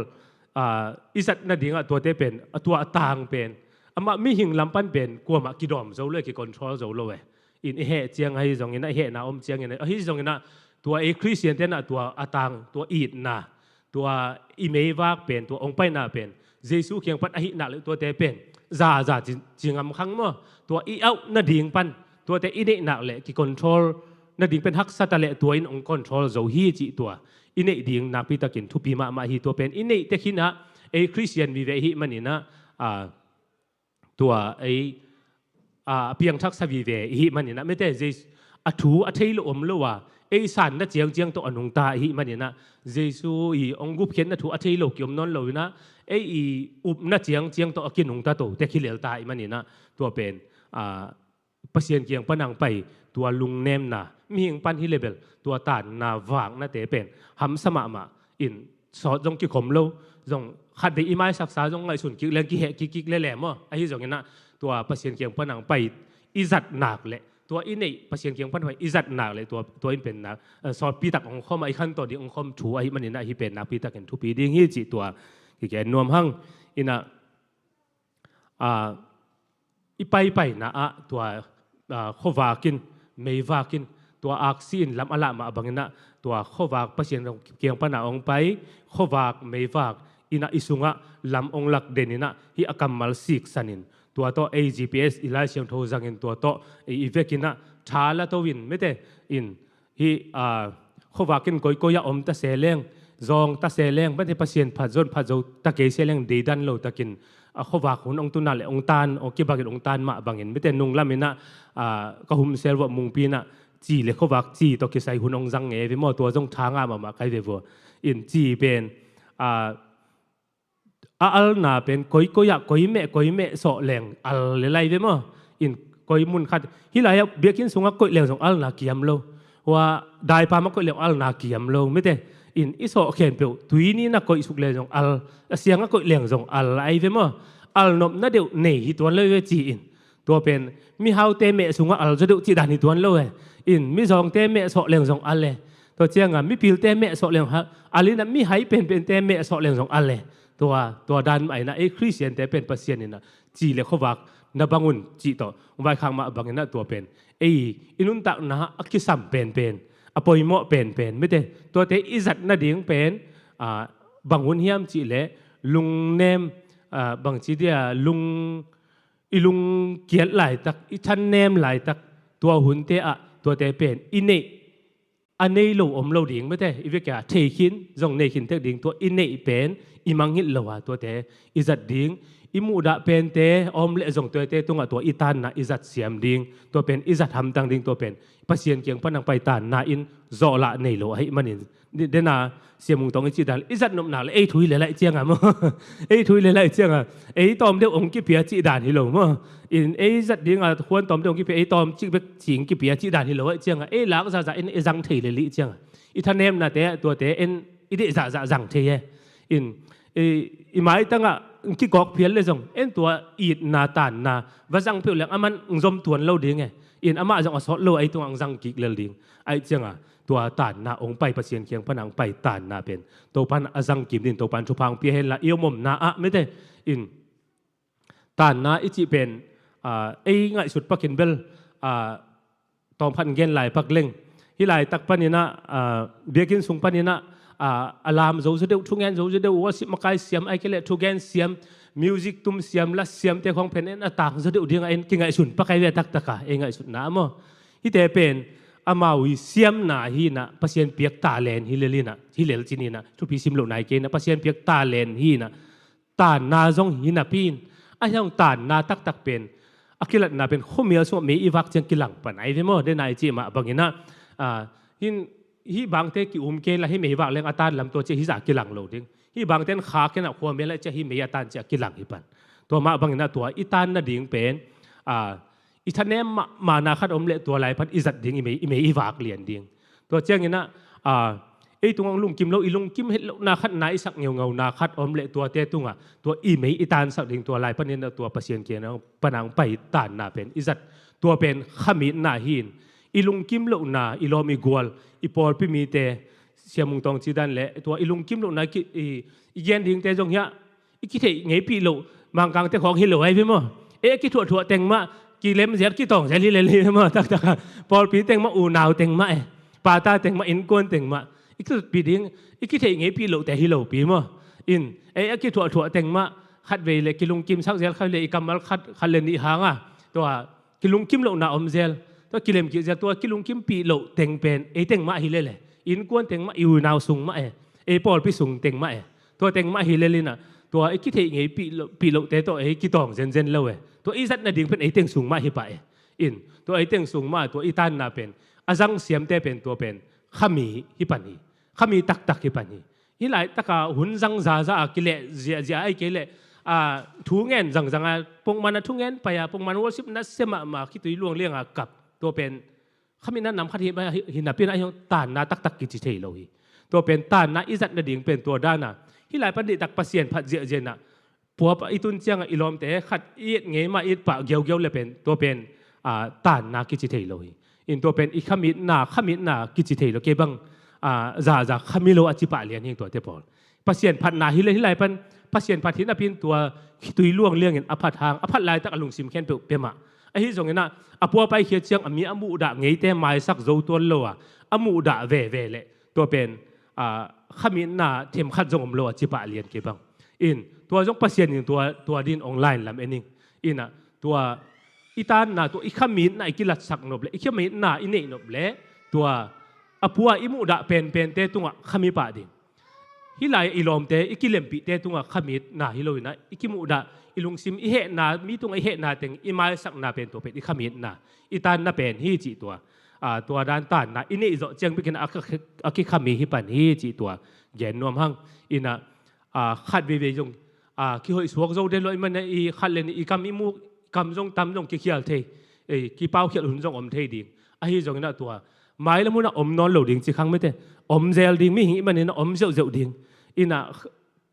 ah, i zat nadingah tuate pen, a tua a tang pen, amah mihing lam pan pen kuamah kidawm zo lo e, kicontrol zo lo e. In i heh ciang ahi zongin ah, i hehna om ciangin ah, ahi zongin ah tua ei Khristiante in ah tua a tang, tua itna, tua i meivak pen, tua hong paina pen Jesu kiang pan ahih nak leh tuate pen zaza ci, ci ngam khang maw. Tua i auh nading pan, tuate i neih nak leh kicontrol nading pen haksa ta leh tua in hong control zo hi cih tua i neih ding nakpi takin thupi mahmah hi. Tua pen i neih tek hi in ah, ei Khristian vive i hih manin ah, a, tua ei, a, a piangthaksa vive i hih manin ah, mite, Jesu a thu a thei lo om lo a, ei sanna ciangciang tawh a nungta i hih manin ah, Jesu i hong gupkhiatna thu a thei lo kiom nawn lo in ah, ei i upna ciangciang tawh a kinungta to tek hi lel ta i hih manin ah, tua pen, a, Pasian kiang pan a hong pai tua lungnemna, mihing pan hi leh bel tua tanna, vaknate pen hamsa mahmah in, sawt zong kikhom lo, zong khatvei i maisaksa zong ngaihsun kik leng kiheh kik kik lele maw. Ahi zongin ah tua Pasian kiang pan a hong pai i zat nak leh, tua i neih Pasian kiang pan a hong pai i zat nak leh tua, tua in pen nak, eh, sawtpi tak hong khawm a, i khanto ding hong khawm thu ahih manin ah, hih pen nakpi takin thupi ding hi cih tua kigen nuam hang. In ah, a, i paipaina ah tua, a, khuavak in, meivak in, tua aksi in lam a lah mah bangin ah, tua khuavak Pasian kiang pan a hong pai khuavak, meivak in ah i sungah lam hong lak den in ah, hih a kammal siksan in, tua tawh ei G P S, i Lai Siangtho zangin tua tawh ei i vekin ah tha la to in, mite, in hih, a, khuavak in koikoi ah om ta se leng, zawng ta se leng, mite, Pasian phat zon phat zo ta kei se leng, deidan lo takin, a, khuavak hun hong tun nak leh hong tan, hong kibakin hong tan mah bangin, mite, nunglam in ah, a, ka humsel vuah Mungpi in ah ci leh khuavak ci tawh kisai hun hong zang ngei ve maw, tua zong tha ngah mahmah kai ve vua. In ci pen, a, a alna pen koikoi ah, koi meh, koi meh sawh leng al lel lai ve maw. In koi mun khat, hih lai-ah biakinn sungah koih leng zong alna kiam lo. Hua daipam ah koih leng alna kiam lo, mite. In i sawh khempeuh tui ni in ah koih suk leng zong al, a siangah koih leng zong al ai ve maw. Al nopna deuh nei hi tuan lo ve ci in. Tua pen mihaute meh sungah al zaw deuh cih dan hi tuan lo e. In mizawngte meh sawh leng zong al e. Tua ciangah mipilte meh sawh leng al in ah, mihai penpente meh sawh leng zong al e. Tua, tua dan mah in ah ei Khristiante pen Pasian in ah ci leh khuavak na bang un cih tawh hong vaikhak mah bangin ah tua pen ei i nuntakna a kisam penpen, a poimawh penpen, mite, tuate i zat nading pen, a, bang hun hiam cih leh lungnem, a, bang ci dia, lung i lungkiat laitak, i thannem laitak, tua hunte ah tuate pen i neih a nei lo om lo ding mate, i vekpi a thei khin zong nei khin tek ding, tua i neih pen i mangngilh lo a tuate i zat ding, i muhdah pente a om leh zong tuate tungah tua i tanna i zat siam ding, tua pen i zat hamtang ding, tua pen Pasian kiang pan ang pai tanna in zawhlah nei lo ahih manin, dena Sia Mung Tawng i cih dan, i zat nopna le ei thu hi le laih cianga maw, ei thu hi le laih cianga ei tawm deuh hong kipia cih dan hi lo maw. In ei zat dinga khuan tawm deuh hong kipia, ei tawm cik bek cing kipia cih dan hi lo ahih cianga ei lak zahzah in ei zang thei le lih cianga i thanemnate ah tuate en i deih zahzah zang thei e. In i, i maitangah kikawk phial le zong en tua itna tanna va zang peuh leng aman zom tuan lo ding e. In amah zong a sawt lo ei tungah zang kik lel ding ahih cianga tua tanna hong pai, Pasian kiang pana hong pai tanna pen Topan a zang kim din, Topan thupha hong pia henla i om omna ah mate. In tanna i cih pen, aa, ei ngaihsut pakin bel, aa, tawmkhat gen lai pak leng. Hih laitak paninah, aa, biakinn sung paninah, aa, a lam zo zaw deuh, thungen zo zaw deuh, worship makai siam, ahih kei leh thugen siam, music tum siam, la siamte khawng pen en a tang zaw deuh dingah en kingaihsun pak ahi ve taktaka, ei ngaihsutna ah maw. Hihte pen amau i siamna hinah, Pasian piak talent hi lel inah, hi lel cininah, thupi sim lohna hi keinah, Pasian piak talent hinah, tanna zong hi napi in, ahi zong tanna taktak pen a kilatna pen khuamial sungah mei i vak ciang kilang pan ahi ve maw. Dena i cih mah banginah, aa, hin, hih bangte ki-um kei la hih mei vak leng a tan lam tua ciah hih zah kilang lo ding. Hih bangte in khak inah khuamial a ciah hih mei a tan ciah kilang hi pan. Tua mah banginah tua i tan nading pen, aa, i thanem mahmahna khat om leh tua lai pan i zat ding, i mei, i mei i vak lian ding. Tua cianginah, aa, ei tungah lungkim lo, i lungkim het lohna khat, na i sak ngeungauna khat om leh tuate tungah tua i mei i tansak ding, tua lai paninah tua Pasian kiang pana hong pai tanna pen i zat, tua pen khamitna hi in, i lungkim lohna, i lawm i gual, i pawlpi mite, Sia Mung Tawng cih dan le tua i lungkim lohna ki, i, i gen dingte zong hiah i kitheih ngeipih loh Mangkangte khawng hi lo ahi ve maw. Ei a kithuahthuah teng mah, kilem zel, kitawng zel hi lel hi ve maw. Taktaka pawlpi teng mah, unau teng mah e, pata teng mah, innkuan teng mah i kitutpih ding, i kitheih ngeipih lohte hi lopi maw. In ei a kithuahthuah teng mah khatvei le kilungkimsak zel, khatvei le i kammal khat, khat le nih hanga tua kilungkim lohna om zel, tua kilemkik zel, tua kilungkimpih loh teng pen ei teng mah hi lel e, innkuan teng mah, i unau sung mah e, ei pawlpi sung teng mah e, tua teng mah hi lel inah, tua i kitheih ngeipih loh, pih lohte tawh ei kitawng zenzen lo e, tua i zat nading pen ei teng sung mah hi pah e. In tua ei teng sung mah tua i tanna pen a zang siamte pen tua pen khami hi pan hi, khami taktak hi pan hi. Hih laitaka hun zang zaza a kileh ziahziah ahih kei leh, aa, thu ngen zangzanga, pongman a thu ngen pai a, pongman worship nasia mahmah, khitui luang lianga kap, tua pen khamitna nam khat hi, hi, hi napi inah ahi zong tanna taktak kici thei lo hi. Tua pen tanna i zat nading pen tua dana hih lai pan dihtak Pasian phat ziahziah inah, pua i tun ciangah i lawmte khat i et ngei mah, i et pah giaugiau le pen tua pen, aa, tanna kici thei lo hi. In tua pen i khamitna, khamitna kici thei lo, kei bang, aa, zaza khami lo a ci pah lian hi tuate pawl. Pasian phatna hi le hih lai pan Pasian phat hi napi in tua khitui luang liangin a phat hang, a phat laitak a lungsim khempeuh pia mah. Ahi zonginah a pua paikhiat ciang a mi a muhdah ngeite maisak zo tuan lo a, a muhdah veve leh tua pen, aa, khamitna themkhat zong om lo a ci pah lian kei bang. In tua zong Pasian in tua, tua din online lam en ing. Inah tua i tanna, tua i khamitna i kilatsak nop leh, i khamitna i neih nop leh, tua a pua i muhdah penpente tungah khami pah ding. Hih lai i lawmte, i kilempihte tungah khamitna hi lo inah, i kimuhdah, i lungsim, i hehna, mi tungah i hehna teng i maisakna pen tua pen i khamitna, i tanna pen hi cih tua. Aa, tua dan tanna i neih zawh ciang bekin a, a, a kikhami hi pan hi cih tua gen nuam hang. Inah, aa, khat veivei zong, aa, kihoih suak zo den lo ahih manin i khat le nih i kam i muk, kam zong tam zong kikhial thei, ei, kipaukhialh hun zong om thei ding. Ahi zonginah tua mailam hunah om nawn lo ding ci khang mete, om zel ding, mihing i hih maninah om zeuhzeuh ding. Inah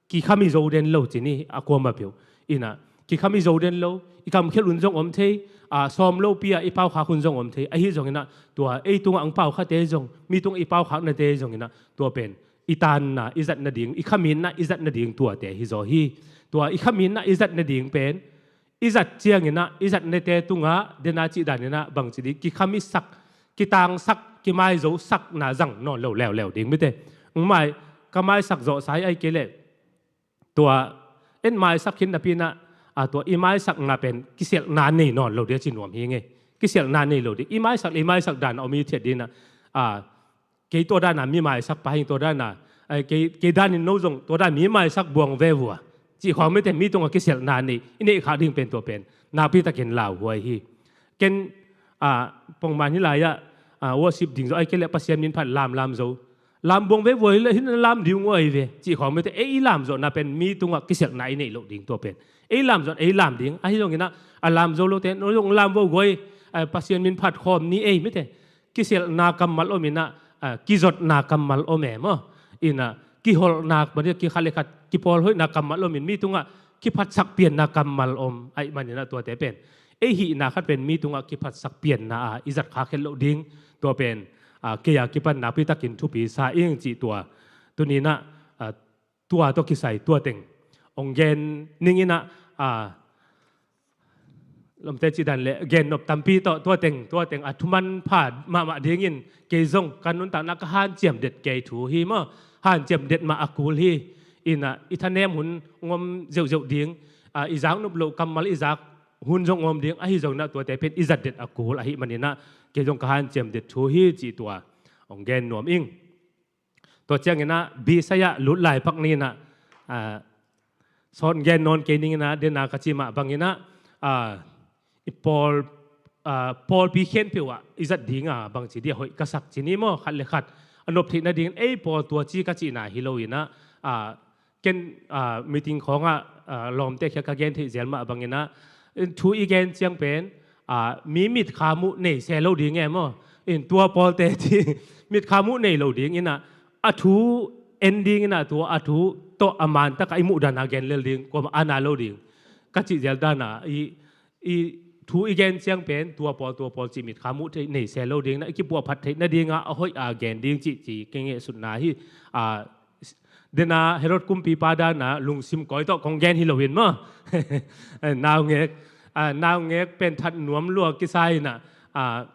kikhami zo den lo ci ni a kuamah peuh. Inah kikhami zo den lo, i kamkhialh hun zong om thei, aa, sawm lopi a i paukhak hun zong om thei. Ahi zonginah tua ei tungah ang paukhate zong, mi tungah i paukhaknate zonginah tua pen i tanna i zat nading, i khamitna i zat nading tuate hi zaw hi. Tua i khamitna i zat nading pen i zat cianginah, i zat nate tungah dena cih daninah bangci ding, kikhamisak, kitangsak, kimaizosakna zang nawn lo leuleu ding mite. Mai, ka maisak zawhsa hi ahih kei leh tua en maisak khin napinah, a, tua i maisakna pen kiselhna nei nawn lo ding a ci nuam hi ngei. Kisialhna nei lo ding. I maisak le i maisak dan a om i thiat ding a, a, kei tua dan a mi maisak pa hing tua dan a, a, kei, kei dan in no zong tua dan mi maisak buang ve vua cih khawng mite mi tungah kisialhna nei i neih khak ding pen tua pen nakpi takin lauhuai hi. Ken, a, pongman hi lai-ah, a, worship ding zo ai kei le Pasian min phat lamlam zo. Lam buang ve vua hi le hin lam ding uh ai ve cih khawng mite ei i lam zawhna pen mi tungah kisialhna i neih loh ding tua pen. Ei lam zawh ei lam ding ahi zongin a, a lam zo lote no zong lam vo guai, a, Pasian min phat khawm ni ei mite. Kisialhna kammal om in a, a, kizotna kammal om e maw. In a, kiholhna, bang dia kikhat le khat, kipawlhoihna kammal om in mi tungah kiphatsak pianna kammal om ahih manin a tuate pen. Ei hihna khat pen mi tungah kiphatsak pianna a i zat khak het loh ding tua pen, a, kei a kipan nakpi takin thupi sa ing cih tua. Tuni in a, a, tua tawh kisai tua teng. Ong gen ning in a, a, lawmte cih dan le gen nop tampi tawh tua teng, tua teng a thuman pha mahmah dingin kei zong ka nuntakna ka hanciam det kei thu hi maw. Hanciam det mah a kul hi. In a, i thanem hun ngom zeuhzeuh ding, a, i zak nop loh kammal i zak hun zong ngom ding, ahi zongin a tuate pen i zat det a kul ahih manin a kei zong ka hanciam det thu hi cih tua. Ong gen nuam ing. Tua ciangin a, bisai ah lut lai pak ni in a, a, sawn gen nawn kei ning in a, den a ka ci mah bangin a, a, i pawl, a, pawlpi khempeuh ah i zat ding a, bangci dia hoih ka sak ci ni maw, khat le khat. A nop theih nadingin ei pawl tua ci ka cihna hi lo in a, a, ken, a, meeting khawng ah, a, lawmte khia ka gen theih zel mah bangin a, thu i gen ciang pen, a, mi mitkha muh nei se lo ding e maw. In tua pawlte ci mitkha muh nei lo ding in a, a thu en ding in a tua a thu tawh a man tak a i muh dan a gen lel ding, kuamah a na lo ding. Ka cih zel dan a i, i thu i gen ciang pen tua pawl, tua pawl cih mitkha muh theih nei se lo ding in a, i kipuahphat theih nading a, a hoih a gen ding cih ci kei ngehsutna hi. A, den a Herod kumpipa dan a lungsim kawi tawh kong gen hi lo in maw. Naungek, a, naungek pen that nuam lua kisa in a, a,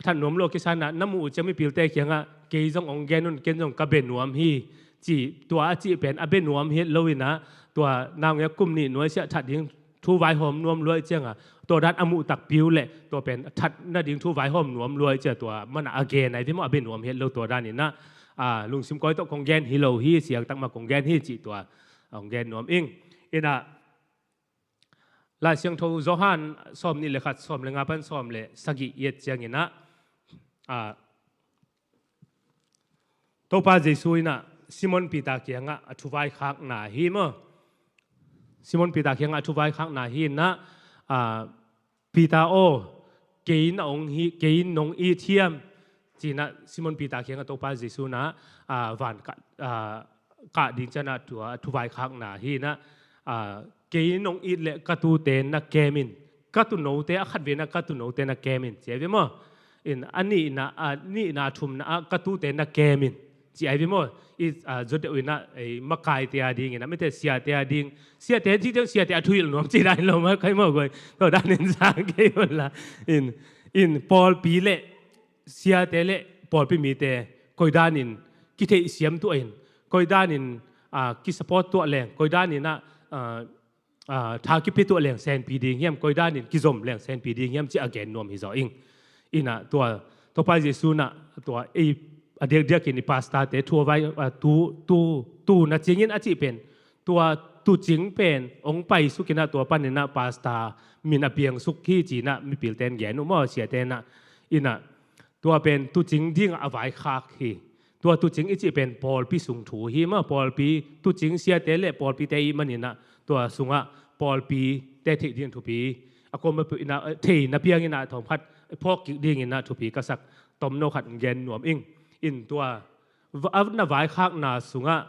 that nuam lua kisa in a, na muh uh ciang mipilte kiangah kei zong ong gen un, ken zong ka bia nuam hi, ci, tua a cih pen a bia nuam hi lo in a, tua naungek kum nih nuai siah that ding thu vaihawm nuam lua i ciang a, tua dan a muh takpi uh le tua pen that nading thu vaihawm nuam lua i ciang tua man a a gen ai ve maw, a bia nuam hi lo tua dan in a, a, lungsim kawi tawh kong gen hi lo hi, siang tak mah kong gen hi cih tua ong gen nuam ing. In a, Lai Siangtho Johan sawm nih le khat, sawm le nga pan sawm le sagih i et ciangin a, a, Topa Jesu in a Simon Peter kiangah a thuvaikhakna hi maw. Simon Peter kiangah a thuvaikhakna hi in a, a, Peter aw, kei na ong hi, kei nong it hiam? Ci in a Simon Peter kiangah Topa Jesu in a, a, van kah, a, kah ding ciang a tua a thuvaikhakna hi in a, a, kei nong it le ka tute na kem in, ka tuunote a khatvei in a ka tuunote na kem in, ci ai ve maw. In a nihna, a nihna thumna ah ka tute na kem in, ci ai ve maw. I, a, zot deuh in a, ei, makaite a ding in a, mite siate a ding, siate, ci ciang siate a thuhilh nuam ci dan lo mah kai maw guai. Tua dan in sang kei maw la. In, in pawlpi le siate le pawlpi mite koi dan in kitheihsiam tuah in, koi dan in, a, kisupport tuah leng, koi dan in a, a, a, tha kipia tuah leng senpi ding hiam, koi dan in kizom leng senpi ding hiam ci a gen nuam hi zaw ing. In a tua, Topa Jesu in a tua ei a diakdiak in i pastor-te thu a vai, a, tu, tu, tu na cing in a cih pen, tua tuucing pen ong paisuk in a tua pan in a pastor min a piangsuk hi ci in a mipilte in gen uh maw, siate in a. In a tua pen tuucing ding a vaikhak hi. Tua tuucing i cih pen pawlpi sung thu hi maw, pawlpi tuucing siate le pawlpite i hih man in a tua sungah pawlpite theih ding thupi a kuamah peuh in a, eh, theihna piang in a thawm khat phawk kik ding in a thupi ka sak tomno khat gen nuam ing. In tua va-, a na vaikhakna sungah,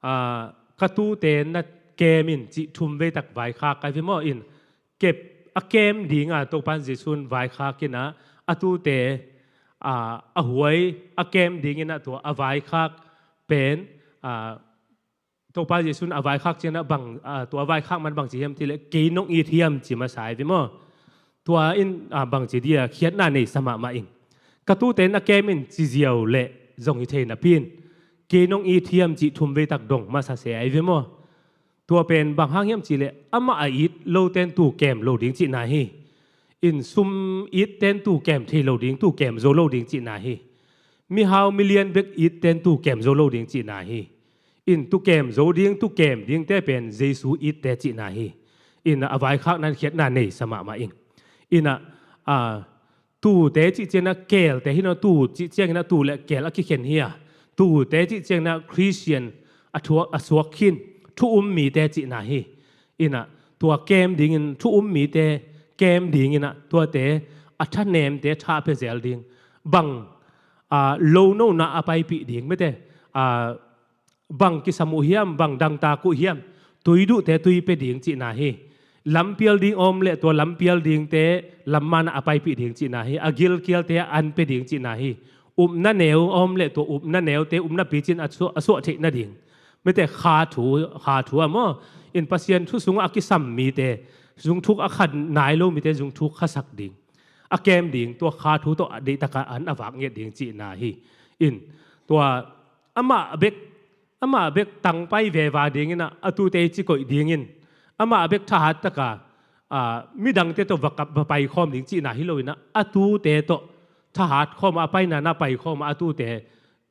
a, ka tute na kem in cih thum vei tak vaikhak ai ve maw. In kep a kem ding a Topa Jesu in vaikhak in a, a tute, a, a huai a kem ding in a tua a vaikhak pen, a, Topa Jesu in a vaikhak ciang a bang, a, tua vaikhak man bang ci hiam cih leh kei nong it hiam ci masa ai ve maw. Tua in, a, bangci dia khiatna nei sa mahmah ing. Ka tute na kem in ci ziau leh zong hi thei napi in, kei nong it hiam cih thum vei tak dong masa se ai ve maw. Tua pen bang hang hiam cihleh amah a it loten tuu kem lo ding cihna hi. In sum it ten tuu kem thei lo ding, tuu kem zo lo ding cihna hi. Mihau milian bek it ten tuu kem zo lo ding cihna hi. In tuu kem zo ding, tuu kem dingte pen Jesu itte cihna hi. In a vaikhakna in khiatna neisa mahmah ing. In a, a, tuute cih ciangin a keelte hi naw, tuu cih ciangin a tuu le keel a kikhen hi a. Tuute cih ciangin a Khristian a thuak, a suak khin thu um mite cihna hi. In a tua kem dingin thu um mite kem dingin a tuate a thanemte tha pia zel ding. Bang, a, lonona a paipih ding mete, a, bang kisam uh hiam, bang dangtak uh hiam, tui duhte tui pia ding cihna hi. Lampial ding om le tua lampial dingte lamman a paipih ding cihna hi. A gilkialte a an pia ding cihna hi. Upna neu om le tua upna neute upna picin a suah, a suah theih nading. Mete kha thu, kha thu a maw. In Pasian thu sungah a kisam mite, zungthuk a kha nai lo mite zungthuk khasak ding. A kem ding, tua kha thu tawh a deihtak a an a vak ngiat ding cihna hi. In tua amah bek, amah bek tangpai veva dingin a, a tuute i ci koih dingin, amah bek thahat taka, a, midangte tawh va kap, va paikhawm ding cihna hi loin a, a tuute tawh thahat khawm a, a paina na paikhawm a, a tuute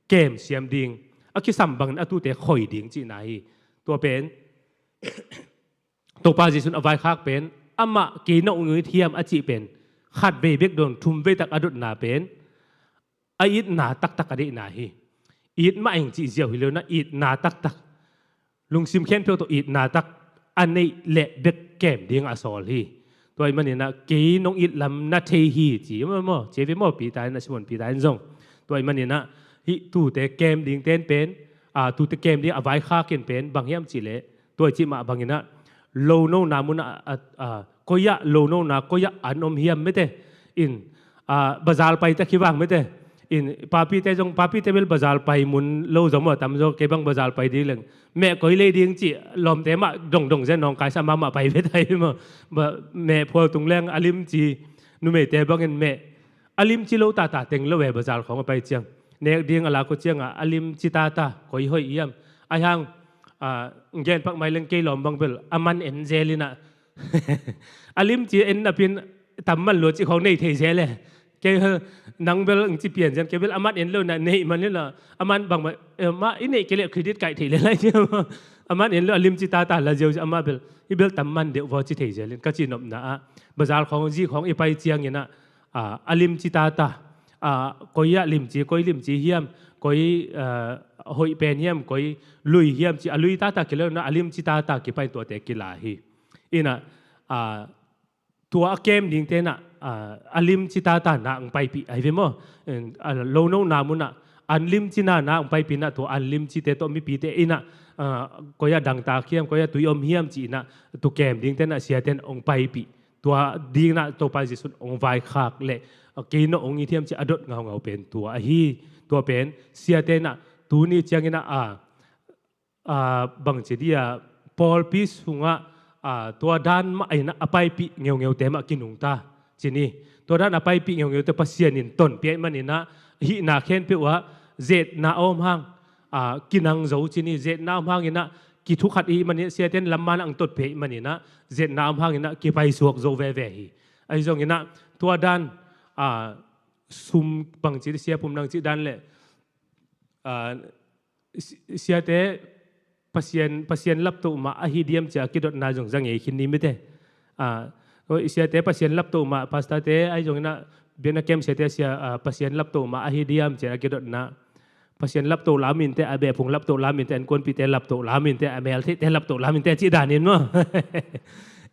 kem siam ding, a kisam bangin a tuute khoi ding cihna hi. Tua pen Topa Jesu'n a vaikhak pen, amah kei nong it hiam a cih pen khatvei bek dong thumvei tak a dotna pen a itna taktak a deihna hi. It mah eng cih ziau hi lo in a, itna taktak, lungsim khempeuh tawh itna tak a neih leh bek kem ding a sawl hi. Tua ahih manin a kei nong it lam na thei hi ci maw, maw, ci ve maw, Peter in a, Simon Peter in zong. Tua ahih manin a hih tuute kem dingten pen, a, tuute kem ding a vaikhak in pen bang hiam cihleh, tua i cih mah bangin a lonona mun a, a, a, koi ah lonona, koi ah an om hiam mete. In, a, bazar pai ta khivang mete. In papite zong, papite bel bazar pai mun lo zong maw, tam zaw, kei bang bazar pai ding leng meh koi lei ding cih lawmte mah dongdong zen nawngkai sa, amah mah pai ve ta hi maw. Ba, meh phual tung leng a limci, numeite bangin meh a limci lo tata teng lo e, bazar khawng a pai ciang. Nek ding a lak uh ciangah a limci tata koi hoih hiam. Ahi hang, a, gen pak mai leng kei lawm bang bel a man en zel in a, a limci en napin tam man lua cih khawng nei thei zel e. Kei, nang bel ng ci pian zen, kei bel a man en lo na nei man in a, a man bang mah, eh, mah i neih kei leh credit kaih thei le lai ci. A man en lo, a limci tata la ziau ci, amah bel, hih bel tam man deuh vaw ci thei zel in ka ci nopna ah. Bazar khawng, zi khawng i pai ciangin a, a, a limci tata, a, koi ah limci, koi limci hiam, koi, a, hoih pen hiam, koi lui hiam ci, a lui tata kilona, a limci tata kipai tuate kila hi. In a, a, tua a kem dingte in a, a, a limci tata na ang paipih ahi ve maw. A, lonona mun ah an limci na na ang paipih in a, tua an limcite tawh mipite in a, a, koi ah dangtak hiam, koi ah tui om hiam ci in a, tua kem dingte in a siate in ong paipih. Tua ding in a Topa Jesu'n ong vaikhak leh, a, kei nong it hiam ci a dot ngaungau pen tua ahi. Tua pen siate in a tuni ciangin a, a, a, bangci dia pawlpi sungah, a, tua dan mah in a paipih ngeungeute mah kinungta ci ni. Tua dan a paipih ngeungeute Pasian in tonpih ahih manin a, hihna khempeuh ah zetna a om hang, a, kinang zo ci ni. Zetna a om hangin a kithukhat ahih manin a, siate in lamman ang totpih ahih manin a, zetna a om hangin a kipaisuak zo veve hi. Ahi zongin a tua dan, a, sum bangci, sia pum nang cih dan leh, a, si-, siate Pasian, Pasian laptoh mah ahi diam ci a kidotna zong za ngei khin ni mete. A, oi, siate Pasian laptoh mah, pastorte ahi zongin a, biakna kem siate sia, a, Pasian laptoh mah ahi diam ci a kidotna. Pasian laptoh lam in teh, a beh phung laptoh lam in teh, innkuanpihte laptoh lam in teh, a meltheihte laptoh lam in teh cih danin maw.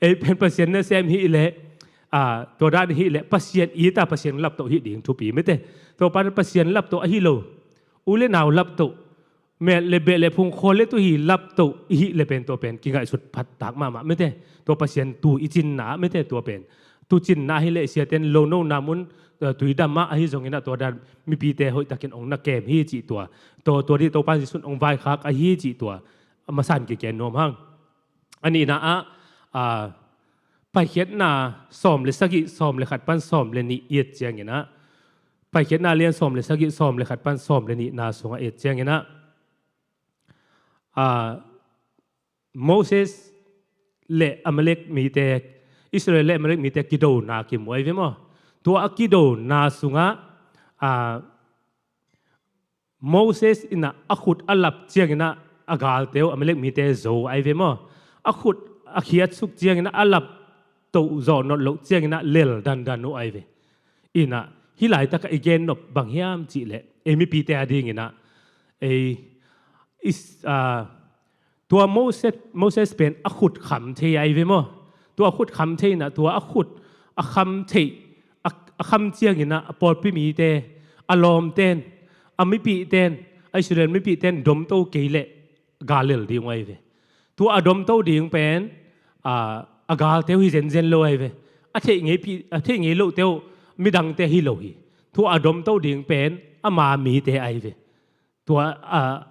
Ei pen Pasian nasem hih leh, a, tua dan hih leh Pasian it a, Pasian laptoh hih ding thupi mete. Tua pan Pasian laptoh ahi lo, u le nau laptoh, mel le beh le phung, khual le tuuhi laptoh i hih le pen tua pen kingaihsut phattak mahmah mete. Tua Pasian tuu i cinna ah mete tua pen. Tuu cinna ahi leh siate in lonona mun, eh, tuidam ah ahi zongin a tua dan mipite hoihtakin ong na kem hi cih tua. Tua, tua dih Topa Jesu'n ong vaikhak ahi cih tua. A masa in kigen nuam hang. A nihna ah, a, Paikhiatna sawm le sagih, sawm le khat pan sawm le nih i et ciangin a, Paikhiatna lian sawm le sagih, sawm le khat pan sawm le nihna sungah i et ciangin a, a, Moses le Amalek mite, Israel le Amalek mite kidona kimu ai ve maw. Tua a kidona sungah a Moses inah a khut a lap cianginah a galte uh Amalek mite zo ai ve maw. A khut a khiatsuk cianginah a lap toh zawh not loh cianginah lel dandan uh ai ve. Inah hih laitakah i gennop bang hiam cihleh ei mipite a dinginah ei is, a, tua Moses, Moses pen a khut kham thei ai ve maw. Tua a khut kham thei inah tua a khut a kham thei a, a kham cianginah a pawlpi mite, a lawmten, a mipihten, a Israel mipihten domto kei leh gal lel ding uh ai ve. Tua a domto ding pen a, a galte uh hi zenzen lo ai ve. A theih ngei pi, a theih ngei lohte uh midangte hi lo hi. Tua a domto ding pen ama mite ai ve. Tua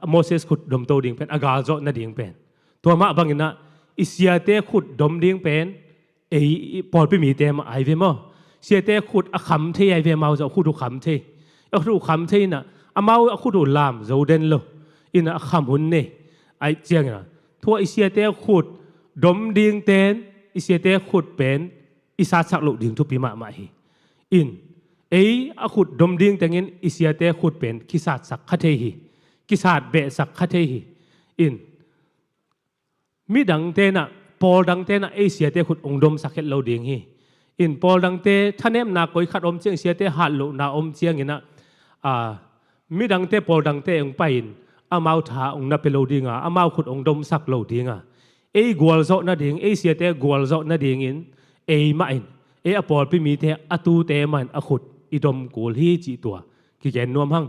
a Moses khut domto ding pen a gal zawh nading pen. Tua mah banginah i siate khut dom ding pen ei pawlpi mite mah ai ve maw. Siate khut a kham thei ai ve, amau zawh khut uh kham thei. A khut uh kham thei inah amau a khut uh lam zo den lo. Inah a kham hun nei ai cianginah tua i siate khut dom dingten i siate khut pen i satsak loh ding thupi mahmah hi. In ei a khut dom ding tengin i siate khut pen kisatsak kha thei hi. Kisat behsak kha thei hi. In midang tenah, pawl dang tenah ei siate khut ong domsak het lo ding hi. In pawl dangte thanemna koi khat om ciang siate hat lohna om cianginah a, midangte pawl dangte ong pai-in amau tha ong na pia lo dinga, amau khut ong domsak lo dinga, ei gualzawh nading, ei siate gualzawh nadingin ei mah in, ei a pawlpi mite a tute mah in a khut i dom kul hi cih tua kigen nuam hang.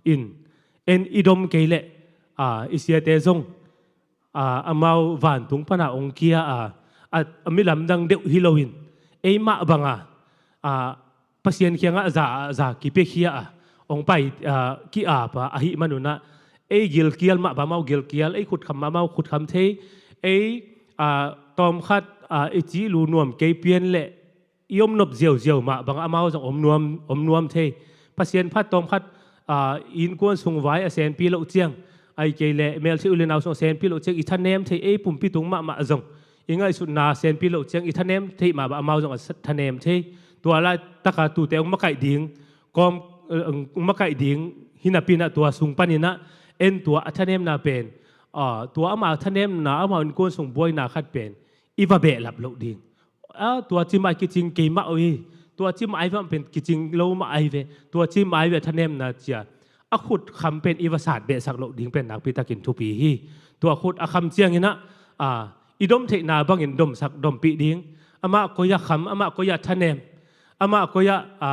In en i dom kei leh a, i siate zong a, amau vantung pana ong kia a, a, a mi lamdang deuh hi loin ei mah banga a, Pasian kiangah za, za kipiakhia a, ong pai a, ki-ap a, ahih manunah ei gilkial mah bang amau gilkial, ei khutkham mah amau khutkham thei, ei a, tawmkhat a, i cih lu nuam kei pian leh i om nop ziauziau mah bang amau zong om nuam, om nuam thei. Pasian phat tawmkhat a, innkuan sung vai a senpi loh ciang, ai kei leh melthei u le nau sung a senpi loh ciang i thanem thei, ei pumpi tung mahmah zong i ngaihsutna senpi loh ciang i thanem thei mah bang amau zong a thanem thei. Tua laitaka tute ong makaih ding kawm, ong makaih ding hi napinah tua sung paninah en tua a thanemna pen a, tua ama thanemna, ama innkuan sung buaina khat pen i va behlap loh ding. A, tua cimah kicing kei mah uh hi. Tua cimah ai ve, pen kicing lo mah ai ve. Tua cimah ai ve a thanemna cia a khut kham pen i va sat behsak loh ding pen nakpitakin thupi hi. Tua khut a kham cianginah a, i dom theihna bangin domsak dompih ding. Amah koi-ah kham, amah koi-ah thanem, amah koi-ah a,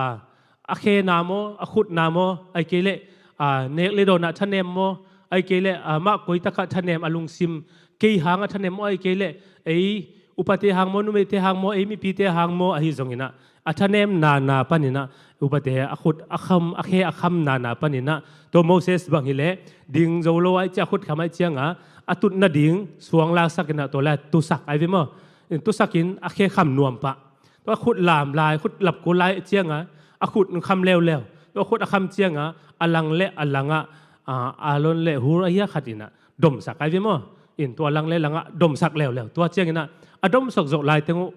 a khena maw, a khutna maw, ai kei leh a, nek le dawnah thanem maw, ai kei leh a, mah koi takah thanem a lungsim, kei hangah thanem maw, ai kei leh ei upate hang maw, numeite hang maw, ei mipite hang maw, ahi zonginah a thanemna na paninah upate a khut a kham, a khe a khamna na paninah tua Moses bang hileh ding zo lo ai cia, khut kham ai cianga a tut nading suang laksakinah tua lai tusak ai ve maw. Tusakin a khe kham nuam pah. Tua khut lam lai, khut lap kul lai cianga a khut kham leuleu. Tua khut a kham cianga a lang le a langah a, Aaron le Hur ahi a khat inah domsak ai ve maw. In tua lang le langah domsak leuleu. Tua cianginah a domsak zawh lai teng uh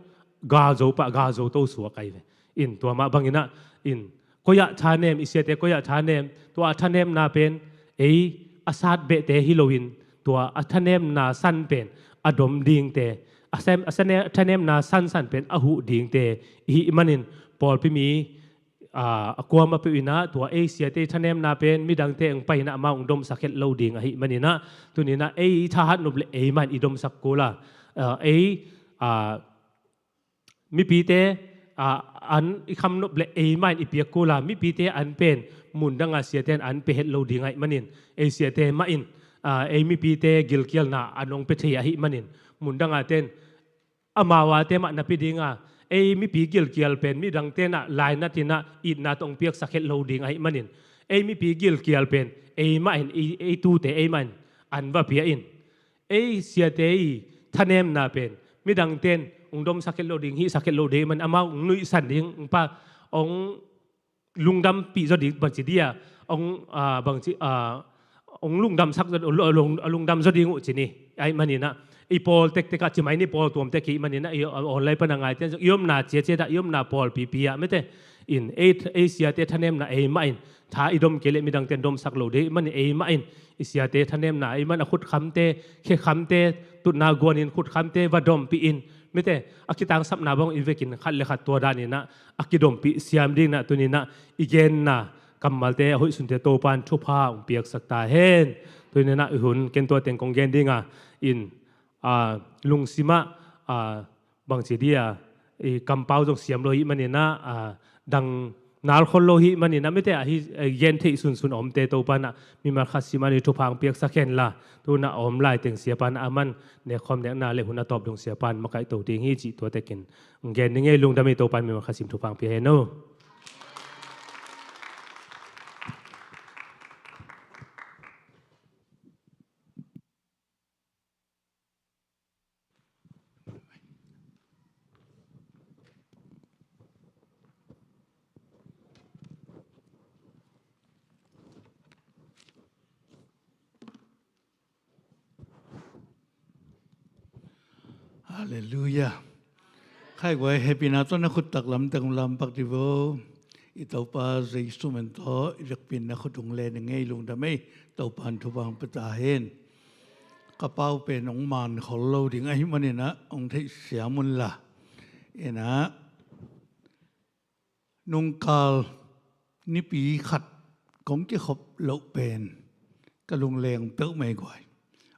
gal zo pah, gal zo to suak ai ve. In tua mah banginah in koi-ah thanem, i siate koi-ah thanem, tua a thanemna pen ei a sat behte hi loin tua a thanemna san pen a dom dingte, a sem, a sane, thanemna sansan pen a huh dingte i hih manin pawlpi mi a, a kuama peuh inah tua ei siate thanemna pen midangte ong pai inah amau ong domsak het lo ding ahih maninah tuninah ei i thahat nop le ei mah in i domsak kul a, a, ei a, mipite a, an i kham nop le ei mah in i piak kul a, mipite an pen mundanga siate an an pia het lo ding ahih manin ei siate mah in a, ei mipite gilkialna an ong pia thei ahih manin mundanga ten amau ate mah na pia dinga, ei mipi gilkial pen midang tenah lainatinah itna tawh ong piaksak het lo ding ahih manin ei mipi gilkial pen ei mah in, ei, ei tute ei mah in an va pia in. Ei siate i thanemna pen midang ten ong domsak het lo ding, hihsak het lo ding ahih man amau ong nuihsan ding, ong pa, ong lungdampih zaw ding bangci dia, ong, a, bangci, a, ong lungdamsak zaw, ong, ong, ong lungdam zaw ding uh ci ni. Ahih maninah I pawl tektek ah ci mai ni, pawl tuam tek hi manin ah, i online pan a ngaite zong i omna ciacia dah, i omna pawlpipi ah mite in ei, ei siate thanemna ei mah in, tha i dom kei leh midangte in domsak lo ding hi manin ei mah in i siate thanemna ei mah in, a khutkhamte, khekhamte, tutna guanin khutkhamte va dompih in mite, a kitangsapna bang i vekin khat le khat tua danin ah a kidompih siam dingin ah tuni-in ah i genna kammalte, a hoihsunte Topa'n thupha hong piaksak ta hen. Tuni-in ah i hun ken tua teng kong gen ding a, in, a, lungsim ah, a, bangci dia, i kampau zong siam lo hi manin ah, a, dang nal khol lo hi manin ah mite, a hi, a, gen theih sunsun a omte Topa'n ah mimal khat sim a ni thupha hong piaksak hen la, tu-in ah a om lai teng siapa'n ah a man nekkhawm nekna le hun a tawp dong siapa'n makaihto ding hi cih tua tekin gen ning ei. Lungdam ei. Topa'n mimal khat sim thupha hong pia hen o. Halleluiah. Khai guai, hehpihna tawh na khut taklam teng lampak dih vo. I Topa Jesu min tawh i vekpi-in na khut hong len ning ei. Lungdam ei. Topa'n thupha hong pia ta hen. Ka pau pen hong man khol lo ding ahih manin ah hong theihsiam un la. In ah nungkal nipi khat kong kikhop loh pen ka lungleng peuhmah ei guai.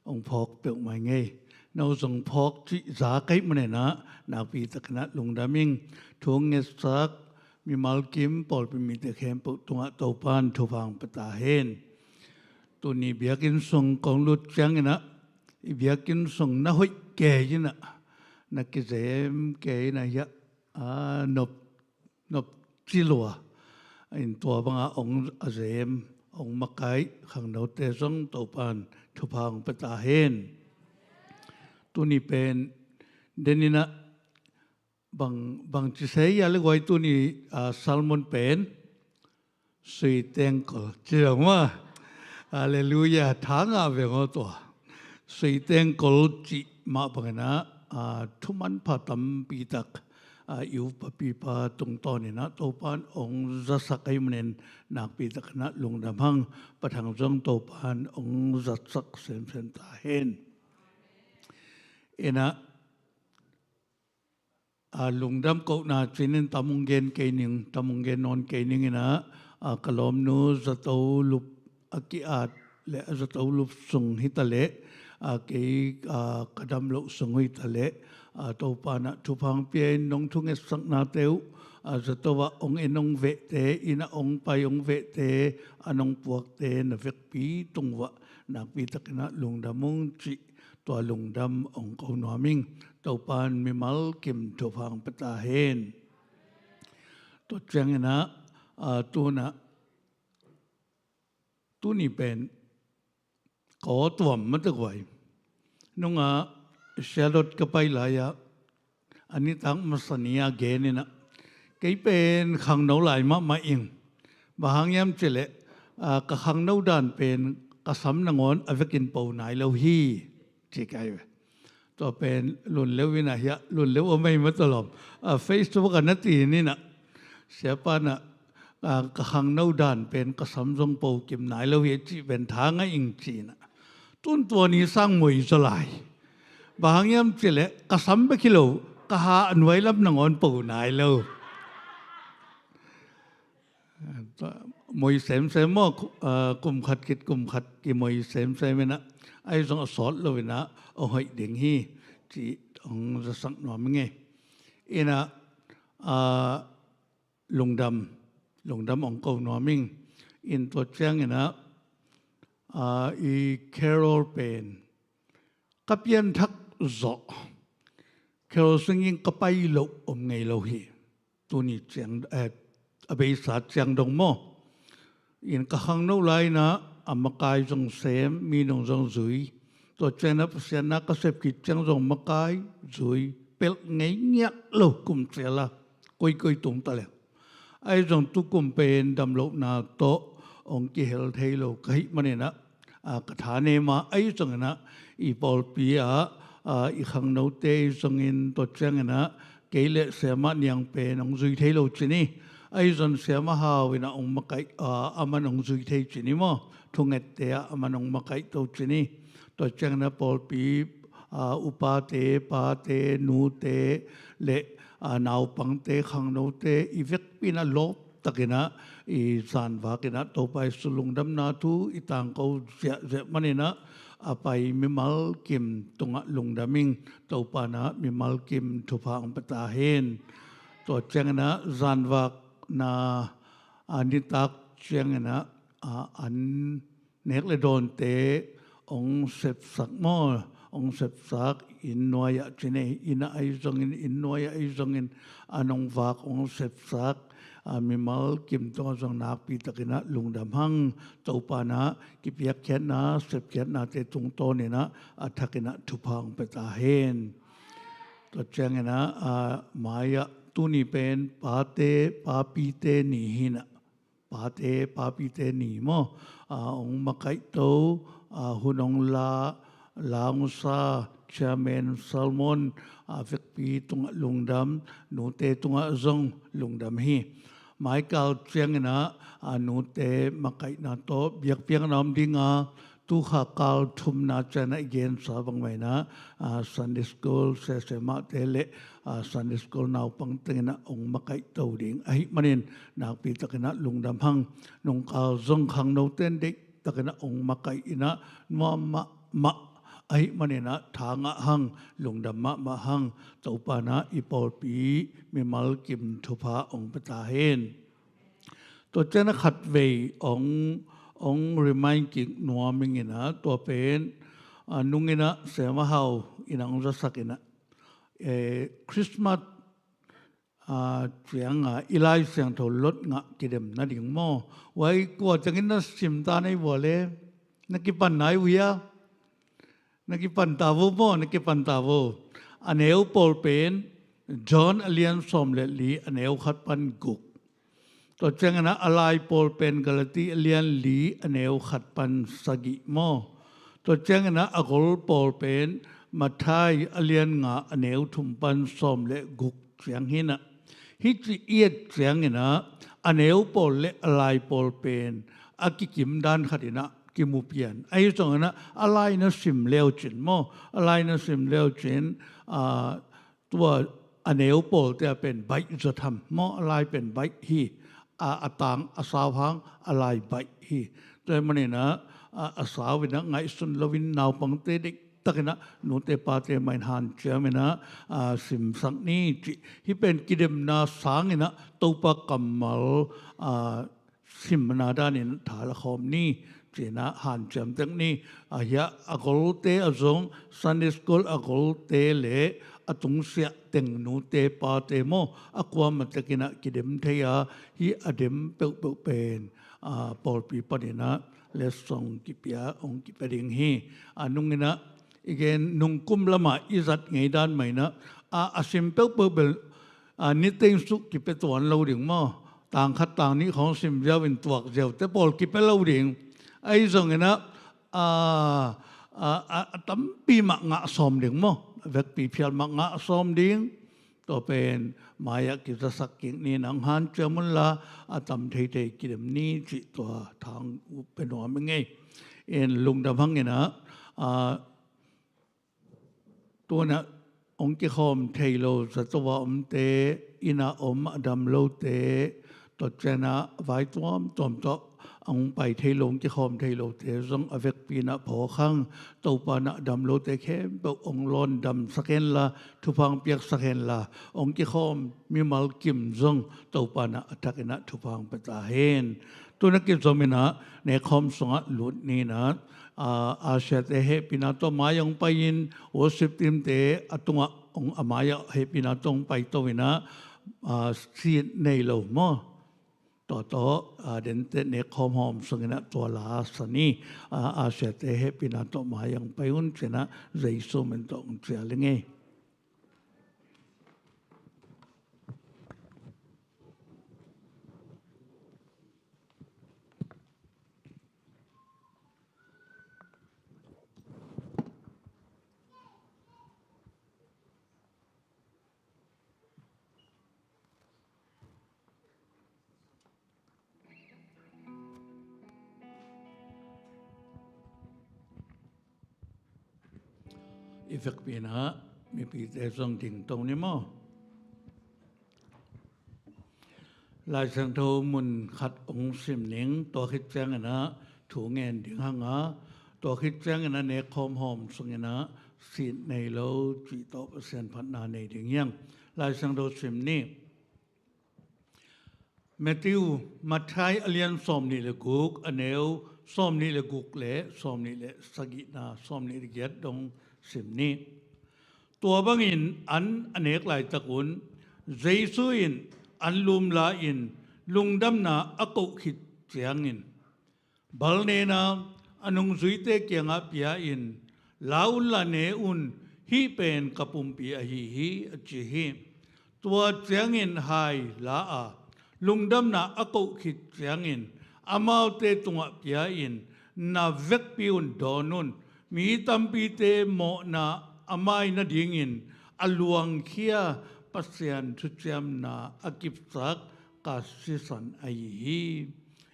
Hong phawk peuhmah ing ei. No zong phawk cih za ka hih manin ah nakpi takin ah lungdam ing. Thu hong ngetsak mimal kim pawlpi mite khempeuh tungah Topa'n thupha hong pia ta hen. Tuni biakinn sung kong lut ciangin ah i biakinn sung na hoih kei in ah, na kizem kei in ah hiah, a, nop nopci lua in tua banga hong a zem, hong makaih khangnote zong Topa'n thupha hong pia ta hen. Tuni pen den in ah bang, bangci sei a le guai, tuni, a, sermon pen sui tengkol ci lo maw. Halleluiah. Tha ngah veng aw tua. Sui tengkol cih mah bangin ah, a, thu manpha tampi tak, a, i upa pipa tungtawnin ah Topa'n hong zasak ahih manin nakpi takin ah lungdam hang. Pa Thang zong Topa'n hong zatsak semsem ta hen. In ah, a, lungdam kohna ci-in tam hong gen kei ning, tam hong gen nawn kei ning in ah, a, ka lawmnu zato lup a ki-at le a zato lup sung hi ta leh, a, kei, a, ka dam loh sung uh hi ta leh, a, Topa'n ah thupha hong pia in, nong thungetsaknate uh, a, zato ah hong en hong vehte, inn ah hong pai hong vehte, an hong puakte na vekpi tung uh ah nakpi takin ah lungdam ung cih tua lungdam hong ko nuam ing. Topa'n mimal kim thupha hong pia ta hen. Tua ciangin ah, a, tu-in ah, tuni pen ka aw tuam mah ta guai. Nung ah Charlotte ka pai lai ah, a nitak masa ni a gen in ah, kei pen khangno lai mahmah ing. Bang hang hiam cih leh, a, ka khangno dan pen ka sam nangawn a vekin po nai lo hi, ci ka hi ve. Tua pen lunleu in ah hiah, lunleu om ei mah ta lawm. A, Facebook ah na ti in ah, siapa'n ah, a, ka khangno dan pen ka sam zong po kim nai lo hi a cih pen tha ngah ing ci in ah. Tun tua ni sang moi zaw lai. Bang hang hiam cih leh ka sam bek hi lo, ka ha a nuai lam nangawn po nai lo. Moi semsem maw, ku-, a, kum khat khit kum khat kimoi semsem in ah, ahi zong a sawt lo in ah hong hoih ding hi, cih hong zasak nuam ing ei. In ah, a, lungdam, lungdam hong ko nuam ing. In tua ciangin ah, a, i carol pen ka pianthak zawh, carol singing ka pai loh om ngei lo hi. Tuni ciang, eh, a beisa ciang dong maw. In ka khangno lai in ah a makai zong sem, minung zong zui. Tua ciangin ah Pasian na ka sep khit ciang zong makai, zui, pelh ngei ngiat lo kum ciang a, koikoi tung ta leh. Ahi zong tukum pen damlohna tawh hong kihel thei lo ka hih manin ah, a, ka thanem a, ahi zongin ah i pawlpi ah, ah, i khangnote i zongin tua cianginah kei le Siamah Niang pen hong zui thei lo ci ni. Ahi zong Siamah Hau inah hong makaih, ah, aman hong zui thei ci ni maw? Thungette ah aman hong makaih to ci ni. Tua cianginah pawlpi, ah, upate, pate, nute le, ah, naupangte, khangnote i vekpi inah lawp takinah i zanvakinah Topa Jesu lungdamna thu i tangko ziahziah maninah a pai mimal kim tungah lungdam ing. Topa inah mimal kim thupha hong pia ta hen. Tua cianginah zanvakna, a, nitak cianginah, a, an nek le dawnte hong sepsak maw, hong sepsak inn nuai-ah ci ni, inn-ah ahi zongin, inn nuai-ah ahi zongin an hong vak, hong sepsak, a, mimal kim tungah zong nakpi takinah lungdam hang. Topa inah kipiakkhiatna, sepkhiatnate tungtawninah a thakinah thupha hong pia ta hen. Tua cianginah, a, mai-ah tuni pen pate, papite ni hinah, pate, papite ni maw? A, hong makaihto, a, hun hong la, la hong sa Chairman Salmon, a, vekpi tungah lungdam, nute tungah zong lungdam hi. Maikal cianginah, a, nute makaihna tawh biakpiakna om dinga, tukha kal thumna cianginah i gensa bangmahinah, a, Sunday School sesemahte le, a, Sunday School naupang tenginah hong makaihto ding ahih manin nakpi takinah lungdam hang. Nungkal zong khangnote in deih takinah hong makaih inah nuam mahmah ahih maninah tha ngah hang, lungdam mahmah hang. Topa inah i pawlpi mimal kim thupha hong pia ta hen. Tua cianginah khatvei hong, hong remind kik nuam inginah tua pen, a, nunginah Siamah Hau inah hong zasak inah, eh, Christmas, a, cianga i Lai Siangtho lot ngah kidem nading maw? Huai kua ciangin na sim ta na hi vua le, na kipan na hi uh hia? Na kipan ta vo maw, na kipan ta vo. A neu pawl pen John a lian sawm le li, a neu khat pan guk. Tua cianginah a lai pawl pen Galati a lian li, a neu khat pan sagih maw? Tua cianginah a gol pawl pen Matthai a lian nga, a neu thum pan sawm le guk ciang hinah. Hih ci i et cianginah a neu pawl le a lai pawl pen a kikim dan khatinah kimupian. Ahi zonginah a lai na sim leucin maw, a lai na sim leucin, a, tua a neu pawlte a pen baih zaw tham maw, a lai pen baih hi. A, a tang a sau hang a lai baih hi. Tua hi maninah, a, a sau inah ngaihsun loin naupangte deih takinah nute pate mah in hanciaminah, a, simsak ni cih. Hih pen kidemna sanginah Topa kammal, a, simna danin tha la khawm ni cinah hanciam tek ni. A hiah a golte a zong Sunday School a golte le a tungsiah teng nute pate maw, a kuamah tekinah kidem thei a, hih a dem peuhpeuh pen, a, pawlpi paninah letsong kipia hong kipia ding hi. A nunginah i gen nungkum lamah i zat ngei dan mah inah, a, a sim peuhpeuh bel, a, niteng suh kipia tuan lo ding maw? Tang khat tang nih khawng sim ziau in tuak ziaute pawl kipia lo ding. Ahi zonginah, a, a, a, a tampi mah ngah sawm ding maw? A vekpi phial mah ngah sawm ding. Tua pen mai-ah kizasak kik ni, nang hanciam unla a tam theithei kidem ni cih tua thang uh pe nuam i ngei. In lungdam hanginah, a, tunah hong kikhawm thei lo zato a omte, innah om a dam lote, tua cianah vai tuamtuam tawh a hong pai thei lo, hong kikhawm thei lote zong a vekpi inah phawk hang. Topa inah a dam lote khempeuh hong lawndamsak henla, thupha hong piaksak henla, hong kikhawm mimal kim zong Topa inah a thakinah thupha hong pia ta hen. Tuna kizominah nekkhawm sungah lut ninah, a, Asia-te hehpihna tawh mai hong pai-in, worship team-te a tungah hong, a mai-ah hehpihna tawh hong paito inah, a, seat nei lo maw? Tua tawh, a, dente nekkhawm hawm sunginah tua la sa ni, a, Asia-te hehpihna tawh mai hong pai un cinah Jesu min tawh hong cial i ngei. I vekpi-in ah mipite zong dingto ni maw? Lai Siangtho mun khat hong sim ning. Tua khit ciangin ah thu ngen ding hang a, tua khit ciangin ah nekkhawm hawm sungin ah sit nei lo cih tawh Pasian phatna nei ding hi hang. Lai Siangtho sim ni. Matthew, Matthai a lian sawmnih le guk, a neu sawmnih le guk le sawmnih le sagihna, sawmnih le giat dong sim ni. Tua bangin an a nek laitakun Jesu in an lum la-in lungdamna a koh khit ciangin, balnena a nungzuite kiangah pia-in, "La unla ne un, hih pen ka pumpi ahi hi," a ci hi. Tua ciangin hai la a, lungdamna a koh khit ciangin amaute tungah pia-in, "Na vekpi un dawn un, mi tampite mawhna a mai nadingin a luangkhia Pasian thuciamna a kipsak ka sisan ahi hi."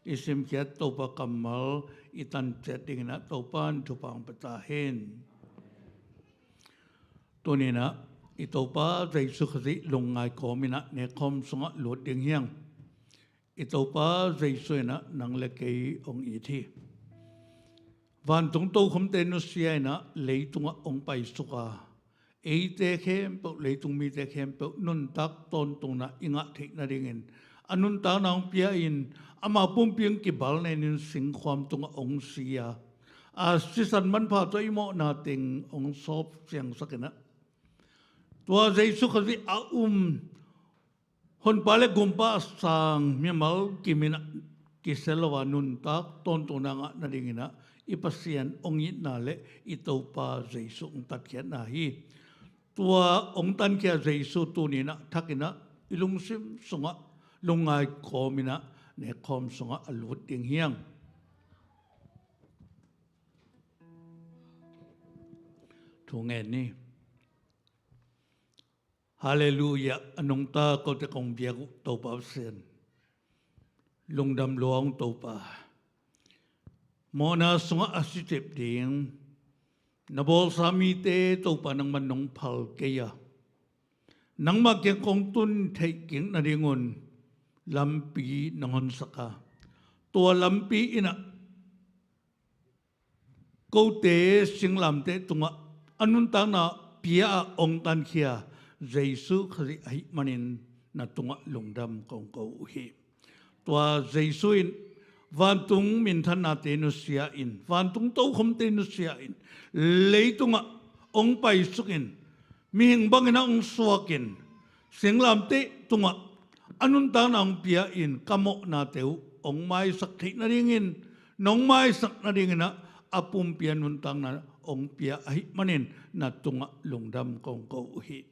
I simkhiat Topa kammal i tan ciat dingin ah Topa in thupha hong pia ta hen. Tuni-in ah i Topa Jesu Khazih lungngai kawmin ah nekkhawm sungah lut ding hi hang. I Topa Jesu in ah nang le kei hong it hi. Vantung tokhomte nusia-in ah leitungah hong paisuk a, eite khempeuh, leitung mite khempeuh nuntak tawntungna i ngah theih nadingin a nuntakna hong pia-in, ama pumpi hong kibalnenin singkhuam tungah hong si a, a sisan manpha tawh i mawhna teng hong sawp siangsakin ah, tua Jesu Khazih a um Honpa le Gumpa a sang mimal kimin ah kisia lo a nuntak tawntungna ngah nadingin ah i Pasian hong itna le i Topa Jesu hong tatkhiatna hi. Tua hong tankhia Jesu tuni-in ah thakin ah i lungsim sungah lungngai kawmin ah nekkhawm sungah a lut ding hi hang. Thu ngen ni. Halleluiah. A nungta kote kong biak uh Topa Pasian, lungdam lua ung Topa. Mawhna sungah a sitep ding na bawlsa mite Topa nangman nong phal kei a, nangmah kiang kong tun theih kik nadingun lampi nong honsak a, tua lampi in ah kote singlamteh tungah a nuntakna pia a hong tankhia Jesu Khazih ahih manin na tungah lungdam kong ko uh hi. Tua Jesu in vantung minthannate nusia in, vantung tokhomte nusia in, leitungah hong paisuk in, mihing bangin ah hong suak in, singlamteh tungah a nuntakna hong pia in, ka mawhnate uh hong maisak theih nadingin, nong maisak nadingin ah a pumpi a nuntakna hong pia ahih manin na tungah lungdam kong ko uh hi.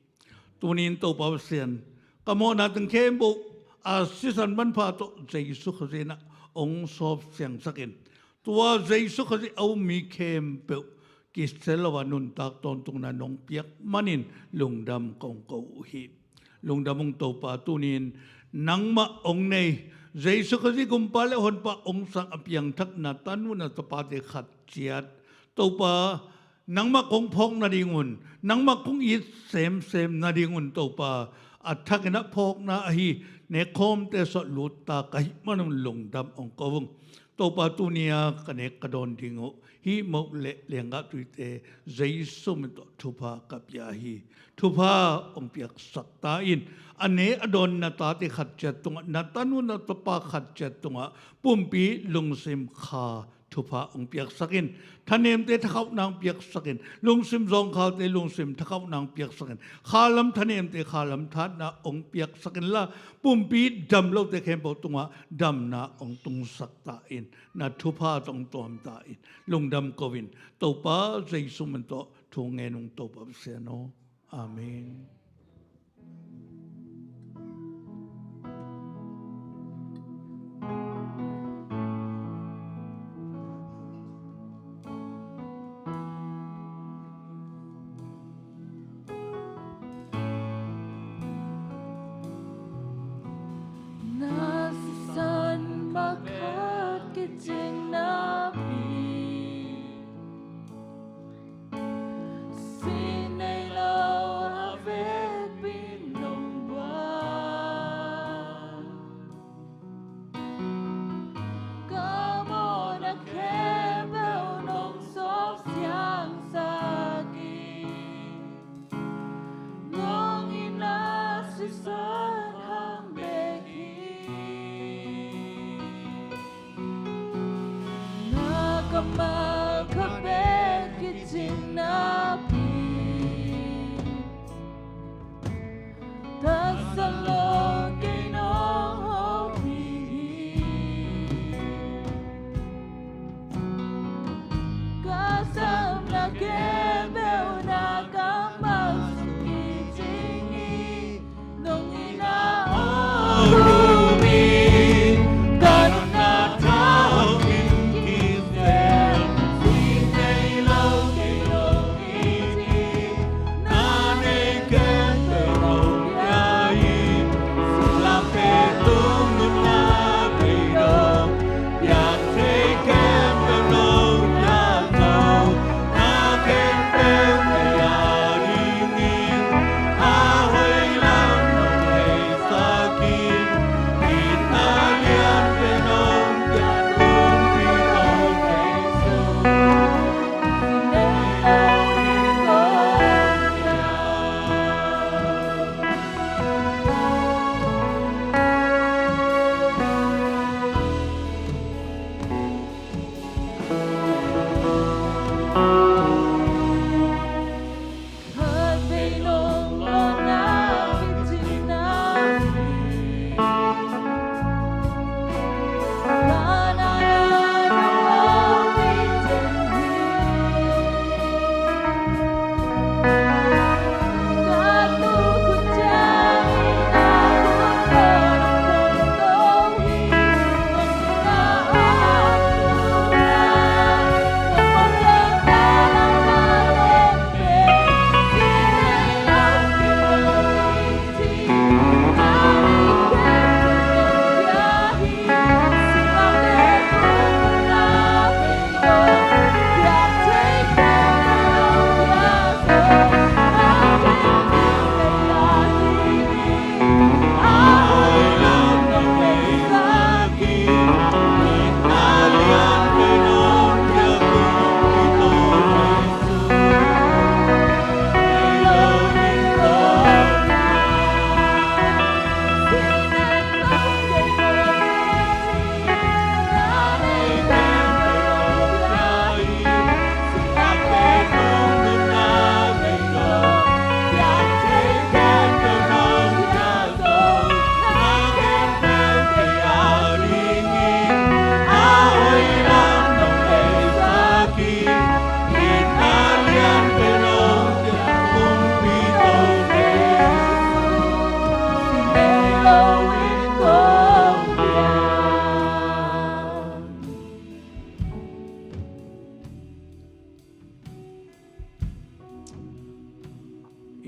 Tuni-in Topa Pasian, ka mawhna teng khempeuh a sisan manpha tawh Jesu Khazih in ah hong sawp siangsak in, tua Jesu Khazih a um mi khempeuh kisia lo a nuntak tawntungna nong piak manin lungdam kong ko uh hi. Lungdam ung Topa, tuni-in nangmah hong nei, Jesu Khazih Gumpa le Honpa hong sang a piangthak na tanu na tapate khat ciat Topa, nangmah kong phawk nadingun, nangmah kong it semsem nadingun Topa, a thakin ah phawkna ahi nekkhawmte sungah lut ta ka hih manun lungdam hong ko ung. Topa, tuni-a ka nek ka dawn ding uh hih moh le lenggah tuite Jesu min tawh thupha ka pia hi. Thupha hong piaksak ta in, a ne a dawn na tate khat ciat tungah, na tanu na tapa khat ciat tungah pumpi lungsim kha thupha hong piaksak in, thanemte thakhauhna hong piaksak in, lungsim zawngkhalte lungsim thakhauhna hong piaksak in, khalam thanemte khalam thahatna hong piaksak inla, pumpi dam lote khempeuh tungah damna hong tungsak ta in, na thupha tawh hong tuam ta in, lungdam ko in, Topa Jesu min tawh thu ngen ung Topa Pasian aw. Amen. Na sisan mah khat kicing napi, sing Ka sam lo kei nong hopih hi. Ka sam na khempeuh na ka masuki cing hi. Nong itna aw lum in ka nunna tawh in kisel. Sih nei lo kei nong it hi.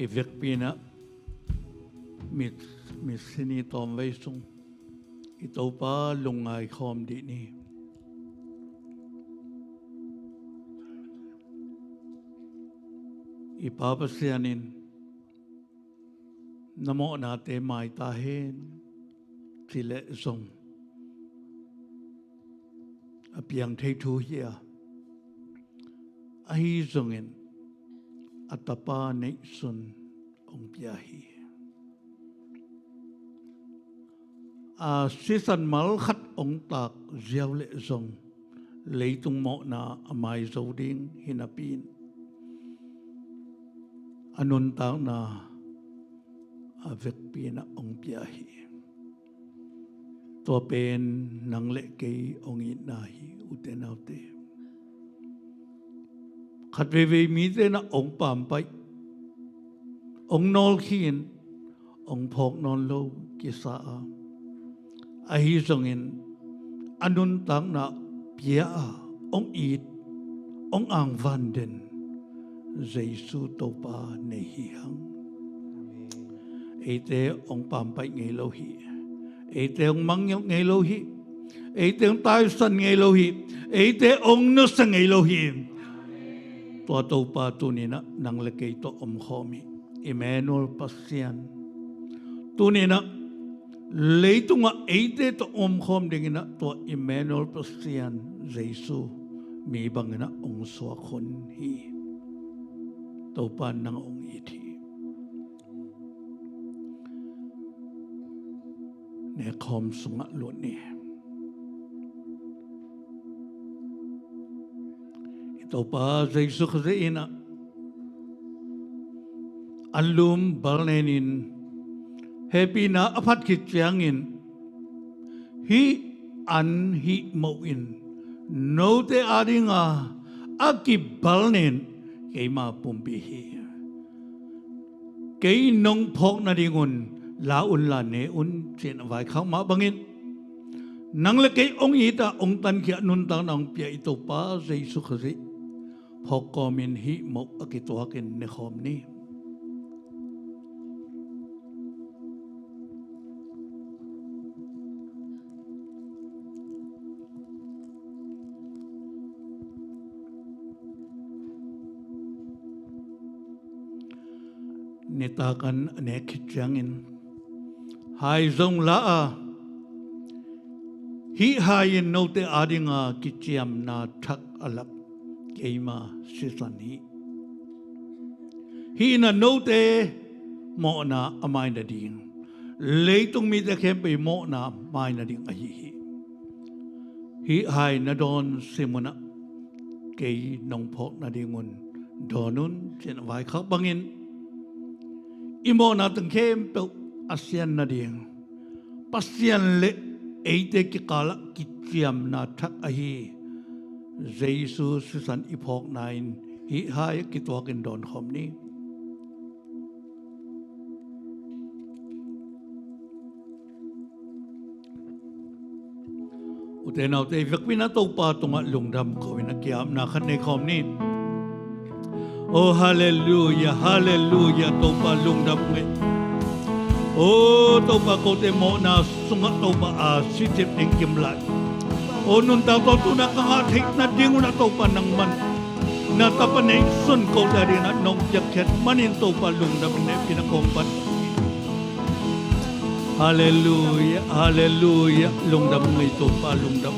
I vekpi-in ah mi, mi sini tawmvei sung i Topa lungngai khawm dih ni. I Pa Pasian in na mawhnate mai ta hen ci leh zong a piang thei thu hi a, ahi zongin a Tapa neihsun hong pia hi. A sisan mal khat hong tak ziau leh zong leitung mawhna a mai zo ding hi napi in a nuntakna a vekpi-in ah hong pia hi. Tua pen nang le kei hong itna hi, ute naute. Khat veivei mite in ah hong pampaih, hong nawlkhin, hong phawk nawn lo kisa a, ahi zongin a nuntakna pia a hong it, hong angvan den Jesu Topa nei hi hang. Eite hong pampaih ngei lo hi. Eite hong mangngilh ngei lo hi. Eite hong taisan ngei lo hi. Eite hong nusia ngei lo hi. Tua Topa tuni-in ah nang le kei tawh omkhawm hi. Emmanuel Pasian. Tuni-in ah leitungah eite tawh omkhawm dingin ah tua Emmanuel Pasian Jesu mi bangin ah hong suak hun hi. Topa in nang hong it hi. Nekkhawm sungah lut ni. I Topa Jesu Khazih in ah anlum balnenin Hehpihna a phat khit ciangin, hih an hih moh in note adinga a kibalnin keima pumpi hi. Kei nong phawk nadingun la unla ne un, ci-in a vaikhak mah bangin, nang le kei hong it a, hong tankhia, nuntakna hong pia i Topa Jesu Khazih phawk kawmin hih moh a kituakin nekhawm ni. Nitak an a nek khit ciangin, hai zong la a, hih hai in note adinga kiciamna thak a lak keima sisan hi. Hih in a note mawhna a mai nading, leitung mite khempeuh i mawhna mai nading ahi hi. Hih hai na dawn sim un ah, kei nong phawk nadingun dawn un, ci-in a vaikhak bangin, i mawhna teng khempeuh a sian nading, Pasian le eite kikalah kiciamna thak ahi Jesu sisan i phawkna in hih hai kituakin dawnkhawm ni. Ute naute, i vekpi-in ah Topa tungah lungdam ko-in a kiapna khat nei khawm ni. Oh, halleluia, halleluia, Topa lungdam ngei. Oh, Topa, kote mawhna sungah Topa a sicip ding kimlai, oh, nuntak tawntungna ka ngah theih nadingun ah Topa nangman na tapa neihsun kote adingin ah nong piakkhiat manin Topa lungdam in hehpihna kong pan. Halleluia, halleluia, lungdam ngei Topa, lungdam.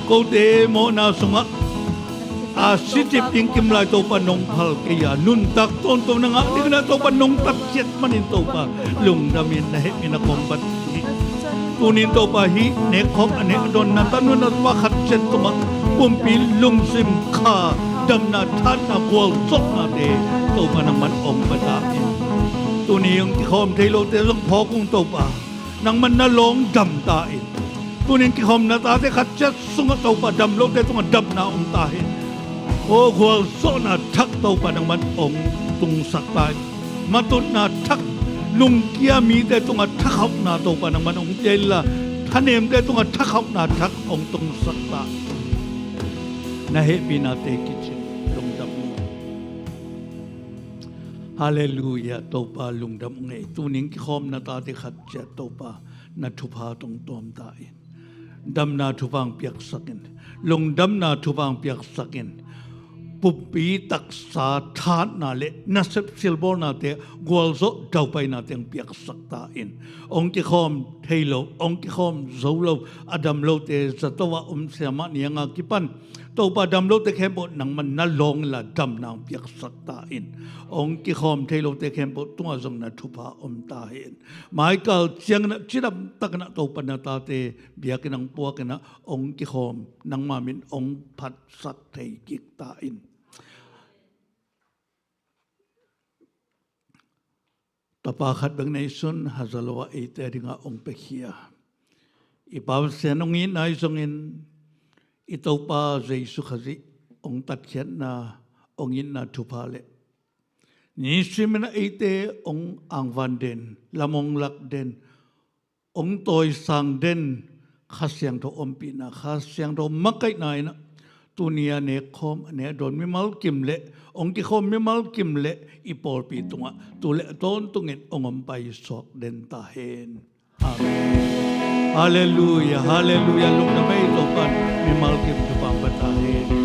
Kote mawhna sungah a sicip ding kimlai Topa nong phal kei a, nuntak tawntungna ngah dingin ah Topa nong tatkhiat manin Topa lungdam in na hehpihna kong pan hi. Tunin Topa hih nekkhawm a nek dawnna tanu na Topa khat ciat tungah pumpi lungsim kha, damna, thahatna, gualzawhnate Topa nangman hong pia ta in. Tuni hong kikhawm thei lote zong phawk ung Topa, nangman na lawng dam ta in. Tunin kikhawm na tate khat ciat sungah Topa dam lote tungah damna om ta hen. Oh, gualzawhna thak Topa nangman hong tungsak ta in. Matutna thak, lungkia mite tungah thakhauhna Topa nangman hong pia inla, thanemte tungah thakhauhna thak hong tungsak ta. Na hehpihnate kicing lungdam. Halleluia, Topa lungdam ngei. Tuning kikhawm na tate khat ciat Topa na thupha tawng tawm ta in. Damna thupha hong piaksak in. Lungdamna thupha hong piaksak in. Pumpi taksa thahatna le nasep silbawlnate, gualzawh daupainate hong piaksak ta in. Hong kikhawm thei lo, hong kikhawm zo lo, a dam lote zato ah om siamah ni hanga kipan Topa dam lote khempeuh nangman na lawng inla damna hong piaksak ta in. Hong kikhawm thei lote khempeuh tungah zong na thupha om ta hen. Maikal ciangin ah cidam takin ah Topa na tate biakinn ah hong puakin ah hong kikhawm, nangma min hong phatsak thei kik ta in. Tapa khat bek neisun, haza lo ah eite adingah hong piakhia i Pa Pasian hong itna ahi zongin, i Topa Jesu Khazih hong tatkhiatna, hong itna thupha le nisimin ah eite hong angvan den, lam hong lak den, hong tawisang den Kha Siangtho ompihna, Kha Siangtho makaihna in ah tuni a nekkhawm a nek dawn mimal kim le hong kikhawm mimal kim le i pawlpi tungah tu le a tawntungin hong om paisuak den ta hen. Amen. Halleluia, halleluia, lungdam ei, Topan mimal kim thupha hong pia ta hen.